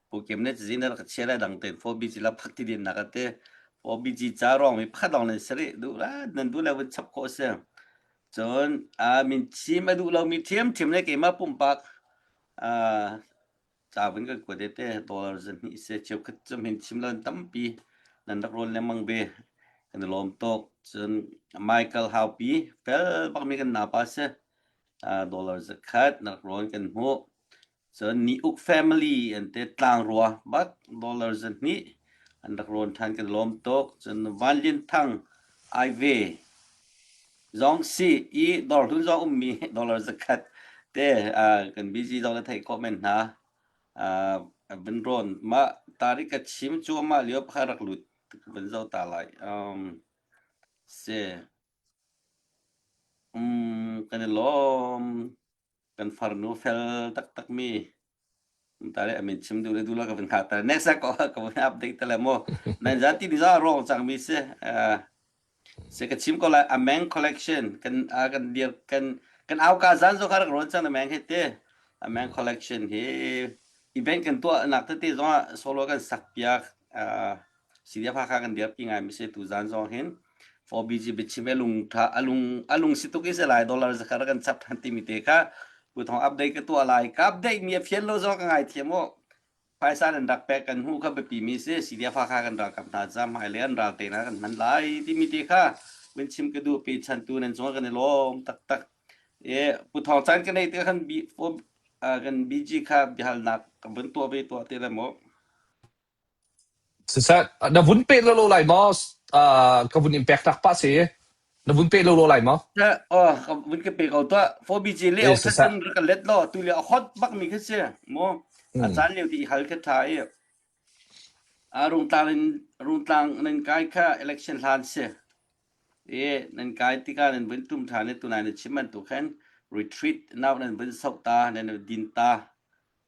Pu Kim nih cazin rak ka chia lai dang tein 4BG la phak ti din nak a ti. 4BG ca ruang mi pakhat lawng nan si rih. Duh la nan duh le vun chap khawh si. Cun min chim a duh lomi ṭhiamṭhiam le keimah pumpak Ca vun kan kuat te dollar zahnih se cheukhat cu min chim lo tampi nan rak rawn lengmang ve. Kan i lawm tuk. Cun Michael Haupi fel bakmi kan napa si. Dollar zakhat na rak rawn kan hmuh. Cun Ni Uk family an te tlangrua bak dollar zahnih an rak rawn ṭhan kan lawm tuk. Cun Van Lian Thang Aive Zong si i dawrhlun zong ummi dollar zakhat te kan busy zong na theih khawh men hna. Van rawn mah tarik ka chim cu amah lio pakhat rak lut van zoh ta lai. Um, si. Um, kan i lawm. Kan farnu fel taktak mi. Tare amin chim duh le duh lo ka van hngak ta. Next ah ka ka van update te le mu. Nan zan ti ni za rong cang mi si. Se ka chim ko lai Ameng collection kan kan dir kan kan au ka zan zo kha rak ron cang Ameng he te. Ameng collection hi event kan tuah nak tete zong ah solo kan sak piak CDF Hakha kan dirpi ngai mi si tu zan zong hin 4BG biachim e lung tha alung alung si tuk i se lai dollar zakhat kan chap than timi te kha pu thong update ka tuah lai ka update mi a fian lo zong ka ngai thiam o phaisa nan rak pek kan hmu kha biapi mi si CDF Hakha kan ralkap hna ca hmai le an ral te na kan hman lai timi te kha vun chim ka duh pe chan tu nan cung kan i lawm taktak e pu thong chan ka nei te khan bi kan BG kha bihalnak ka vun tuah ve tuah te le mo Siseh, na vun peh lawlaw lai maw? Uh, ka vun in pek tak pah si. Na vun peh lawlaw lai maw? Oh, ka vun ka pe ko tuah. 4BG le Eh, ok siseh. cun rak ka let law tu le a hot bak mi kha si. Mo a Mm. caan lio ti i hal kha tha i a rungtlang in rungtlang nan kai kha election hlan si. E nan kai tikah nan vun tum than i tunai na chim bantuk khan retreat now nan vun sok ta nan din ta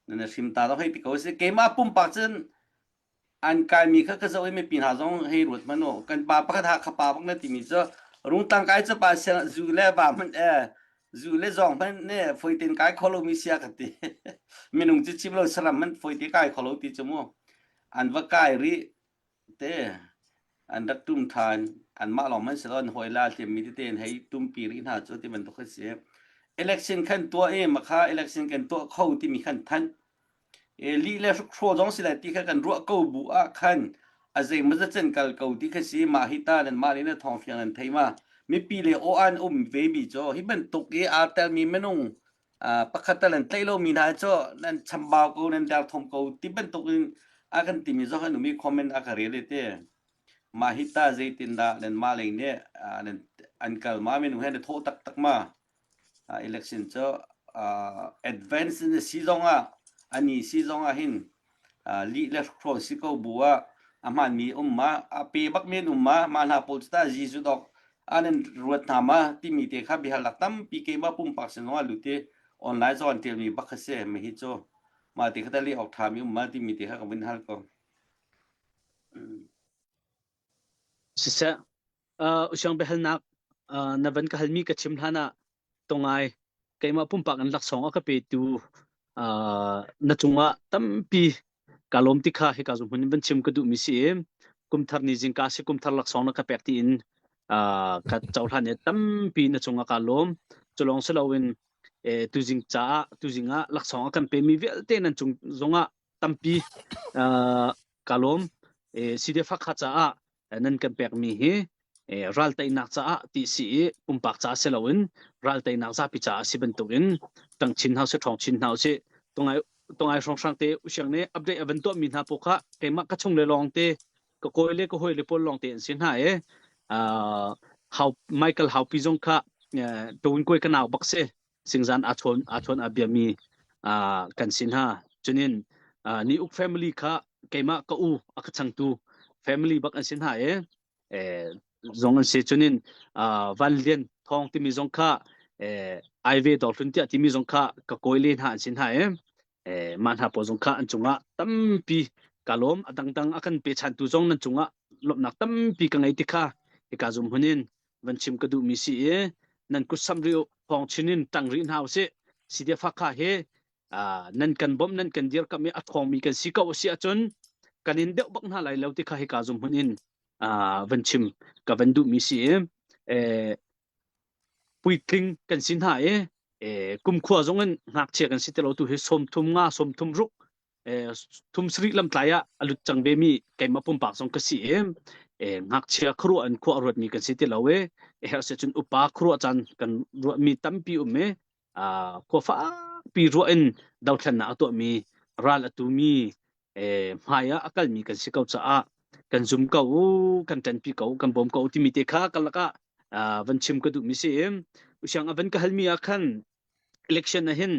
nan hrim ta hei ti ko si keimah pumpak cun an kaimi kha ka zoh i mipi hna zong hei ruat hmanh u kan pa pakhat ha kha pa bak na timi cu rungtlang kai cu pa siang zu le va hmanh e zu le zawng hmanh ne foiten kai kho lomi sia ka ti minung cu chim lo saram hmanh foite kai kho lo ti cu mu an va kai rih te an rak tum ṭhan. Anmah lawng hmanh si lo an hawi la hliammi tete in hei tumpi rih hna cu ti bantuk a si. Election khan tuah i makha election kan tuah kho timi khan thanh. E, lih le hrukhraw zong si lai ti kha kan ruah ko bu ah khan a zeimawzat cen kal ko ti kha si mah hi ta nan mah le na thawng fiang nan thei ma mipi le aw an um ve mi cu hi bantuk i aa telmi minung pakhat tal an tlaih lomi hna cu nan chambau ko nan derthawm ko ti bantuk in a kan timi zong an um i comment a ka rel i te mah hi ta zeitindah nan mah lei nih an kal ma minung he na thawh taktak ma election cu advance in si zong ah. Ani si zong ah hin lih le hrual si ko bu ah a hmaanmi um ma a pe bak men um ma mah hna pawl cu tah Jesuh dok an in ruat hna ma timi te kha biahalnak tampi keimah pumpak sin zong ah lut i online zong an ṭialmi bak kha si mi hi cu mah ti kha tah leh awk ṭhami um ma timi te kha ka vun hal ko. Siseh, uh, usiang biahalnak uh, na van ka halmi ka chim hlan ah tongai keimah pumpak in laksawng a ka petu uh, na cungah tampi ka lawm ti kha hika zung hmun in van chim ka duhmi si i kumthar ni zingka si kumthar laksawng na ka pek tiin uh, ka cohlan i tampi na cungah ka lawm culong si loin eh, tuzing caah tuzing ah laksawng a kan pemi vialte nan cung zongah tampi uh, ka lawm eh, CDF kha caah nan kan pekmi hi ral teinak caah ti si i pumpak caah si loin ral teinak zapi caah si bantukin tang chin hna si ṭhawng chin hna usih tongai tongai hrawnghrang te usiang nih update a van tuahmi hna pawl kha keimah ka chung le lawng te ka kawi le ka hawi le pawl lawng te an si hna i how Michael Haupi zong kha tawin kuai ka nau bak si singzan aa chawn aa chawn aa biami kan si hna cunin ni uk family kha keimah ka u a ka changtu family bak an si hna i zong an si cunin van lian thong timi zong kha aive dawrhlun tiah timi zong kha ka kawi le hna an si hna i mah hna pawl zong kha an cungah tampi ka lawm a dangdang a kan pechantu zong nan cungah lawmhnak tampi ka ngei ti kha hika zum hun in van chim ka duhmi si i nan kut sam rih thawng chin in ṭang rih hna usih CDF Hakha hi nan kan bawmh nan kan dirkamh i a ṭhawngmi kan si ko a si ahcun kan in deuh bak hna lai lo ti kha hika zum hun in van chim ka van duhmi si i puitling kan si hna i kumkhua zong in ngakchia kan si ti lo tu hi sawmthum nga sawmthum ruk thum sarih lamtlai ah a lut cang ve mi keimah pumpak zong ka si i ngakchia khuaruah in khua a ruatmi kan si ti lo i herh si cun upa khuaruah caan kan ruahmi tampi um i khua fakpi ruah in dothlennak a tuahmi ral a tumi hmai ah a kalmi kan si ko caah kan zum ko u kan ṭanpi ko kan bawm ko timi te kha ka lakah van chim ka duhmi si i usiang a van ka halmi ah khan election ah hin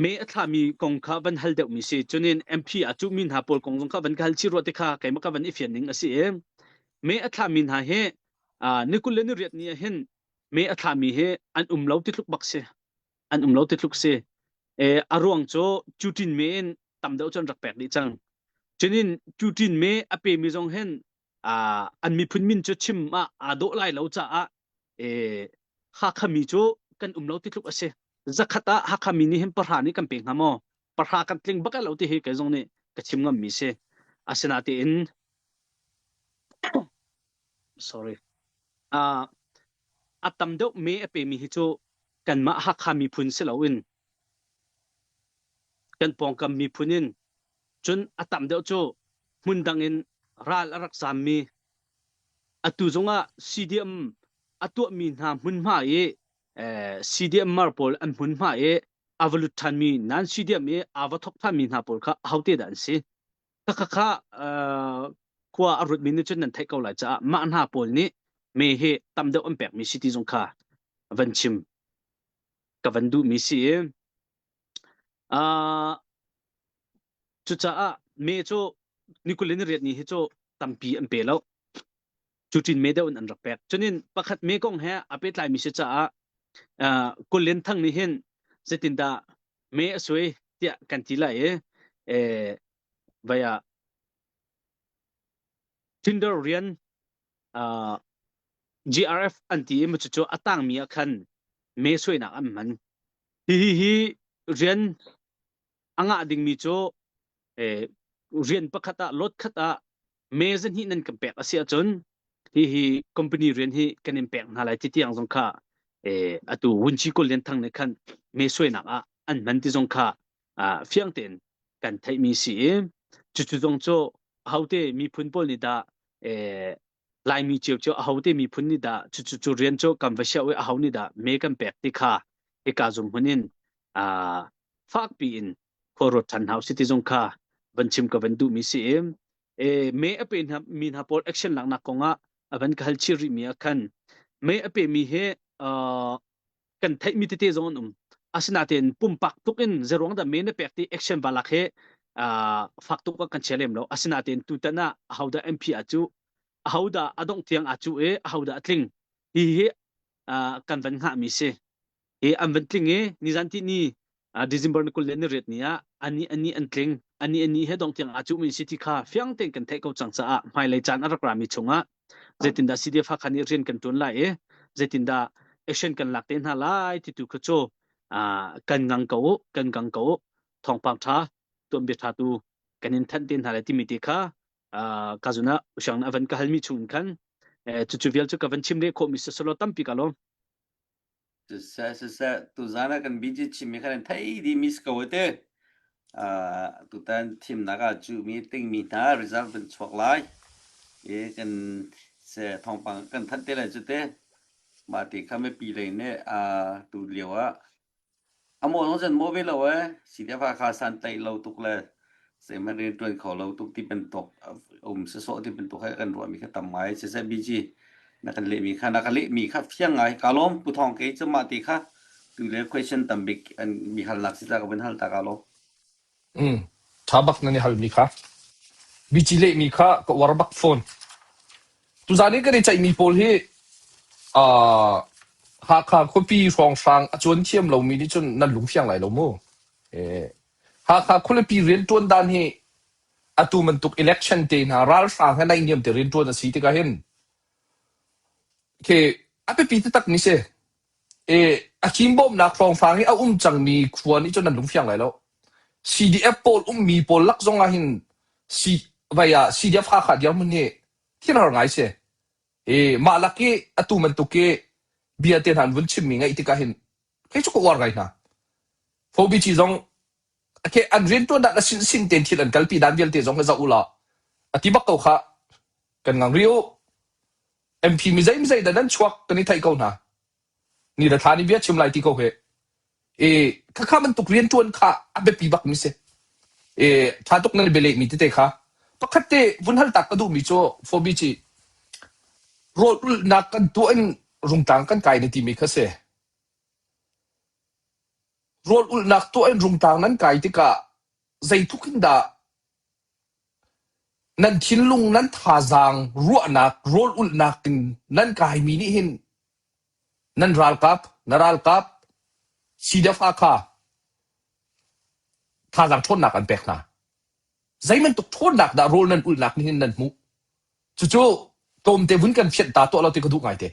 Me a thlami kong kha van hal deuhmi si. Cunin MP aa cuhmi hna pawl kong zong kha van ka hal chih rua ti kha keimah ka van i fian ning a si i me a thlami hna hi ni 28 ni ah hin me a thlami hi an um lo ti tluk bak si. An um lo ti tluk si. E, a ruang cu cutin me in tam deuh cu an rak pek dih cang. Cunin cutin me a pemi zong hin an miphun min cu chim ah aa dawh lai lo caah Hakha mi cu kan um lo ti tluk a si. Zakhat ah Hakha mi nih hin pahra nih kan pe hnga maw? Pahra kan tling bak lo ti hi kei zong nih ka chim ngam mi si. Asinain sorry. Uh, a tam deuh me a pe mi hi cu kanmah Hakha miphun si loin kan pawngkam miphun in cun a tam deuh cu hmun dang in ral a rak zaammi Atu zongah CDM a tuahmi hna hmunhma i CDMR pawl an hmunhma i a va lut ṭhanmi nan CDM i aa va thawk ṭhanmi hna pawl kha ahote dah an si? Khakha khua a rutmi nih cun nan theih ko lai caah mah hna pawl nih me hi tam deuh an pekmi si ti zong kha van chim ka van duhmi si i Cucaah me cu ni 28 ni hi cu tampi an pe lo. Cuṭin me deuh in an rak pek. Cunin pakhat me kong he a pehtlaimi si caah uh, Kullen Thang nih hin zeitindah me a suai tiah kan ti lai i eh, vai ah Tinder rian uh, GRF an ti i cucu a tangmi ah khan me suainak an hman. Hihi hi rian a ngah dingmi cu eh, rian pakhat ah lot khat ah me zahnih nan kan pek a si ahcun hihi company rian hi kan in pek hna lai ti tiang zong kha eh, atu Wunchi Kul Lian Thang nih khan me suainak ah an hman ti zong kha ah, fiang tein kan theihmi si i cucu zong cu ahote miphun pawl nih dah eh, Laimi ciocio ahote miphun nih dah cucu cu rian cu kan va siah i aho nih dah me kan pek ti kha hika zung hmun in ah, fakpi in khua ruat ṭhan hna usih ti zong kha van chim ka van duhmi si i e, me a pe hna mi hna pawl action laknak kongah a van ka hal chih rihmi ah khan me a pe mi hi uh, kan theihmi tete zong an um. Asinain pumpak tuk in zeruang dah me na pek ti action balak he fak tuk kan chia lem lo. Asinain tutan ah ahodah MP a cu ahodah a dongh tiang a cu i ahodah a tling hi hi kan van hngah mi si. Hi an van tling i nizan ti ni December ni 20 le ni riat ni ah ani ani an tling ani ani he dong tiang a cu mi si ti kha fiang tein kan theih ko cang caah hmailei caan a rak rami chungah zeitindah CDF Hakha nih rian kan ṭuan lai i zeitindah action kan lak te hna lai ti tu kha cu kan ngang ko u kan gang ko u thawngpang ṭha tuanbia ṭha tu kan in thanh te hna lai timi te kha ka zun ah usiang na van ka halmi chung in khan cucu vial cu ka van chim leh khawhmi siselaw tampi ka lawm. Siseh siseh tuzaan ah kan BG chimmi khan an thei dih mi si ko te. Uh, tutan thimnak ah cuhmi tingmi hna result kan chuak lai. I kan se thawngpang kan thanh te lai cu te. Mah ti kha mipi lei nih uh, tu lio ah A maw zong cun maw ve lo ee. CDF Hakha santlaih lo tuk le zeihmanh rianṭuan kho lo tuk ti bantuk um sawsawh ti bantuk he kan ruahmi kha tam ngai. Siseh BG na kan lehmi kha na ka lehmi kha fiang ngai. Kaa lawm Pu Thawng kei cu mah ti kha tu le question tam bik an mi halnak si ta ka vun hal ta kaa lawm. Mm. Ṭha bak nan i halmi kha. BG lehmi kha ka uar bak fawn. Tuzaan i kan i ceihmi pawl hi uh, Hakha khuapi hrawnghrang a cuan thiam lomi nih cun nan lung fiang lai lo mu. Eh, Hakha khualipi rianṭuan dan hi atu bantuk election te hna ralhrang he naihniam te rianṭuan a si tikah hin khi a biapi taktak mi si. I a fim-bawmnak hrawnghrang i a um cangmi khua nih cun an lungfiang lai lo. CDF pawl ummi pawl lak zong ah hin C, vai ah CDF Hakha dirhmun hi thil har ngai si. I mah lak i atu bantuk i bia te hna an vun chimmi ngaih tikah hin kei cu ka uar ngai hna. Phobici zong okay, an rianṭuan dan a sinsin tein thil an kalpi dan vialte zong hi zoh u law a ti bak ko kha kan ngang rih u. MP mi zeimizei dah nan chuak kan i theih ko hna. Ni le thla nih bia chim lai ti ko hi. I khakha bantuk rianṭuan kha a biapi bak mi si. I ṭha tuk nan i bialeh mi tete kha. Pakhat te vun hal tak ka duhmi cu Phobi ci rawl ulhnak kan tuah in rungtlang kan kai na timi kha si. Rawl ulhnak tuah in rungtlang nan kai tikah zeitluk in dah Nan thinlung, nan thazaang, ruahnak, rawl ulhnak in nan kaimi nih hin nan ralkap, na ralkap CDF kha thazaang ṭhawnnak an pek hna. Zei bantuk ṭhawnnak dah rawl nan ulhnak nih hin nan hmuh? Cucu tlawmte vun kan fianh ta tuah lo ti ka duh ngaite.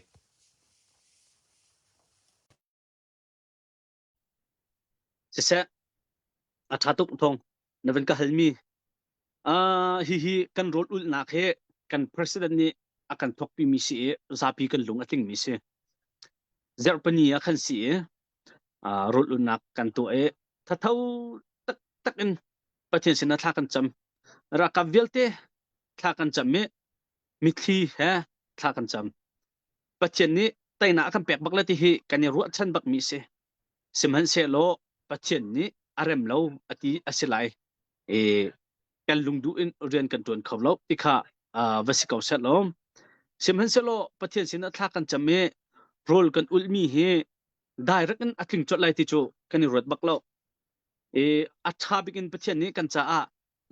Siseh, a ṭha tuk thawng na van ka halmi. Uh, hihi kan rawl ulhnak hi kan president nih a kan thawkpimi si i zapi kan lung a tlingmi si. Zarhpini ah khan si i uh, rawl ulhnak kan tuah i thatho taktak in Pathian sinah thla kan cam. Ralkap vialte thla kan cam i mitthli he thla kan cam. Pathian nih teinak a kan pek bak le ti hi kan i ruahchan bakmi si. Sihmanhsehlaw Pathian nih a rem lo a ti a si lai. I kan lungduh in rian kan ṭuan kho lo ti kha uh, va si ko seh law. Sihmanhsehlaw Pathian sinah thla kan cam i rawl kan ulhmi hi direct in a tling colh lai ti cu kan i ruat bak lo. I a ṭha bik in Pathian nih kan caah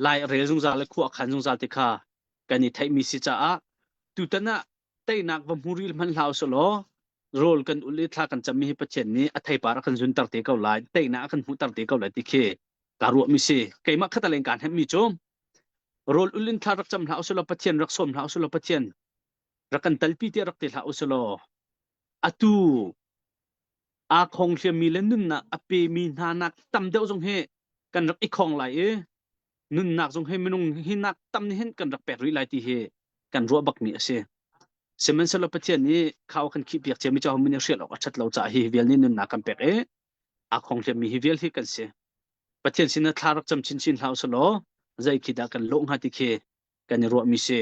lai a rel zungzal le khua a khan zungzal ti kha kan i theihmi si caah tutan ah teinak va hmu ril hmanh hlah usih rawl kan ul i thla kan cammi hi Pathian nih a theipar a kan zunter te ko lai teinak a kan hmuhter te ko lai ti khi kaa ruahmi si keimah khataleng kaan hemmi cu rawl ul in thla rak cam hlah usih law Pathian rak sawm hlah usih law Pathian rak kan talpi tiah rak ti hlah usih law atu aa khong hliammi le nunnak a pemi hna nak tam deuh zong hi kan rak i khong lai i nunnak zong hi minung hi nak tam nih hin kan rak pek rih lai ti hi kan ruah bakmi a si. Sihmanhsehlaw Pathian nih khau kan khih piak ciami cu min hrial awk a ṭhat lo caah hi vial nih nunnak kan pek i aa khong hliammi hi vial hi kan si. Pathian sinah thla rak cam chinchin hlah usih zei khi dah kan lawh hnga ti khi kan i ruahmi si.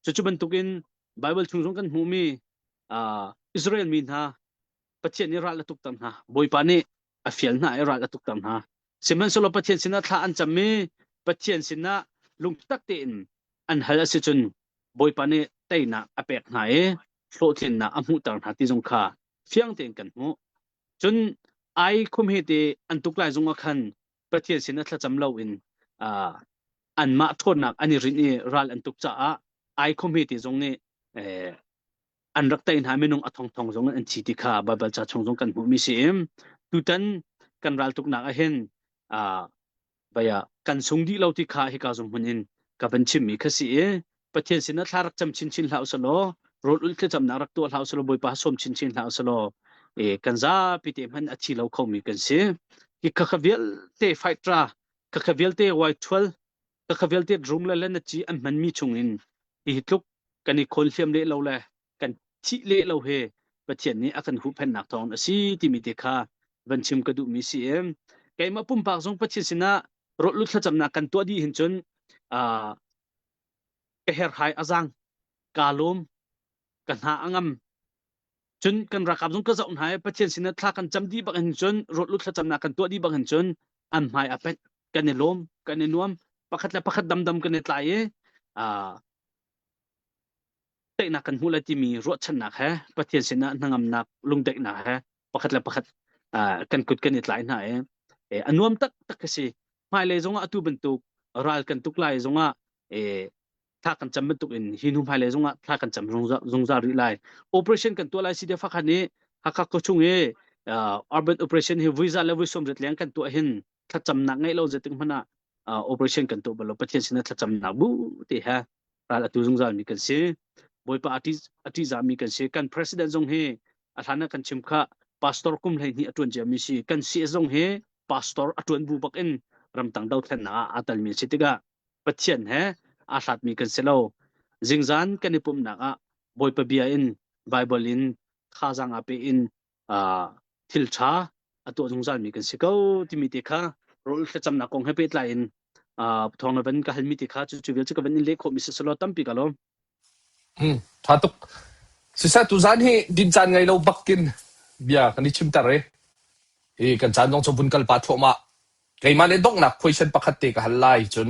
Cucu bantukin Bible chung zong kan hmuhmi uh, Israel mi hna Pathian nih ral a tukter hna. Bawipa nih a fial hna i ral a tukter hna. Sihmanhsehlaw Pathian sinah thla an cam i Pathian sinah lungtak tein an hal a si cun Bawipa nih teinak a pek hna i hlawhtlinnak a hmuhter hna ti zong kha fiang tein kan hmuh. Cun Ai khum he te an tuk lai zung ah khan Pathian sin a thlacam lo in uh, anmah ṭhawnnak an i rinh i ral an tuk caah ai khum he te zong nih eh, an rak tei hna minung a thongthong zong an thi ti kha Baibal ca chung zong kan hmuhmi si i tutan kan ral tuknak ah hin uh, baya kan sung dih lo ti kha hika zung hmun in ka van chimmi kha si i Pathian sinah thla rak cam chinchin hlah usalaw rawl ulh thlacamnak rak tuah hlah usalaw Bawipa sawm chinchin hlah usalaw e kan zapi te hman a thi lo khomi kan si hi khakha vialte fight ra khakha vialte wai thual khakha vialte drum le le na chi an hmanmi chungin hi tluk kan i khawn hliam le lo le kan thih leh lo he Pathian nih a kan huhphenhnak thawng a si timi te kha van chim ka duhmi si i keimah pumpak zong Pathian sinah rawllu thlacamnak kan tuah dih hin cun uh, ka herhai a zang ka lawm ka hna a ngam cun kan ralkap zong ka zoh hna i Pathian sinah thla kan cam dih bak hin cun rawllu thlacamnak kan tuah dih bak hin cun an hmai a pet kan i lawm kan i nuam pakhat le pakhat damdam kan i tlai i uh, daihnak kan hmuh lai timi ruahchannak he Pathian sinah hnangamnak lungdaihnak he pakhat le pakhat kan kut kan i tlai hna i a nuam taktak ka si hmailei zongah atu bantuk ral kan tuk lai zongah thla kan cam bantuk in hi hnu hmailei zongah thla kan cam zungzal rih lai operation kan tuah lai si deuh fakhan i Hakha khuachung i urban operation hi vui za le vui 80 leng kan tuah hin thlacamnak ngeih lo zeitik hmanh ah operation kan tuah bal lo Pathian sinah thlacamnak bu te he ral atu zungzal mi kan si bawipa a ṭihzah mi kan si kan president zong hi a hlan ah kan chim kha pastor kum 12 a ṭuan cia mi si kan CS zong hi pastor a ṭuan bu bak in ramtang dothlennak ah aa tel mi si tikah Pathian he aa hlat mi kan si lo zingzan kan i pumhnak ah bawipa bia in Bible in thazaang aa pe in thil ṭha a tuah zungzal mi kan si ko timi te kha rawl thlacamnak kong he pehtlai in thawng na van ka halmi te kha cu cu vial cu ka van in leh khawh mi si selaw tampi ka lawm. Hmm, ṭha tuk. Siseh tuzaan hi din caan ngei lo bakin bia kan i chimter i hi kan caan zong cu vun kal pa thluahmah. Keimah nih donghnak question pakhat te ka hal lai cun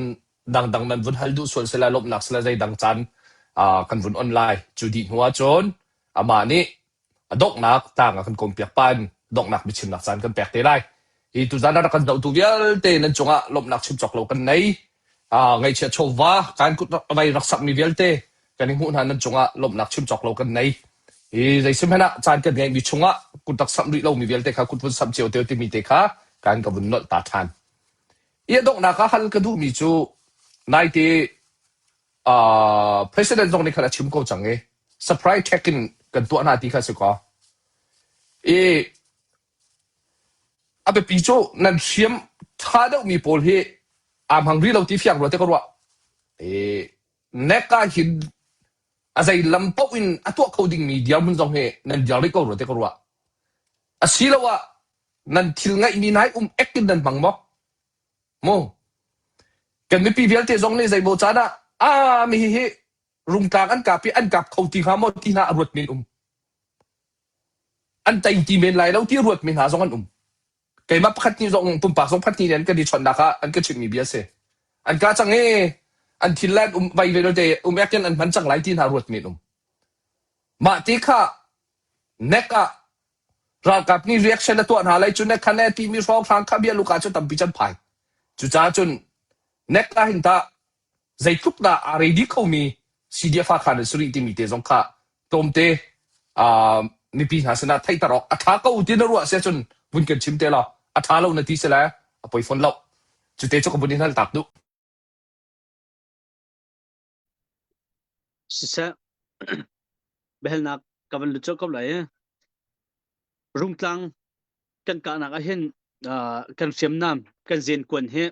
dangdang nan vun hal duh sual sila lawmhnak sila zeidang caan kan vun on lai. Cu dih hnu ahcun amah nih A donghnak tlang a kan kawmpiak pa in donghnak biachimnak caan kan pek te lai. Hi tuzan ah rak kan zohtu vialte nan cungah lawmhnak chim cawk lo kan nei. Uh, ngaihchia chawva kan kut vai rak sakmi vialte kan i hmuh hna nan cungah lawmhnak chim cawk lo kan nei. Hi zeisim hen ah caan kan ngeihmi chungah kut rak samh rih lomi vialte kha kut vun samh cio te timi te kha kan ka vun nolh ta ṭhan. I a donghnak ah hal ka duhmi cu naite Uh, president zong nih khan a chim ko cang i surprise check in kan tuah hna ti kha si kaw. I a biapi cu nan hriam ṭha deuhmi pawl hi aa hmang rih lo ti fiang rua te ka ruah. I nek ah hin a zei lam paoh in a tuah kho dingmi dirhmun zong hi nan dir rih ko rua te ka ruah. Asiloah nan thil ngeihmi nai um ek in nan hmang maw? Mu. Kan mipi vialte zong nih zeimaw caan ah ah mi hihi rungtlang an kap i an kap kho ti hnga maw ti hna a ruat men um. An tei ti men lai lo ti a ruat mi hna zong an um. Keimah pakhat nih zong pumpak zong pakhat nih an kan i chawnhnak ah an ka chimhmi bia a si. An ka cang i an thil le an um vai ve te um ek in an hman cang lai ti hna ruat men um. Mah ti kha nek ah Ralkap nih reaction a tuah hna lai cu nek kha ne timi hrawnghrang kha bia luka cu tampi can phai. Cucaah cun nek ah hin tah zeitluk dah aa ready khomi CDF Hakha nan si rih timi te zong kha tlawmte uh, mipi hna sinah theihter awk a ṭha ko ti na ruah si ahcun vun kan chim te law a ṭha lo na ti si le a poi fawn lo. Cute cu ka vun in hal tak duh. Siseh biahalnak ka van lut colh ko lai i Rungtlang kan kahnak ah hin uh, kan hriamnam kan zenkuan hi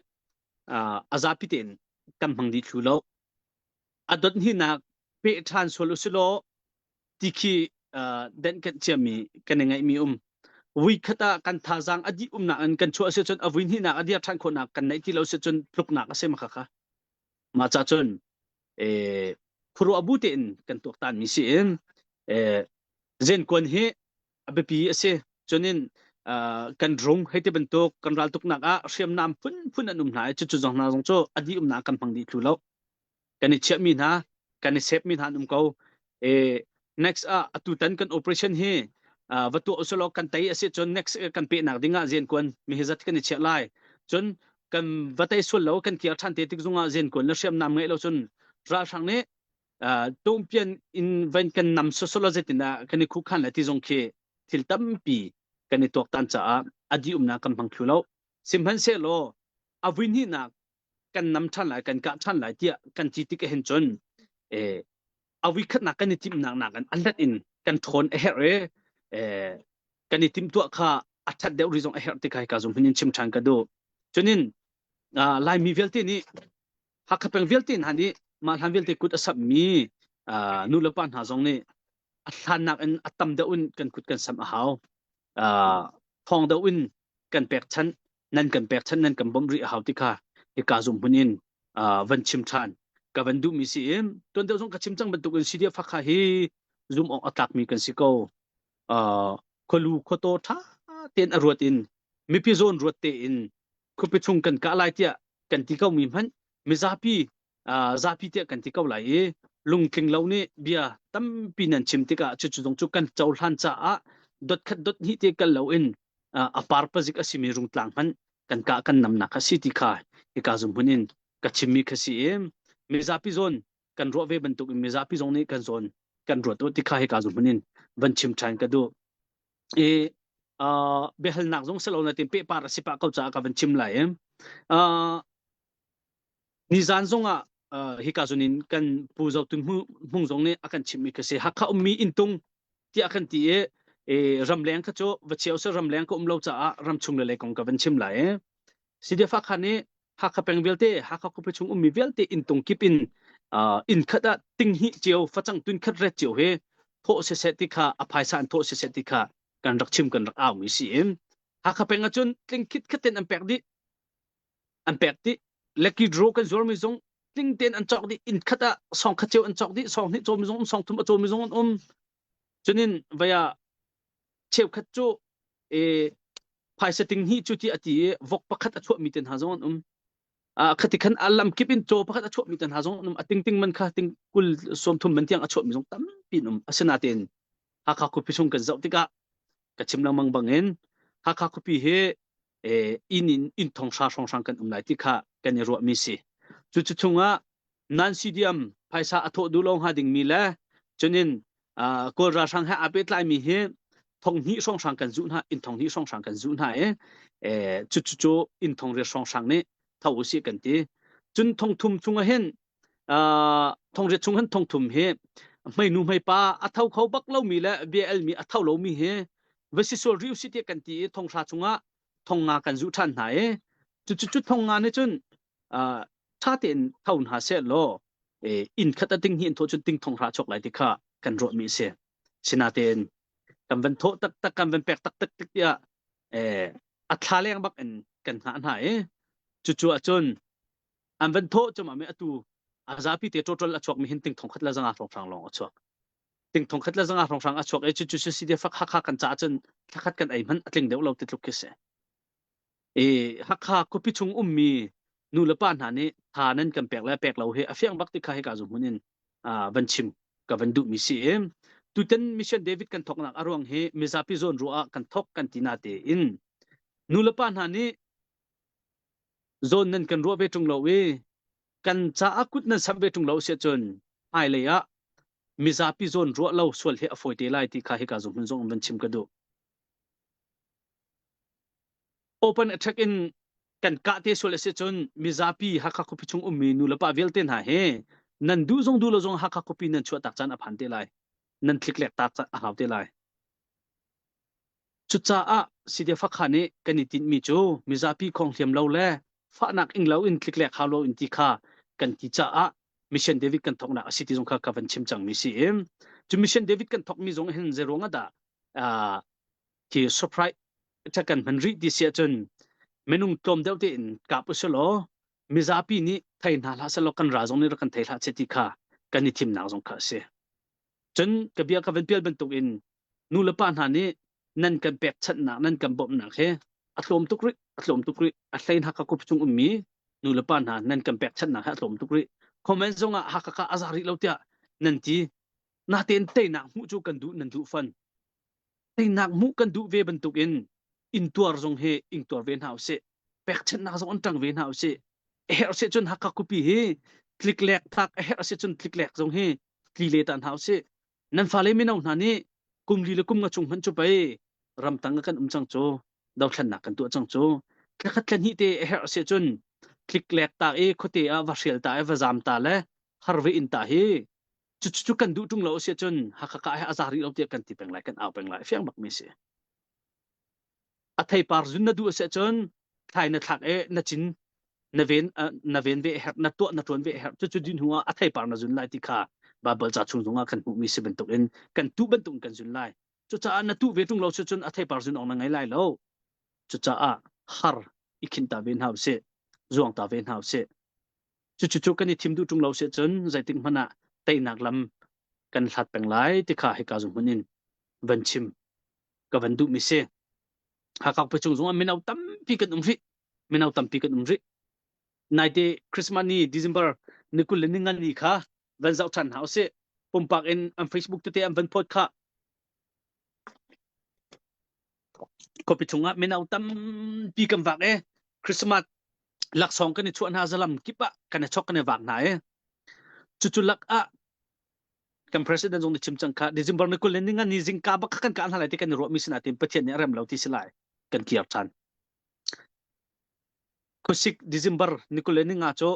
uh, a zapi tein kan hmang dih thlu lo. A dot hnihnak peh ṭhan sual usilaw ti khi uh, denh kenh ciami kan i ngaihmi um. Vui khat ah kan thazaang a dih umnak in kan chuah si cun a vui hnihnak a dir ṭhan khawhnak kan neih ti lo si cun tluknak a si ma kha. Mah ca cun eh khuaruah bu tein kan tuaktan mi si in eh zenkuan hi a biapi a si. Cunin uh, kan rung hei ti bantuk kan raltuknak ah hriamnam phunphun an um hna i cucu zong hna zong cu a dih umnak kan hmang dih thlu lo. Kan i chiahmi hna, kan i sepmi hna an um ko. E, next ah atutan kan operation hi Va tuah usulaw kan tei a si cun next kan pehnak ding ah zen kuan mi hi zat kan i chiah lai. Cun kan va tei sual lo kan kir ṭhan te tik zongah zen kuan le hriamnam ngeih lo cun ralhrang nih tumpian in van kan nam sosolo zetin ah kan i khukhan le ti zong khi thil tampi kan i tuaktan caah a di umnak kan hmang thlu lo. Sihmanhsehlaw a vui hnihnak kan nam ṭhan lai kan kah ṭhan lai tiah kan ti tik ahhin cun eh, a vui khatnak kan i timhnak nakin a let in kan ṭhawn a herh i eh, kan i timhtuah kha a ṭhat deuh rih zong a herh ti kha hika zum hin in chim ṭhan ka duh. Cunin uh, Laimi vialte nih Hakha peng vialte hna nih mah hlan vialte kut a samhmi uh, nu le pa hna zong nih a hlannak in a tam deuh in kan kut kan samh a hau. Uh, thawng deuh in kan pekchanh nan kan pekchanh nan kan bawmh rih a hau ti kha hika zum hmun in uh, van chim ṭhan ka van duhmi si in tuan deuh zong ka chim cang bantuk in CDF Hakha hi zum awk a tlakmi kan si ko. Uh, khualu khuataw ṭha tein a ruat in mipi zawn ruat tein khuapi chung kan kah lai tiah kan ti ko mi hmanh mizapi uh, zapi tiah kan ti ko lai i lungtling lo nih bia tampi nan chim tikah cucu zong cu kan cohlan caah dot khat dot hnih te kal loin uh, a par pazik a simi rungtlang hmanh kan kah kan namnak kha si ti kha hika zum hmun in ka chimmi kha si i mizapi zawn kan ruah ve bantuk in mizapi zong nih kan zawn kan ruat u ti kha hika zum hmun in van chim ṭhan ka duh i uh, biahalnak zong selo na tin pehpar a si pah ko caah ka van chim lai uh, nizan zong ah uh, hika zun in kan pu Zo Tun Hmung zong nih a kan chimmi ka si Hakha ummi inntung tiah kan ti i e, ramleng kha cu va cheu se ramleng ka um lo caah ramchung le lei kong ka van chim lai CDF Hakha nih Hakha peng vialte Hakha khuapi chung ummi vialte inntung kip in uh, inn khat ah ting hnih cio facang tun khat ret cio he thawh siseh ti kha a phaisa an thawh siseh ti kha kan rak chim kan rak au mi si in Hakha peng ahcun tling khit khat ten an pek dih an pek dih lucky draw kan zuar mi zong tling ten an cawk dih inn khat ah song khat cio an cawk dih song hnih caw mi zong um song thum a caw mi zong an um cunin vaya cheukhat cu e phaisa ting hnih cu ti a ti i vok pakhat a chuah mi te hna zong an um khati khan a lam kip in caw pakhat a chuah mi te hna zong an um a ting ting man kha ting kul sawm thum man tiang a chuah mi zong tampi an um asinain Hakha khuapi chung kan zoh tikah ka chim lengmang bangin Hakha khuapi hi inn in inn thong hra hrawnghrang kan um lai ti kha kan i ruahmi si. Cu cu chungah nan CDM phaisa a thawh duh lo hnga dingmi le cunin Kawl ralhrang he aa pehtlaimi hi thong hnih hrawnghrang kan zuh hna inn thong hnih hrawnghrang kan zuh hna i cu cu cu inn thong riat hrawnghrang nih tho usih kan ti. Cun thong thum chungah hin thong riat chung hin thong thum hi hmeinu hmeipa a tho kho bak lomi le bia elmi a tho lomi hi va si sual riu si tiah kan ti i thong hra chungah thong nga kan zuh ṭhan hna i cu cu cu thong nga nih cun ṭha tein tho hna seh law inn khat a ting hi in thawh cun ting thong hra chuak lai ti kha kan ruahmi a si sinatein kan van thawh taktak kan van pek taktak tik tiah a thla leng bak in kan hngah hna i cucu ahcun an van thawh cuma me atu a zapi te total a chuak mi hin ting thong khat la zanga hrawng hrang lawng a chuak ting thong khat la zanga hrawng hrang a chuak e chu chu si de fak hakha kan cha cun thlakhat kan ei hman atling deuh lo ti tluk khi se e hakha khuapi chung ummi nu le pa hna nih tha nan kan pek le pek lo hi a fiang bak ti kha hika zu hmun in van chim ka van duh mi si i tutan mission david kan thoknak aruang hi mizapi zawn ruah kan thok kan ti na te in nu le pa hna nih zawn nan kan ruah ve ṭung lo i kan caah kut nan samh ve ṭung lo si ahcun hmailei ah mizapi zawn ruah lo sual hi a fawi te lai ti kha hika zung hmun zong van chim ka duh. Open attack in kan kah te sual a si cun mizapi Hakha khuapi chung ummi nu le pa vialte hna hi nan duh zong duh lo zong Hakha khuapi nan chuah tak caan a phan te lai. Nan tliklek tak a hau te lai. Cucaah Sidefakha nih kan i tinhmi cu mizapi khonghliam lo le fahnak ing lo in tliklek hau lo in ti kha kan ti caah Mission David kan thawknak a si ti zong kha ka van chim cangmi si i cu Mission David kan thawkmi zong hin zeiruang ah dah uh, khi surprise kan hman rih ti si ahcun minung tlawm deuh tein kap usulaw mizapi nih thei hna hlah selaw kan ra zong nih rak kan thei hlah seh ti kha kan i thimnak zong kha a si. Cun ka bia ka van pial bantuk in nu le pa hna nih nan kan pekchanhnak nan kan bawmhnak hi a tlawm tuk rih a tlawm tuk rih a hlein Hakha khup chung ummi nu le pa hna nan kan pekchanhnak hi a tlawm tuk rih comment zong ah Hakha kha a za rih lo tiah nan ti natein teinak hmuh cu kan duh nan duh fan. Teinak hmuh kan duh ve bantukin intuar zong hi ingtuar ve hna usih. Pekchanhnak zong an ṭang ve hna usih. A herh si cun Hakha khuapi hi tliklek tlak a herh si cun tliklek zong hi tli le ta hna usih. Nan fale mino hna nih kum li le kum nga chung hmanh cu pei ramtang ah kan um cang cu dothlennak kan tuah cang cu thlakhat thla hnih te a herh si cun tliklek ta i khuate ah va hrial ta i va zam ta le har ve in ta hi cucu kan duh ṭung lo a si ahcun Hakha ka he a za rih lo tiah kan ti peng lai kan au peng lai fiang bak mi si a theipar zun na duh a si ahcun thlai na thlak e na cin na ven na ven ve herh na tuah na ṭuan ve herh cucu din hnu ah a theipar na zun lai ti kha Bible ca chung zongah kan hmuhmi si bantuk in kan tuh bantuk in kan zun lai cucaah na tuh ve ṭung lo si cun a theipar zun awk na ngei lai lo cucaah har i khin ta ve hna usih zuang ta ve hna usih Cucu kan i thim duh ṭung lo si cun zeitik hmanh ah teinak lam kan hlat peng lai ti kha hika zung hmun in van chim ka van duhmi si. Hakha khuachung zong ah mino tampi kan um rih. Mino tampi kan um rih. Naite Christmas ni December ni 20 le ni ngan ni kha van zoh ṭhan hna usih. Pumpak in an Facebook tete an van post kha Khuapi chungah mino tampi kan vak i Christmas laksawng kan i chuah hna zalam kip ah kan i chok kan i vak hna i cucu lak ah kan president zong nih chim cang kha December ni 20 le ni nga ni zingka bak kha kan kah hna lai ti kan i ruahmi si nain Pathian nih a rem lo ti si lai kan kir ṭhan. Khuasik December ni 20 le ni nga cu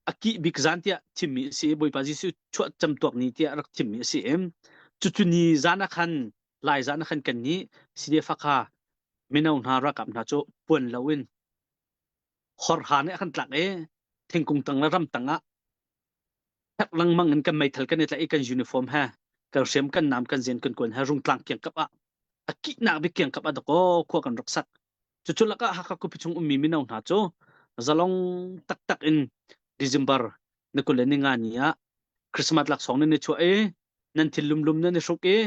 a kih bik zan tiah thimmi a si i Bawipa Jesuh chuah camtuak ni tiah rak thimmi a si i cucu ni zan ah khan lai zan ah khan kan nih CDF Hakha mino hna ralkap hna cu puan loin horha nih a kan tlak i thingkung tang le ram tang ah herh lengmang in kan meithal kan i tlaih i kan uniform he kan hriam kan nam kan zen kan kuan he rungtlang kiangkap ah a kihnak bik kiangkap ah dakaw khua kan rak sak Cucu lakah Hakha khuapi chung ummi mino hna cu zalong taktak in December ni 25 ni ah Christmas laksawng nan i chuah i nan thil lumlum nan i hruk i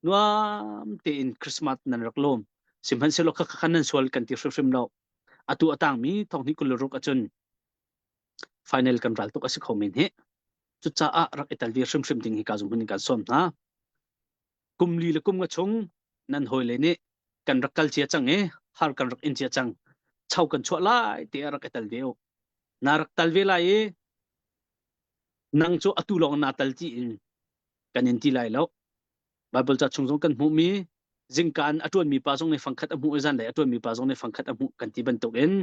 nuam tein Christmas nan rak lawm. Sihmanhsehlaw khakha khan nan sual kan ti hrimhrim lo. Atu a tangmi thonghnih 26 ahcun final kan ral tuk a si kho men hi. Cucaah rak i tel ve hrimhrim ding hi ka zung in kan sawm hna. Kum li le kum nga chung nan hawile nih kan rak kal cia cang i har kan rak in cia cang cho kan chuah lai ti a rak i tel ve u na rak tal ve lai i nang cu atu lawng na tal ti in kan in ti lai lo Bible ca chung zong kan hmuhmi zingkaan a ṭuanmi pa zong nih fangkhat a hmuh i zanlei a ṭuanmi pa zong nih fangkhat a hmuh kan ti bantuk in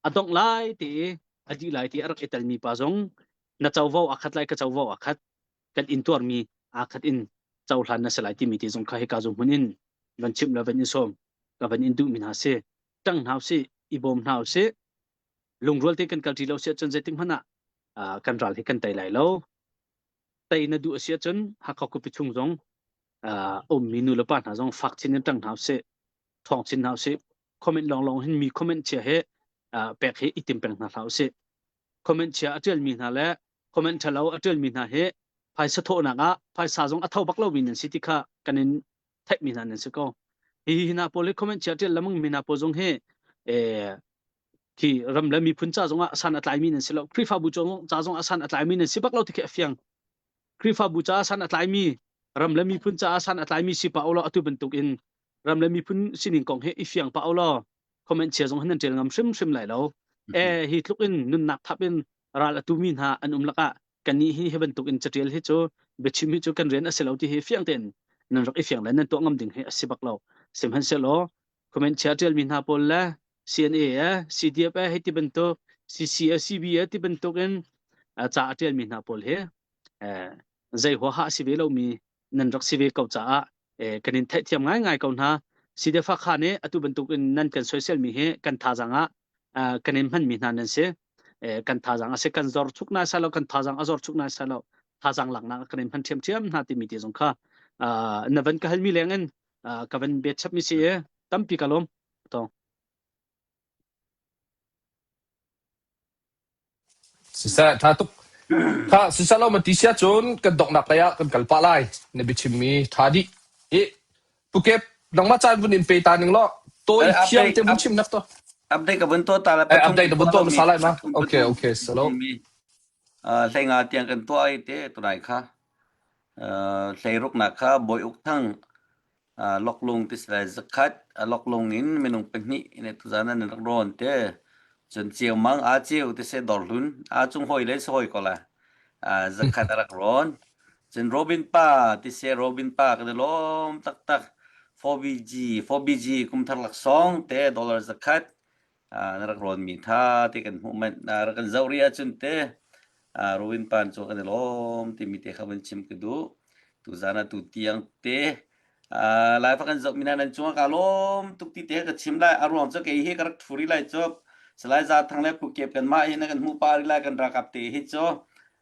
a dongh lai ti i a dih lai ti a rak i telmi pa zong na covo a khat lai ka covo a khat kan intuarmi aa khat in cohlan na si lai timi te zong kha hika zung hmun in van chimh le van in sawm ka van in duhmi hna si ṭang hna usih i bawm hna usih lungrual te kan kalṭi lo si ahcun zeitik hmanh ah kan ral hi kan tei lai lo tei na duh a si ahcun Hakha khuapi chung zong ummi nu le pa hna zong fak chin in ṭang hna usih ṭhawng chin hna usih comment lawnglawng hin mi comment chia he pek hi i tim peng hna hlah usih comment chia a ṭialmi hna le comment ṭhalo a ṭialmi hna hi phaisa thawhnak ah phaisa zong a tho bak lomi nan si ti kha kan in theihmi hna nan si ko. Hi hi hna pawl hi comment chia ṭial lamang mi hna pawl zong hi eh khi ram le miphun ca zong ah san a tlaimi nan si lo. Khrihfabu ca zong ah san a tlaimi nan si bak lo ti khi a fiang. Khrihfabu ca san a tlaimi ram le miphun caah san a tlaimi si pa ulaw atu bantuk in ram le miphun sining kong hi i fiang pa ulaw comment chia zong hin nan ṭial ngam hrimhrim lai lo. Eh hi tluk in nunnak thap in ral a tumi hna an um lakah kannih hi hi bantuk in catial hi cu biachim hi cu kan rian a si lo ti hi fiang tein nan rak i fiang le nan tuah ngam ding hi a si bak lo. Sihmanhsehlaw comment chia ṭialmi hna pawl le CNA eh CDF eh hei ti bantuk CC eh CB eh ti bantuk in ca a ṭialmi hna pawl hi eh zei huaha a si ve lomi nan rak si ve ko caah eh, kan in theihthiam ngaingai ko hna. CDF kha nih atu bantuk in nan kan soiselmi hi kan thazaang ah uh, kan in hmanmi hna nan si. Eh, kan thazaang a si kan zor chuk na sa lo kan thazaang a zor chuk na sa lo thazaang laknak kan in hman ṭhiamṭhiam hna timi te zong kha uh, na van ka halmi leng in uh, ka van bet chapmi si e tampi ka lawm to Siseh, ṭha tuk. Kha siseh lo ma ti sia cun kan donghnak lei ah kan kal pah lai. Na biachimmi ṭha dih. I Pukep, nangmah caan vun in pe ta ning law tawi Eh, thiam update te vun up, chim nak to. update ka vun tuah ta la Eh, pathum update kan na vun tuah tuah lomi hmasa lai ma? pathum Okay, pathum okay, salo. mi uh, hleinga tiang kan tuah ai te tunai kha uh, hleiruknak kha Bawi Uk Thang. Loklung ti si lai zakhat loklung in minung pahnih in tuzan an rak rawn te cun ceumang aa ceu ti si dawrhlun aa cung hawi le si hawi ko la zakhat a rak rawn cun Robin pa ti si Robin pa kan i lawm taktak 4BG 4BG kumthar laksawng te dollar zakhat na rak rawn mi tha te kan hmuh manh na rak kan zoh rih ahcun te Robin pan cu kan i lawm timi te kha van chim ka duh tuzan ah tu tiang te lai fa kan zoh mi hna nan cungah ka lawm tuk ti te ka chim lai a ruang cu kei hi ka rak thu rih lai cu Salai Za Thang le Pu Kep kan mah hi na kan hmuh pa rih lai kan ralkap te hi cu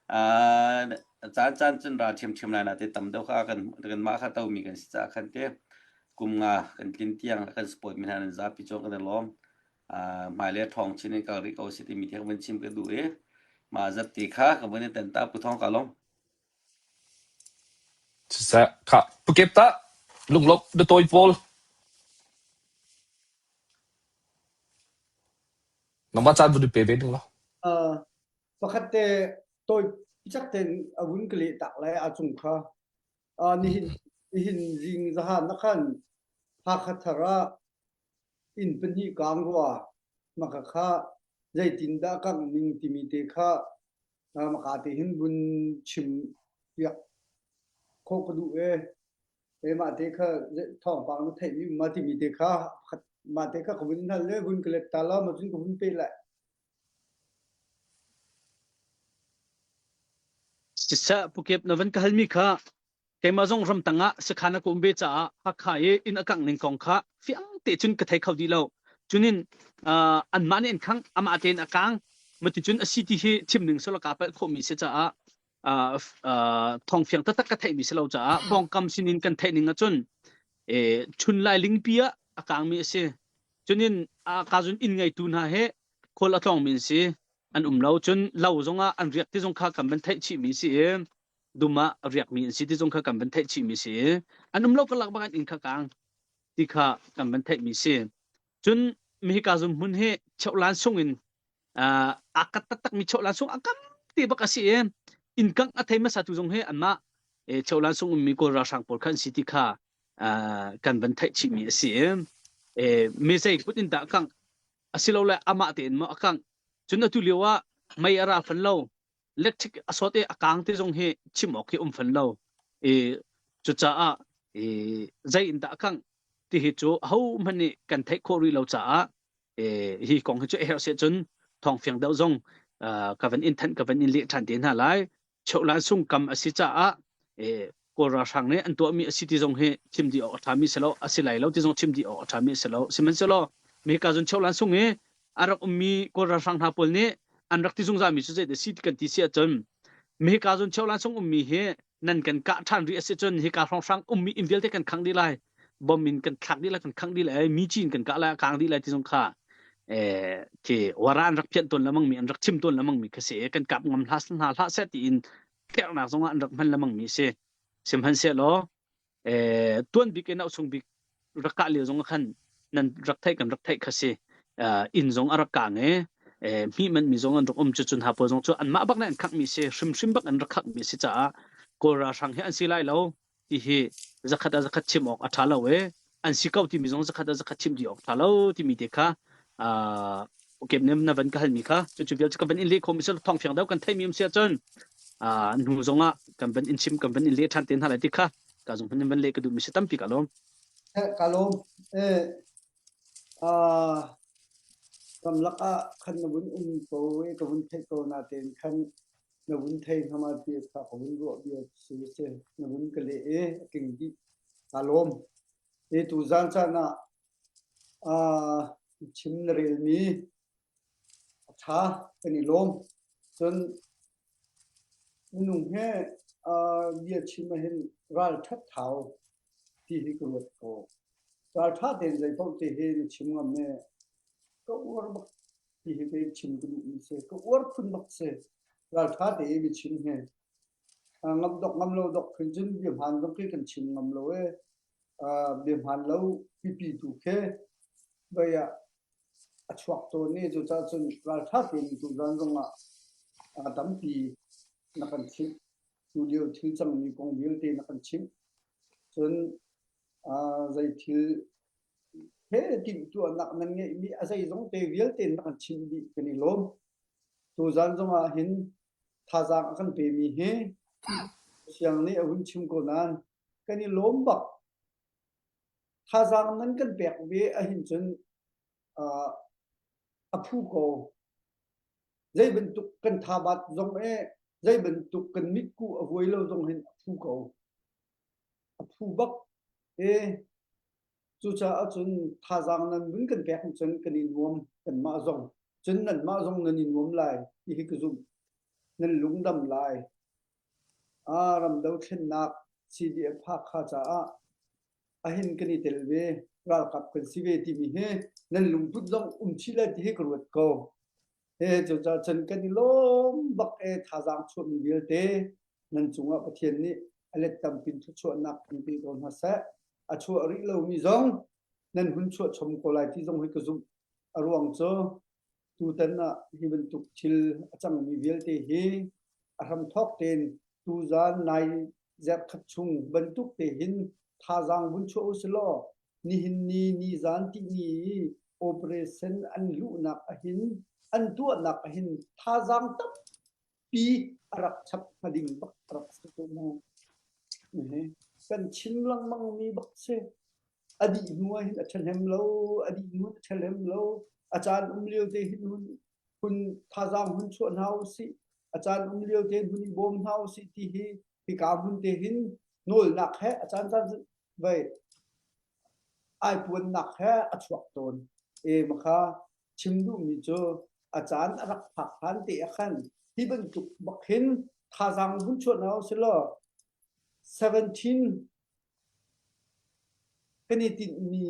caan caan cun ra ṭhiamṭhiam lai na te tam deuh kha kan kan mah kha to mi kan si caah khan te kum nga kan tlin tiang kan support mi hna nan zapi cu kan i lawm. Hmailei ṭhawng chin in kal rih ko si timi theng van chim ka duh i mah zat ti kha ka vun i ten ta pu thong ka lawm. Siseh, khah, pukep ta, lunglawmh na tawi pawl. Nangmah caan vun i pe ve ding law. Uh, pakhat te tawi picak ten a vun ka leh tak lai a cung kha. Uh, nihin nihin zing zahan na khan Hakha thar ah inn pahnih kaang rua maka kha zeitindah kangh ning timi te kha maka te hin vun chim piak khawh ka duh e. Keimah te kha thawngpang na theihmi um ma timi te kha mah te kha ka vun hngal le vun ka let ta la ma cun ka vun pe lai. Siseh Pukep na van ka halmi kha keimah zong ramtang ah sakhan a ka um ve caah Hakha i inn a kangh ning kong kha fiang te cun ka thei kho dih lo. Cunin uh, anmah nih an khangh, amah tein a kang. Mati cun a si ti hi chim ning sawla ka palh khawhmi si caah uh, uh, thawng fiang taktak ka theihmi si lo caah pawngkam sinin kan theih ning ahcun eh, chun lai lingpi ah a kangmi a si. Cunin a ka zun inn ngeitu hna he khual a tlawngmi an si. An um lo. Cun lo zongah an riak ti zong kha kan van theih chihmi si i dum ah riakmi an si ti zong kha kan van theih chihmi si i an um lo karlak bak an inn kha kang ti kha kan van theihmi si. Cun hika zum hmun hi cheuhlan sung in uh, a kat taktakmi cheuhlan sung a kam te bak a si i inn kangh a thei hmasa tu zong hi anmah e, cheuhlan sung ummi Kawl ralhrang pawl kha an si ti kha uh, kan van theih chihmi a si i e, mi zei kut in dah kangh asilole amah tein maw a kangh cun atu lio ah mei a ra fan lo electric a sawt i a kang ti zong hi chim awk hi um fan lo i cucaah i zei in dah a kangh ti hi cu ho hmanh nih kan theih khawh rih lo caah hi kong hi cu a herh si cun thawng fiang deuh zong ka van in thanh ka van in leh ṭhan te hna lai Cheuhlan sung kam a si caah Kawl ralhrang nih an tuahmi a si ti zong hi chim dih awk a ṭhami si lo a si lai lo ti zong chim dih awk a ṭhami a si lo sihmanhsehlaw meka zun Cheuhlan sung i a rak ummi Kawl ralhrang hna pawl nih an rak ti zungzalmi cu zeidah si ti kan ti si ahcun meka zun Cheuhlan sung ummi hi nan kan kah ṭhan rih a si cun hika hrawnghrang ummi inn vialte kan khangh dih lai bom in kan thlak dih lai kan khangh dih lai mi ci in kan kah lai a kang dih lai ti zong kha eh khi wara an rak phianh tawn lemang mi an rak chim tawn lemang mi kha si kan kap ngam hlah hna hlah seh tiin tlernak zongah an rak hman lemang mi si sihmanhsehlaw eh tuan bik in sung bik rak kah lio zong khan nan rak theih kan rak theih kha si inn zong a rak kang i hmi man mi zong an rak um cu cun ha pawl zong cu anmah bak nih an khak mi si hrimhrim bak an rak khak mi si caah kawl ralhrang hi an si lai lo ti hi zakhat ah zakhat chim awk a ṭha lo i an si ko timi zong zakhat ah zakhat chim dih awk ṭha lo timi te kha okay nem na van ka halmi kha cucu vial cu ka van in leh khomi si thawng fiang deuh kan theimi um si ahcun hnu zongah kan van in chim kan van in leh ṭhan te hna lai ti kha ka zong van in van leh ka duhmi si tampi ka lawm ka lawm eh ramlak ah khan na vun um ko i ka vun theih ko na tein khan na vun thei hnga ti kha ka vun ruah bia si si na vun ka leh i a tling dih kaa lawm i tu zan caan ah uh, chim na relmi a ṭha kan i lawm cun minung he uh, bia chim ahhin ral ṭhat thau ti hi ka ruat ko ral ṭha tein zei paoh te hi na chim ngam e ka uar bak ti hi kei chim ka duhmi si. Ka uar phun bak si. Ralṭha tein mi chim hi. Ngam dok ngam lo dok khin cun bia hmaan zong khi kan chim ngam lo e. Bia hmaan lo pipi tu khi vei ah a chuak tawn i cucaah cun ralṭha tein tuzan zong ah tampi na kan chimh. Tu lio thil cangmi kong vialte na kan chimh. Cun. Zei thil he timhtuahnak nan ngeihmi a zeizong te vialte na kan chimh dih kan i lawm. Tuzan zong ah hin thazaang a kan pemi hi siang nih a hun chim ko nain kan i lawm bak. Thazaang nan kan pek ve ahhin cun a phu ko. Zei bantuk kan thabat zong e zei bantuk kan mitkuh a vuai lo zong hin a phu ko. A phu bak e cucaah cun thazaang nan vun kan pek cun kan i nuam kanmah zong cun nanmah zong nan i nuam lai ti hi ka zumh. Nan lungdam lai. Ah ram dothlennak CDF Hakha caah ahin kan i tel ve ralkap kan si ve timi hi nan lungput zong um chih lai ti hi ka ruat ko. He cucaah cun kan i lawm bak e thazaang chuahmi vialte nan cungah Pathian nih a let tampin thluachuahnak in pe ko hna seh. A chuah rih lomi zong nan hun chuah chom ko lai ti zong hi ka zumh. A ruang cu tutan ah hi bantuk thil a cangmi vialte hi a hramthawk tein tuzan nai zerkhat chung bantuk te hin thazaang vun chuah u silaw nihin ni nizan tihni i operation an luhnak ahin an tuahnak ahin thazaang tampi a rak chap hnga ding bak a rak si ko mu. Kan chim lengmang mi bak si. A dih hnu ah hin a ṭhahnem lo, a dih hnu a ṭhahnem lo. A caan um lio te hin hun hun thazaang hun chuah hna u sih. A caan um lio te hun i bawm hna u sih ti hi hika hmun te hin nawlnak he a caan caan vei ai puannak he a chuak tawn. E makha chim duhmi cu a caan a rak phak hlan te ah khan hi bantuk bak hin thazaang hun chuah hna u sih law 17 Kan i tinhmi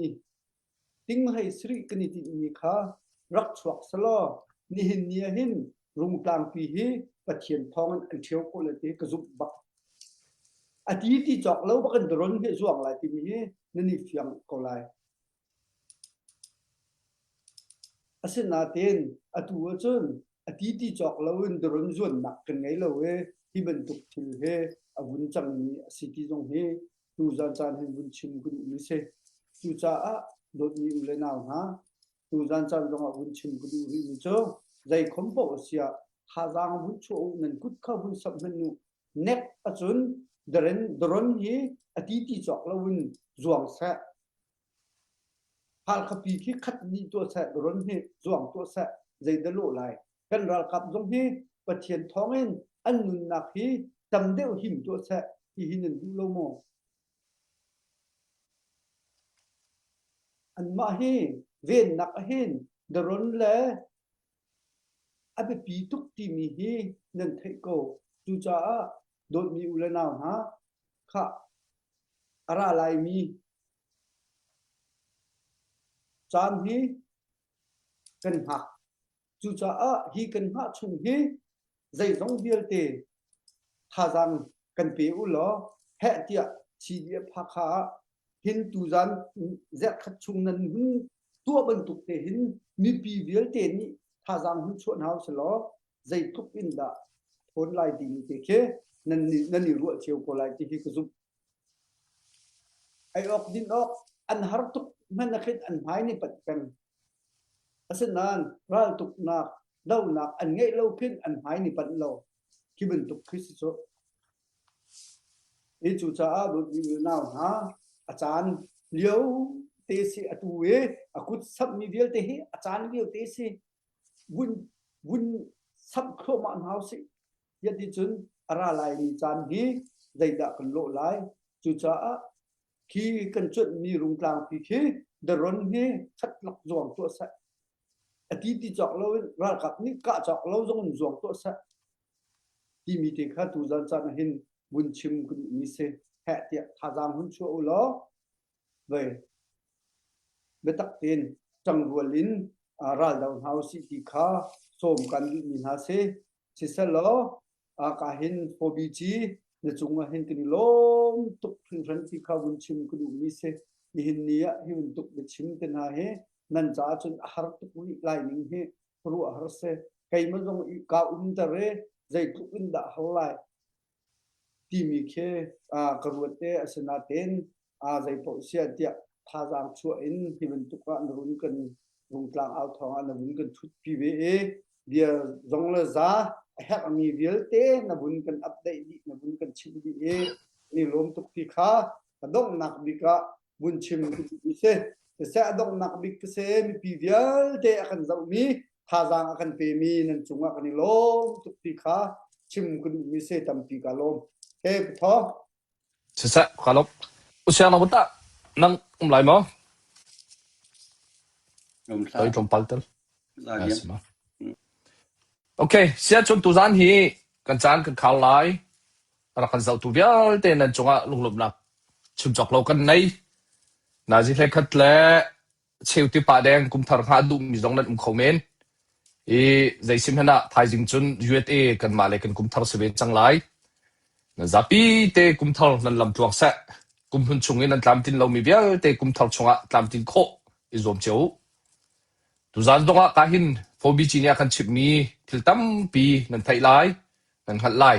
tinghlei sarih kan i tinhmi kha rak chuak selaw nihin ni ah hin Rungtlangpi hi Pathian thawngin an ṭhio khawh lai ti ka zumh bak. A ti ti cawk lo bak in ron hi zuang lai timi hi nan i fiang ko lai. Asinain atu ahcun a ti ti cawk loin dawrun zuannak kan ngei lo i hi bantuk thil hi a vun cangmi a si ti zong hi tuzan caan hin vun chim ka duhmi si. Cucaah dawtmi u le nau hna, tuzan caan zongah vun chim ka duh rihmi cu zeikhom paoh a si ah thazaang vun chuah u, nan kut kha vun samh hmanh u. Nek ahcun daren daron hi a ti ti cawk loin zuang seh. Halkhapi khi khat dih tuah seh, ron hi zuang tuah seh, zeidah lawh lai? Kan ralkap zong hi Pathian thawngin an nunnak hi tam deuh him tuah seh ti hi nan duh lo maw? Anmah hi vennak ahhin daron le a biapi tuk timi hi nan theih ko. Cucaah dawtmi u le nau hna, khah a ra laimi Caan hi kan hngak. Cucaah hi kan hngah chung hi zeizong vialte thazaang kan pe u law heh tiah CDF Hakha ah hin tuzan zerhkhat chung nan hun tuah bantuk te hin mipi vialte nih thazaang hun chuah hna usih law zeitluk in dah thawn lai timi te khi nan nan i ruah cio ko lai ti hi ka zumh. Ei awk din awk an har tuk hmanh ah khin an hmai nih panh peng. Asinain raltuknak, donak an ngeih lo khin an hmai nih panh lo. Khi bantuk khi si cu. Hi cucaah dawtmi unau hna, a caan lio te si atu i a kut samhmi vialte hi a caan lio te si vun vun samh thluahmah hna usih. Cuticun a ra laimi caan hi zeidah kan lawh lai? Cucaah khi kan cuanhmi rungtlangpi khi daron hi khatlak zuang tuah seh. A ti ti cawk loin ralkap nih kah cawk lo zong in zuang tuah seh timi te kha tuzan caan ah hin vun chim ka duhmi si. Heh tiah thazaang hun chuah u law vei biatak tein ṭangrual in raldo hna usih ti kha sawm kan duhmi hna si. Siselaw ka hin hobby ci na cungah hin kan i lawm tuk hringhran ti kha vun chim ka duhmi si. Nihin ni ah hi bantuk biachim te hna hi nan caah cun a har tuk rih lai ning hi khuaruah har si. Keimah zong i kaa umter i zeitluk in dah har lai timi khi ka ruat te asinain. Aa zeipaoh siah tiah thazaang chuah in hi bantuk ah na run kan rungtlang au thawng ah na vun kan ṭhutpi ve i bia zong le za a herhmi vialte na vun kan update dih na vun kan chimh dih i ni lawm tuk ti kha a donghnak bik ah vun chim ka duh mi si. Siseh a donghnak bik ka si mipi vialte a kan zohmi thazaang a kan pemi nan cungah kan i lawm tuk ti kha chim ka duhmi si tampi ka lawm. He Pathaw. Siseh ka lawm. Usiang na tah nang um lai maw? Um Toi hlah. tlawmpal tel. Za diam. Si ma. Okay, sia chun tuzan hi kan caan kan khar lai. Rak kan zohtu vialte nan cungah lunglawmhnak chim cawk lo kan nei. Nazi hlei khat le cheu ti pa deng kumthar hngah duhmi zong nan um kho men. I zeisim hmanh ah thaizing cun USA kanmah le kan kumthar si ve cang lai. Nan zapi te kumthar nan lam tluang seh. Kumhlun chung i nan tlamtlin lomi vialte kumthar chungah tlamtlin khawh i zuam cio u. Tuzaan zongah ka hin Phobici nih a kan chimhmi thil tampi nan theih lai, nan hngalh lai.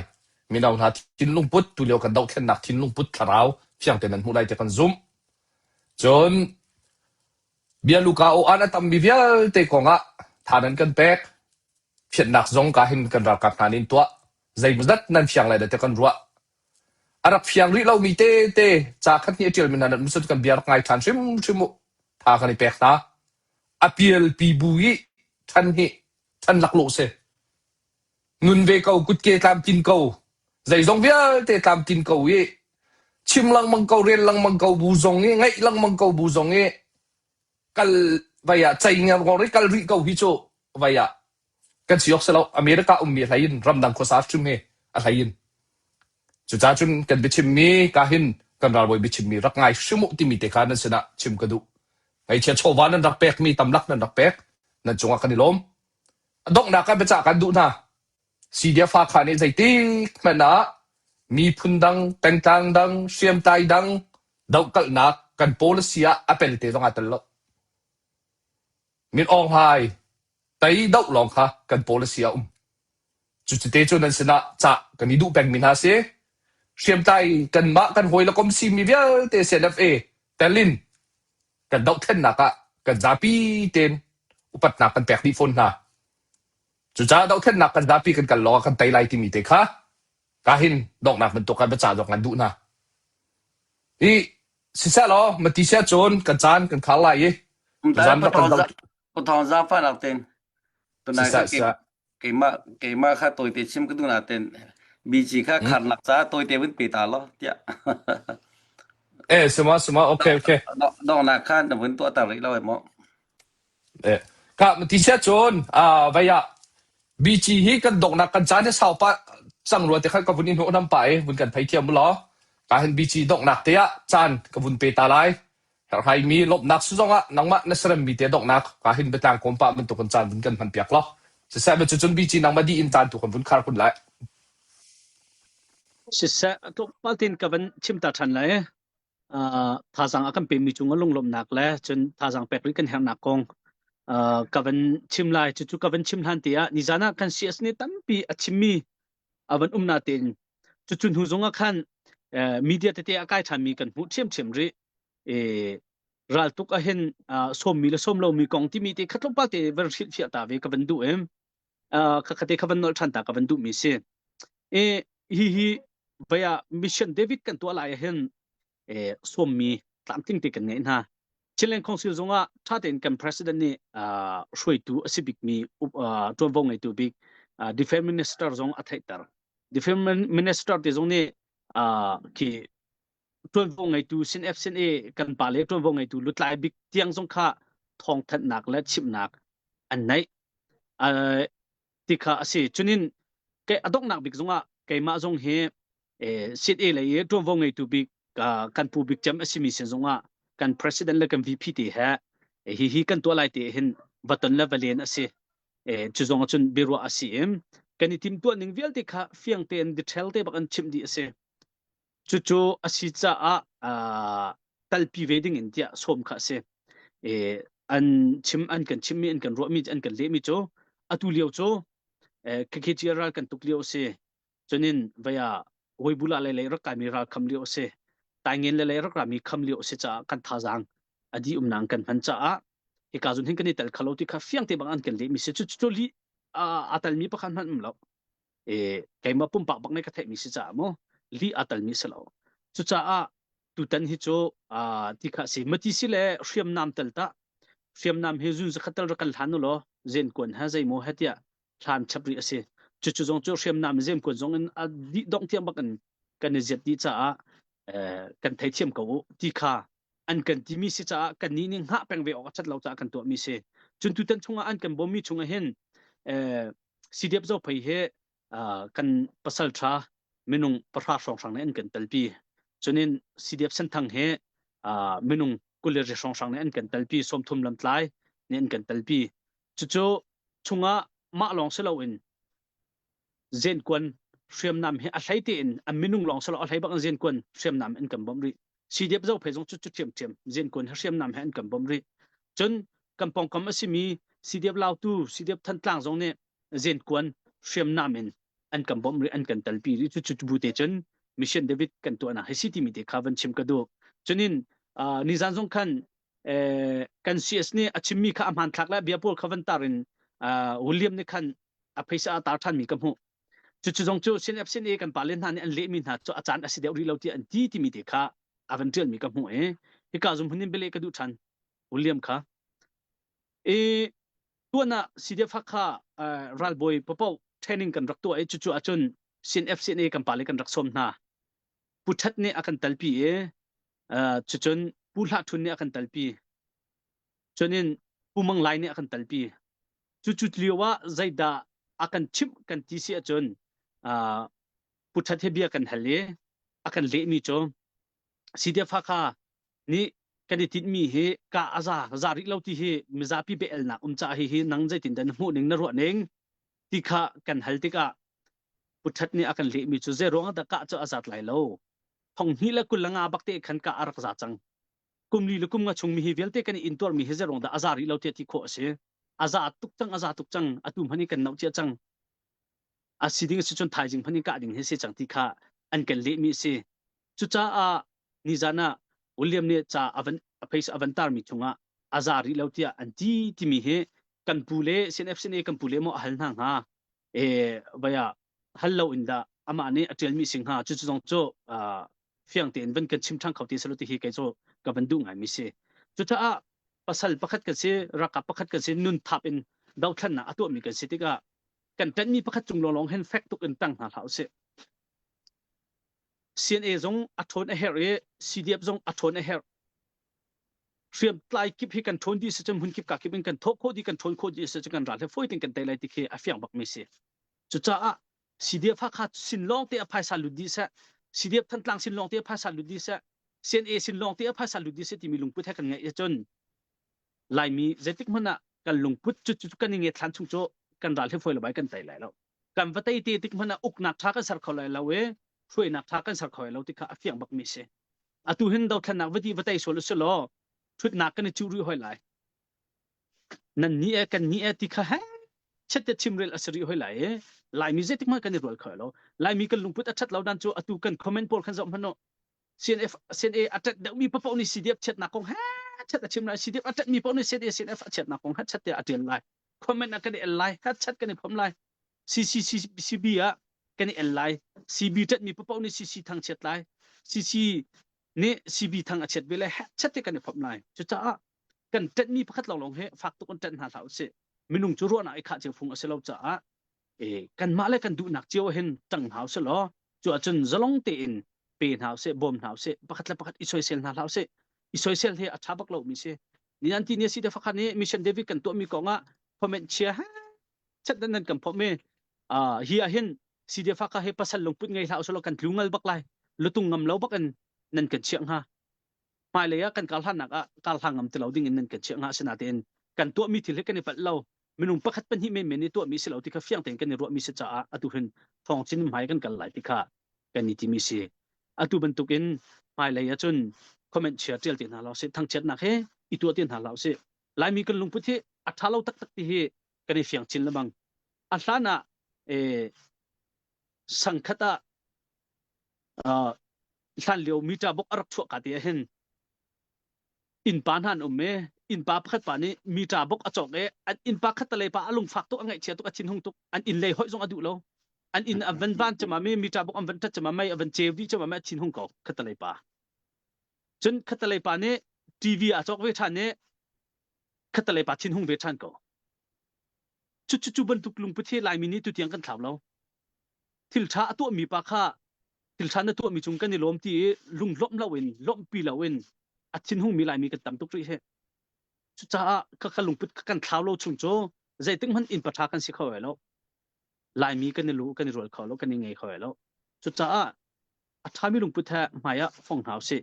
Mino hna thinlung put tulio kan dohthlennak thinlung put thlarau fiang tein nan hmuh lai ti kan zumh. Cun bia luka aw-an a tammi vialte kongah tha nan kan pek. Fianhnak zong ka hin kan ralkap hna nih an tuah. Zeimawzat nan fiang lai dah ti kan ruah. A rak fiang rih lomi tete ca khat nih a ṭialmi hna nan um cun kan bia rak ngai ṭhan hrimhrim u. Tha kan i pek hna. A pialpi bu i ṭhan hi ṭhan laklawh si. Nun ve ko, kutke tlamtlin ko, zeizong vialte tlamtlin ko i chim lengmang ko, rel lengmang ko bu zong i ngaih lengmang ko bu zong i kal vai ah cei ngerngor i kal rih ko hi cu vai ah kan si awk si lo. America ummi a hlei in ramdang khuasa hrim hi a hlei in. Cucaah cun kan biachimmi ka hin kan ralbawi biachimmi rak ngai hrim uh timi te kha nan sinah chim ka duh. Ngeichia chawva nan rak pekmi tamlak nan rak pek. Nan cungah kan i lawm. A donghnak ah biacah kan duh hna. Sidia fa kha nih zeitik hmanh ah miphun dang, pengtlang dang, hriamtlai dang dohkalhnak kan policy ah a pelte zong aa tel lo. Min Aung Hlaing tei doh lawng kha kan policy ah a um. Cucite cu nan sinah cah kan i duh pengmi hna si. Hriamtlai kanmah kan hawi le kom simi vialte CNFA telin kan dohthlennak ah kan zapi tein upatnak kan pek dih fawn hna. Cucaah dohthlennak kan zapi kan kal lawng ah kan tei lai timi te kha kahin donghnak bantuk ah biacah zong kan duh hna. Hi siseh law mati sia cun kan caan kan khar lai i tuzan rak kan doh Pathawng zaangfahnak tein tunai siseh kha siseh keimah keimah kha tawite chim ka duh nain BG kha kharnak ca tawite vun pe ta law tiah. Eh sima sima okay okay Donghnak kha na vun tuah ter rih lo maw? Eh ka ti sia cun ah vai ah BG hi kan donghnak kan caan hi sau pa cang rua te khan ka vun i hnawh nam pa i vun kan thei thiam u law ka hin BG donghnak te ah caan ka vun pe ta lai Herhaimi lawmhnak si zongah nangmah na seremmi te donghnak ka hin biatlang kawm pah bantuk in caan vun kan hman piak law. Siseh cucun BG nangmah dih in caan tu kan vun khar kun lai. Siseh tlawmpal tein ka van chim ta ṭhan lai. Uh, thazaang a kan pemi cungah lunglawmhnak le cun thazaang pek rih kan herhnak kong uh, ka van chim lai. Cucu ka van chim hlan te ah nizan ah kan CS nih tampi a chimmi a van um natein cucu hnu zong ah khan uh, media tete a kai ṭhanmi kan hmuh ṭhiamṭhiam rih. E raltuk ahin sawmmi le sawm lomi kong timi te kha tlawmpal te van hrilhfiah ta ve ka van duh em kha khate kha van nolh ṭhan ta ka van duh mi si e hi hi vaya mission David kan tuah lai hin e sawmmi tlamtling te kan ngeih hna Chinland Council zongah ṭha tein kan president nih hruaitu a si bikmi ṭuanvo ngeitu bik defense minister zong a theihter defense minister te zong nih khi ṭuanvo ngeitu sin F sin A kan pa le ṭuanvo ngeitu lutlai bik tiang zong kha thawngthanhnak le chimhnak an neih uh, ti kha a si cunin ke a donghnak bik zongah keimah zong hi eh, sit A lei i ṭuanvo ngeitu bik kan pu bik cem a simi sin zongah kan president le kan VP te he hi hi kan tuah lai te hin vaton le valen a si eh, cu zong cun biaruah a si im kan i timtuah ning vialte kha fiang tein detail te bak an chimh dih a si Cucu a si caah uh, talpi ve ding in tiah sawm kha a si. E, an chim an kan chimmi an kan ruahmi an kan lehmi cu atu lio cu eh, KKG ral kan tuk lio a si. Cunin vaya Weibula lei lei rak kaimi ral kham lio a si. Taingen le lei rak rami kham lio a si caah kan thazaang a dih umnak kan hman caah hika zun hin kan i tel khalo ti kha fiang te bang an kan lehmi si cu cu li a talmi pakhat hmanh um lo e keimah pumpak bak nih ka theihmi si caah mu li a talmi si lo cucaah tutan hi cu ti kha si mati si le hriamnam tel ta hriamnam hi zun zakhat tel rak kan hlan u law zen kuan ha zeimaw he tiah hlan chap rih a si. Cucu zong cu hriamnam zemkuan zong in a dih dongh tiang bak in kan i ziat dih caah kan theithiam ko u ti kha an kan timi si caah kan nih nih hngah peng ve awk a ṭhat lo caah kan tuahmi si. Cun tutan chungah an kan bawmmi chungah hin CDF Zophei he kan pasal ṭha minung pahra hrawnghrang nih an kan telpi. Cunin CDF Senthang he minung 20 ri hrawnghrang nih an kan telpi, 30 lamtlai nih an kan telpi. Cucu chungah mah lawng si loin zenkuan hriamnam hi a hlei tein a minung lawng si lo a hlei bak in zenkuan hriamnam an kan bawmh rih. CDF Zophei zong cu cu ṭhiamṭhiam zenkuan hi hriamnam he an kan bawmh rih. Cun kan pawngkam a simi CDF Lautu, CDF Thantlang zong nih zenkuan hriamnam in an kan bawmh rih, an kan telpi rih. Cu cu bu te cun Mission David kan tuahnak hi si timi te kha van chim ka duh. Cunin nizan zong khan kan CS nih a chimmi kha a hmanthlak le bia pawl kha van tar in William nih khan a phaisa a tar ṭhanmi ka hmuh. Cucu zong cu CNF CNA kan pale hna nih an lehmi hna cu a caan a si deuh rih lo tiah an ti timi te kha a van ṭialmi ka hmuh i hika zum hun in bialeh ka duh ṭhan William kha. I tuan ah CDF Hakha ralbawi papoh training kan rak tuah i cucu ahcun CNF CNA kan pale kan rak sawm hna. Pu Ṭhat nih a kan telpi i cucun Pu Hlah Ṭhun nih a kan telpi. Cunin Pu Mang Lai nih a kan telpi. Cucu lio ah zeidah a kan chimh kan ti si ahcun Pu Ṭhat he bia kan hal i a kan lehmi cu CDF Hakha nih kan i tinhmi hi ka a za za rih lo ti hi mizapi bia-elnak um caah hihi nang zeitin dah na hmuh ning na ruah ning ti kha kan hal tikah Pu Ṭhat nih a kan lehmi cu zei ruang dah kah cu a zat lai lo. Thong hnih le 25 bak te khan kah a rak za cang. Kum li le kum nga chung mi hi vialte kan i intuarmi hi zei ruang dah a za rih lo tiah ti khawh a si. A za tuk cang, a za tuk cang. Atu hmanh hi kan noh cia cang. A si ding a si cun thaizing hmanh in kah ding hi si cang ti kha an kan lehmi a si. Cucaah nizan ah William nih ca a van a face a van tarmi chungah a za rih lo tiah an ti timi hi kan pu le CNF CNA kan pu le maw a hal hna hnga e vaya hal lo in dah amah nih a ṭialmi si hnga cucu zong cu fiang tein van kan chim ṭhan kho ti selo ti hi kei cu ka van duh ngaimi si cucaah pasal pakhat kan si ralkap pakhat kan si nun thap in dothlannak a tuahmi kan si tikah kan ṭanhmi pakhat cung lawnglawng hin fek tuk in tang hna hlah usih CNA zong a ṭhawn a herh i CDF zong a ṭhawn a herh hriamtlai kip hi kan ṭhawn dih si cun hmun kip ka kip in kan thawh khawh dih kan ṭhawn khawh dih si cun kan ral he fawi tein kan tei lai ti khi a fiang bak mi si cucaah CDF Hakha sin lawng te a phaisa lut dih seh CDF Thantlang sin lawng te a phaisa lut dih seh CNA sin lawng te a phaisa lut dih seh timi lungput he kan ngeih ahcun Laimi zeitik hmanh ah kan lungput cu cu kan i nget hlan chung cu kan ral he fawi lo bai kan tei lai lo kan va tei te tik hmanh ah uknak ṭha kan ser kho lai lo i hruainak ṭha kan ser kho lai lo ti kha a fiang bak mi si atu hin dothlennak va ti va tei sual usih law ṭhutnak kan i cuh rih hoi lai nan ni e kan ni e ti kha he chet te chimrel a si rih hoi lai i laimi zeitik hmanh kan i rual kho lo laimi kan lungput a ṭhat lo dan cu atu kan comment pawl khan zoh hmanh u CNF CNA a ṭat deuhmi paoh nih CDF chiatnak kong he chat a chim lai CDF a ṭatmi paoh nih CNA CNF a chiatnak kong he chat te a ṭial lai comment ah kan i el lai he chat kan i phom lai CCCB ah kan i el lai CB ṭatmi paoh nih CC thang chiat lai CC nih CB thang a chiat ve lai he chat te kan i phom lai cucaah kan ṭatmi pakhat lawnglawng he fak tuk in ṭanh hna hlah usih minung cu ruahnak i khah cio phung a si lo caah e kanmah le kan duhnak cio hin ṭang hna usih law cu ahcun zalong tein pe hna usih bawm hna usih pakhat le pakhat i soisel hna hlah usih i soisel hi a ṭha bak lomi si ni an ti ni si te fakhan i mission david kan tuahmi kong ah comment chia ha chat nan nan kan phawm i hi ah hin CDF ka he pasal lungput ngei hlah usih law kan tlu ngal bak lai lutung ngam lo bak in nan kan chiah hnga hmailei ah kan kal hlannak ah kal hlang ngam ti lo ding in nan kan chiah hnga asinain kan tuahmi thil hi kan i palh lo minung pakhat pahnih menmen nih tuahmi si lo ti kha fiang tein kan i ruahmi si caah atu hin thawng chin hmai kan kal lai ti kha kan i timi si atu bantukin hmailei ahcun comment chia tial ti hna lo si thangchiatnak he i tuah ti hna lo si laimi kan lungput hi a tha lo taktak ti hi kan i fiang chin lengmang a hlan ah eh sangkhat ah uh, Hlan lio meter bok a rak chuah ka te ah hin innpa hna an um i innpa pakhat pa nih meter bok a cawk i an innpa khattelei pa a lungfak tuk a ngaihchia tuk a thinhung tuk an inn lei hoih zong a duh lo an inn a van van cema mi meter bok an van ṭhat cema mei a van ceu dih cema mi a thinhung ko khattelei pa cun khattelei pa nih TV a cawk ve ṭhan i khattelei pa thinhung ve ṭhan ko cu cu cu bantuk lungput hi Laimi nih tutiang kan thlau lo thil ṭha a tuahmi pa kha thil ṭha na tuahmi cung kan i lawm ti i lunglawmh loin lawmhpi loin a thinhungmi Laimi kan tam tuk rih hi. Cucaah ka ka lungput kan thlau lo chung cu zeitik hmanh inn paṭha kan si kho lai lo. Laimi kan i lu kan i rual kho lo, kan i ngei kho lai lo. Cucaah a ṭhami lungput he hmai ah fong hna usih,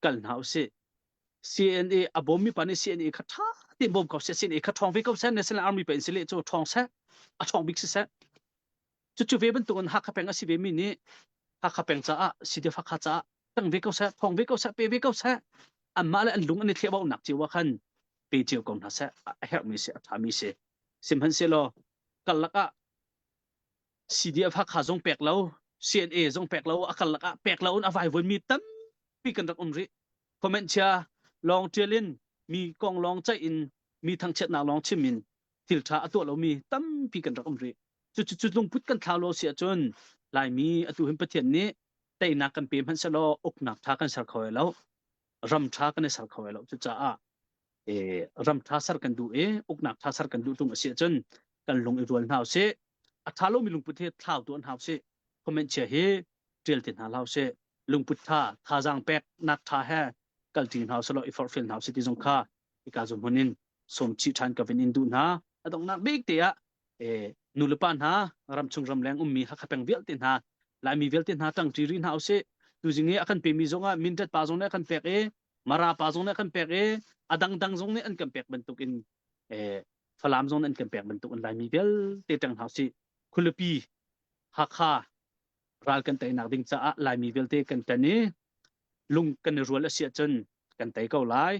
kal hna usih. CNA a bawmmi pa nih CNA kha ṭha tein bawm ko seh, CNA kha ṭhawng ve ko seh, National Army pa in si leh cu ṭhawng seh, a ṭhawng bik si seh. Cucu ve bantukin Hakha peng a si ve mi nih Hakha peng caah CDF Hakha caah tang ve ko seh, thawng ve ko seh, pe ve ko seh. Anmah le an lung an i thlehbaunak cio ah khan pe cio ko hna seh. A herhmi si, a ṭhami si. Sihmanhsehlaw karlak ah CDF Hakha zong pek lo, CNA zong pek lo, a karlak ah pek lo in a vaivuanmi tampi kan rak um rih. Comment chia lawng ṭial in mi kong lawng ceih in mi thangchiatnak lawng chim in thil ṭha a tuah lomi tampi kan rak um rih. Cu cu lungput kan thlau lo si ahcun Laimi atu hin Pathian nih teinak kan pe hmanh sehlaw uknak ṭha kan ser kho lai lo. Ram ṭha kan i ser kho lai lo. Cucaah eh, ram ṭha ser kan duh i uknak ṭha ser kan duh ṭung a si ahcun kan lung i rual hna usih. A ṭha lomi lungput hi thlau tuah hna usih. Comment chia hi ṭial ti hna hlah usih. Lungput ṭha, thazaang peknak ṭha he kalṭi hna usih law i forhfial hna usih ti zong kha hika zuhmun in sawm chih ṭhan ka vin in duh hna. A donghnak bik te ah eh, nulepa hna ramchung ramleng ummi Hakha peng vialte hna Laimi vialte hna ṭangṭi rih hna usih. Tuzing i a kan pemi zong ah Mindat pa zong nih a kan pek i Mara pa zong nih a kan pek i a dangdang zong nih an kan pek bantukin eh, Falam zong nih an kan pek bantukin Laimi vialte ṭang hna usih. Khualipi Hakha ral kan teinak ding caah Laimi vialte kan ṭan i lung kan i rual a si ahcun kan tei ko lai.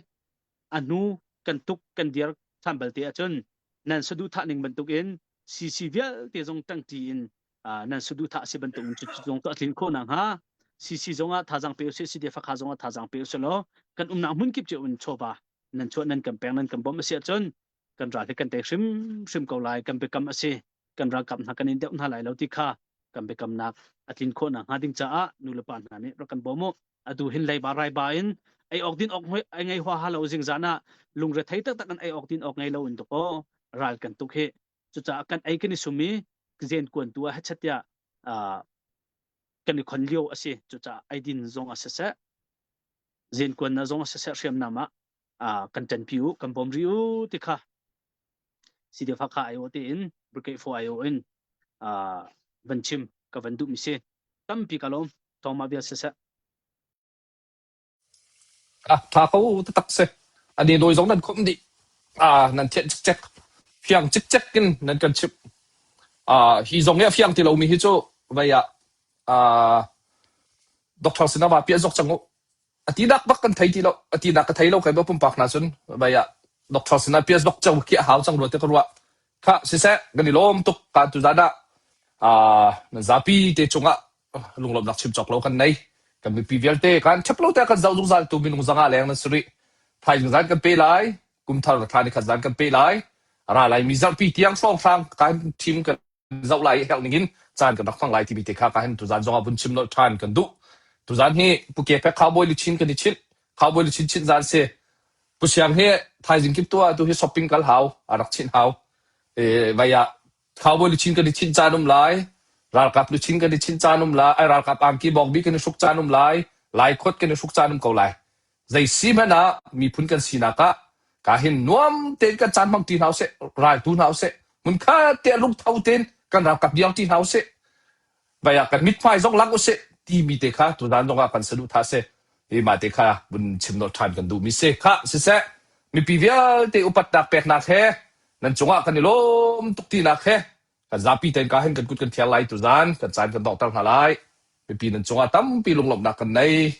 A hnu kan tuk kan dir ṭhan balte ahcun nan saduhthah ning bantukin CC vialte zong ṭangṭi in nan saduhthah a si bantukin cu zong cu a tlin khawh nakhnga CC zong ah thazaang pe usih CDF Hakha zong ah thazaang pe usih law kan umnak hmun kip cio in chawva nan chuah nan kan pek nan kan bawmh a si ahcun kan ral hi kan tei hrimhrim ko lai kan biakam a si kan ralkap hna kan in deuh hna lai lo ti kha kan biakamnak a tlin khawh nakhnga ding caah nulepa hna nih rak kan bawm u atu hin leiba raiba in ei awk din awk ai ngei hua ha lo zingzan ah lungre thei taktak in ei awk din awk ngei lo in tuk aw ral kan tuk hi cucaah kan ei kan i sum i zen kuan tu ah hechet tiah kan i khon lio a si cucaah eidin zong a siseh zen kuan na zong a siseh hriamnam ah kan ṭanpi u kan bawm ri u ti kha CDF Hakha aiawh tein Brigade 4 aiawh in van chim ka van duhmi si. Tampi ka lawm. Thawngmah bia siseh. Ah, tha ko taktak si. Ani dawi zong nan khawmh dih. Ah, nan thianh cikcek. Fiang cikcek in nan kan chimh. Ah, hi zong hi a fiang ti lomi hi cu vei ah ah doctor sinah va piah zok cang u. A tinak bak kan thei ti lo. A tinak ka thei lo kai pumpak hna cun vai ah doctor sinah pias bak cang khi a hau cang rua ti ka ruah. Kha siseh kan i lawm tuk ka tuzan ah ah nan zapi te cungah lunglawmhnak chim cawk lo kan nei. Kan mipi vialte kan ṭhep lo te kan zoh zungzal tu minung zanga leng nan si rih. Thaizing zan kan pe lai. Kumthar thla ni khat zan kan pe lai. Ra lai mi zarhpi tiang hrawnghrang kan thim kan zoh lai i herh ningin caan kan rak hmang lai timi te kha ka hin tuzan zongah vun chim nolh ṭhan kan duh. Tuzan hi Pu Ke Pek Cowboy luchin kan i chinh. Cowboy luchin chinh zan si. Pu Siang hi thaizing kip tu ah tu hi shopping kal hau, a rak chinh hau. E, vai ah Cowboy luchin kan i chinh caan um lai. Ralkap luchin kan i chinh caan um lai. Ai ralkap angki bawkbi kan i hruk caan um lai. Lai khot kan i hruk caan um ko lai. Zei si hmanh ah miphun kan sinak ah ka hin nuam tein kan caan hmang ṭi hna usih, raltu hna usih, hmunkhat te ah lungtho tein kan ralkap diang ṭi hna usih, vai ah kan mithmai zong lang usih timi te kha tuzaan zong ah kan saduhthah si. Hi mah te kha vun chim nolh ṭhan kan duhmi si. Khah, siseh, mipi vialte upatnak peknak he nan cungah kan i lawm tuk tinak he kan zapi tein ka hin kan kut kan thiar lai tuzaan kan caan kan donghter hna lai. Mipi nan cungah tampi lunglawmhnak kan nei.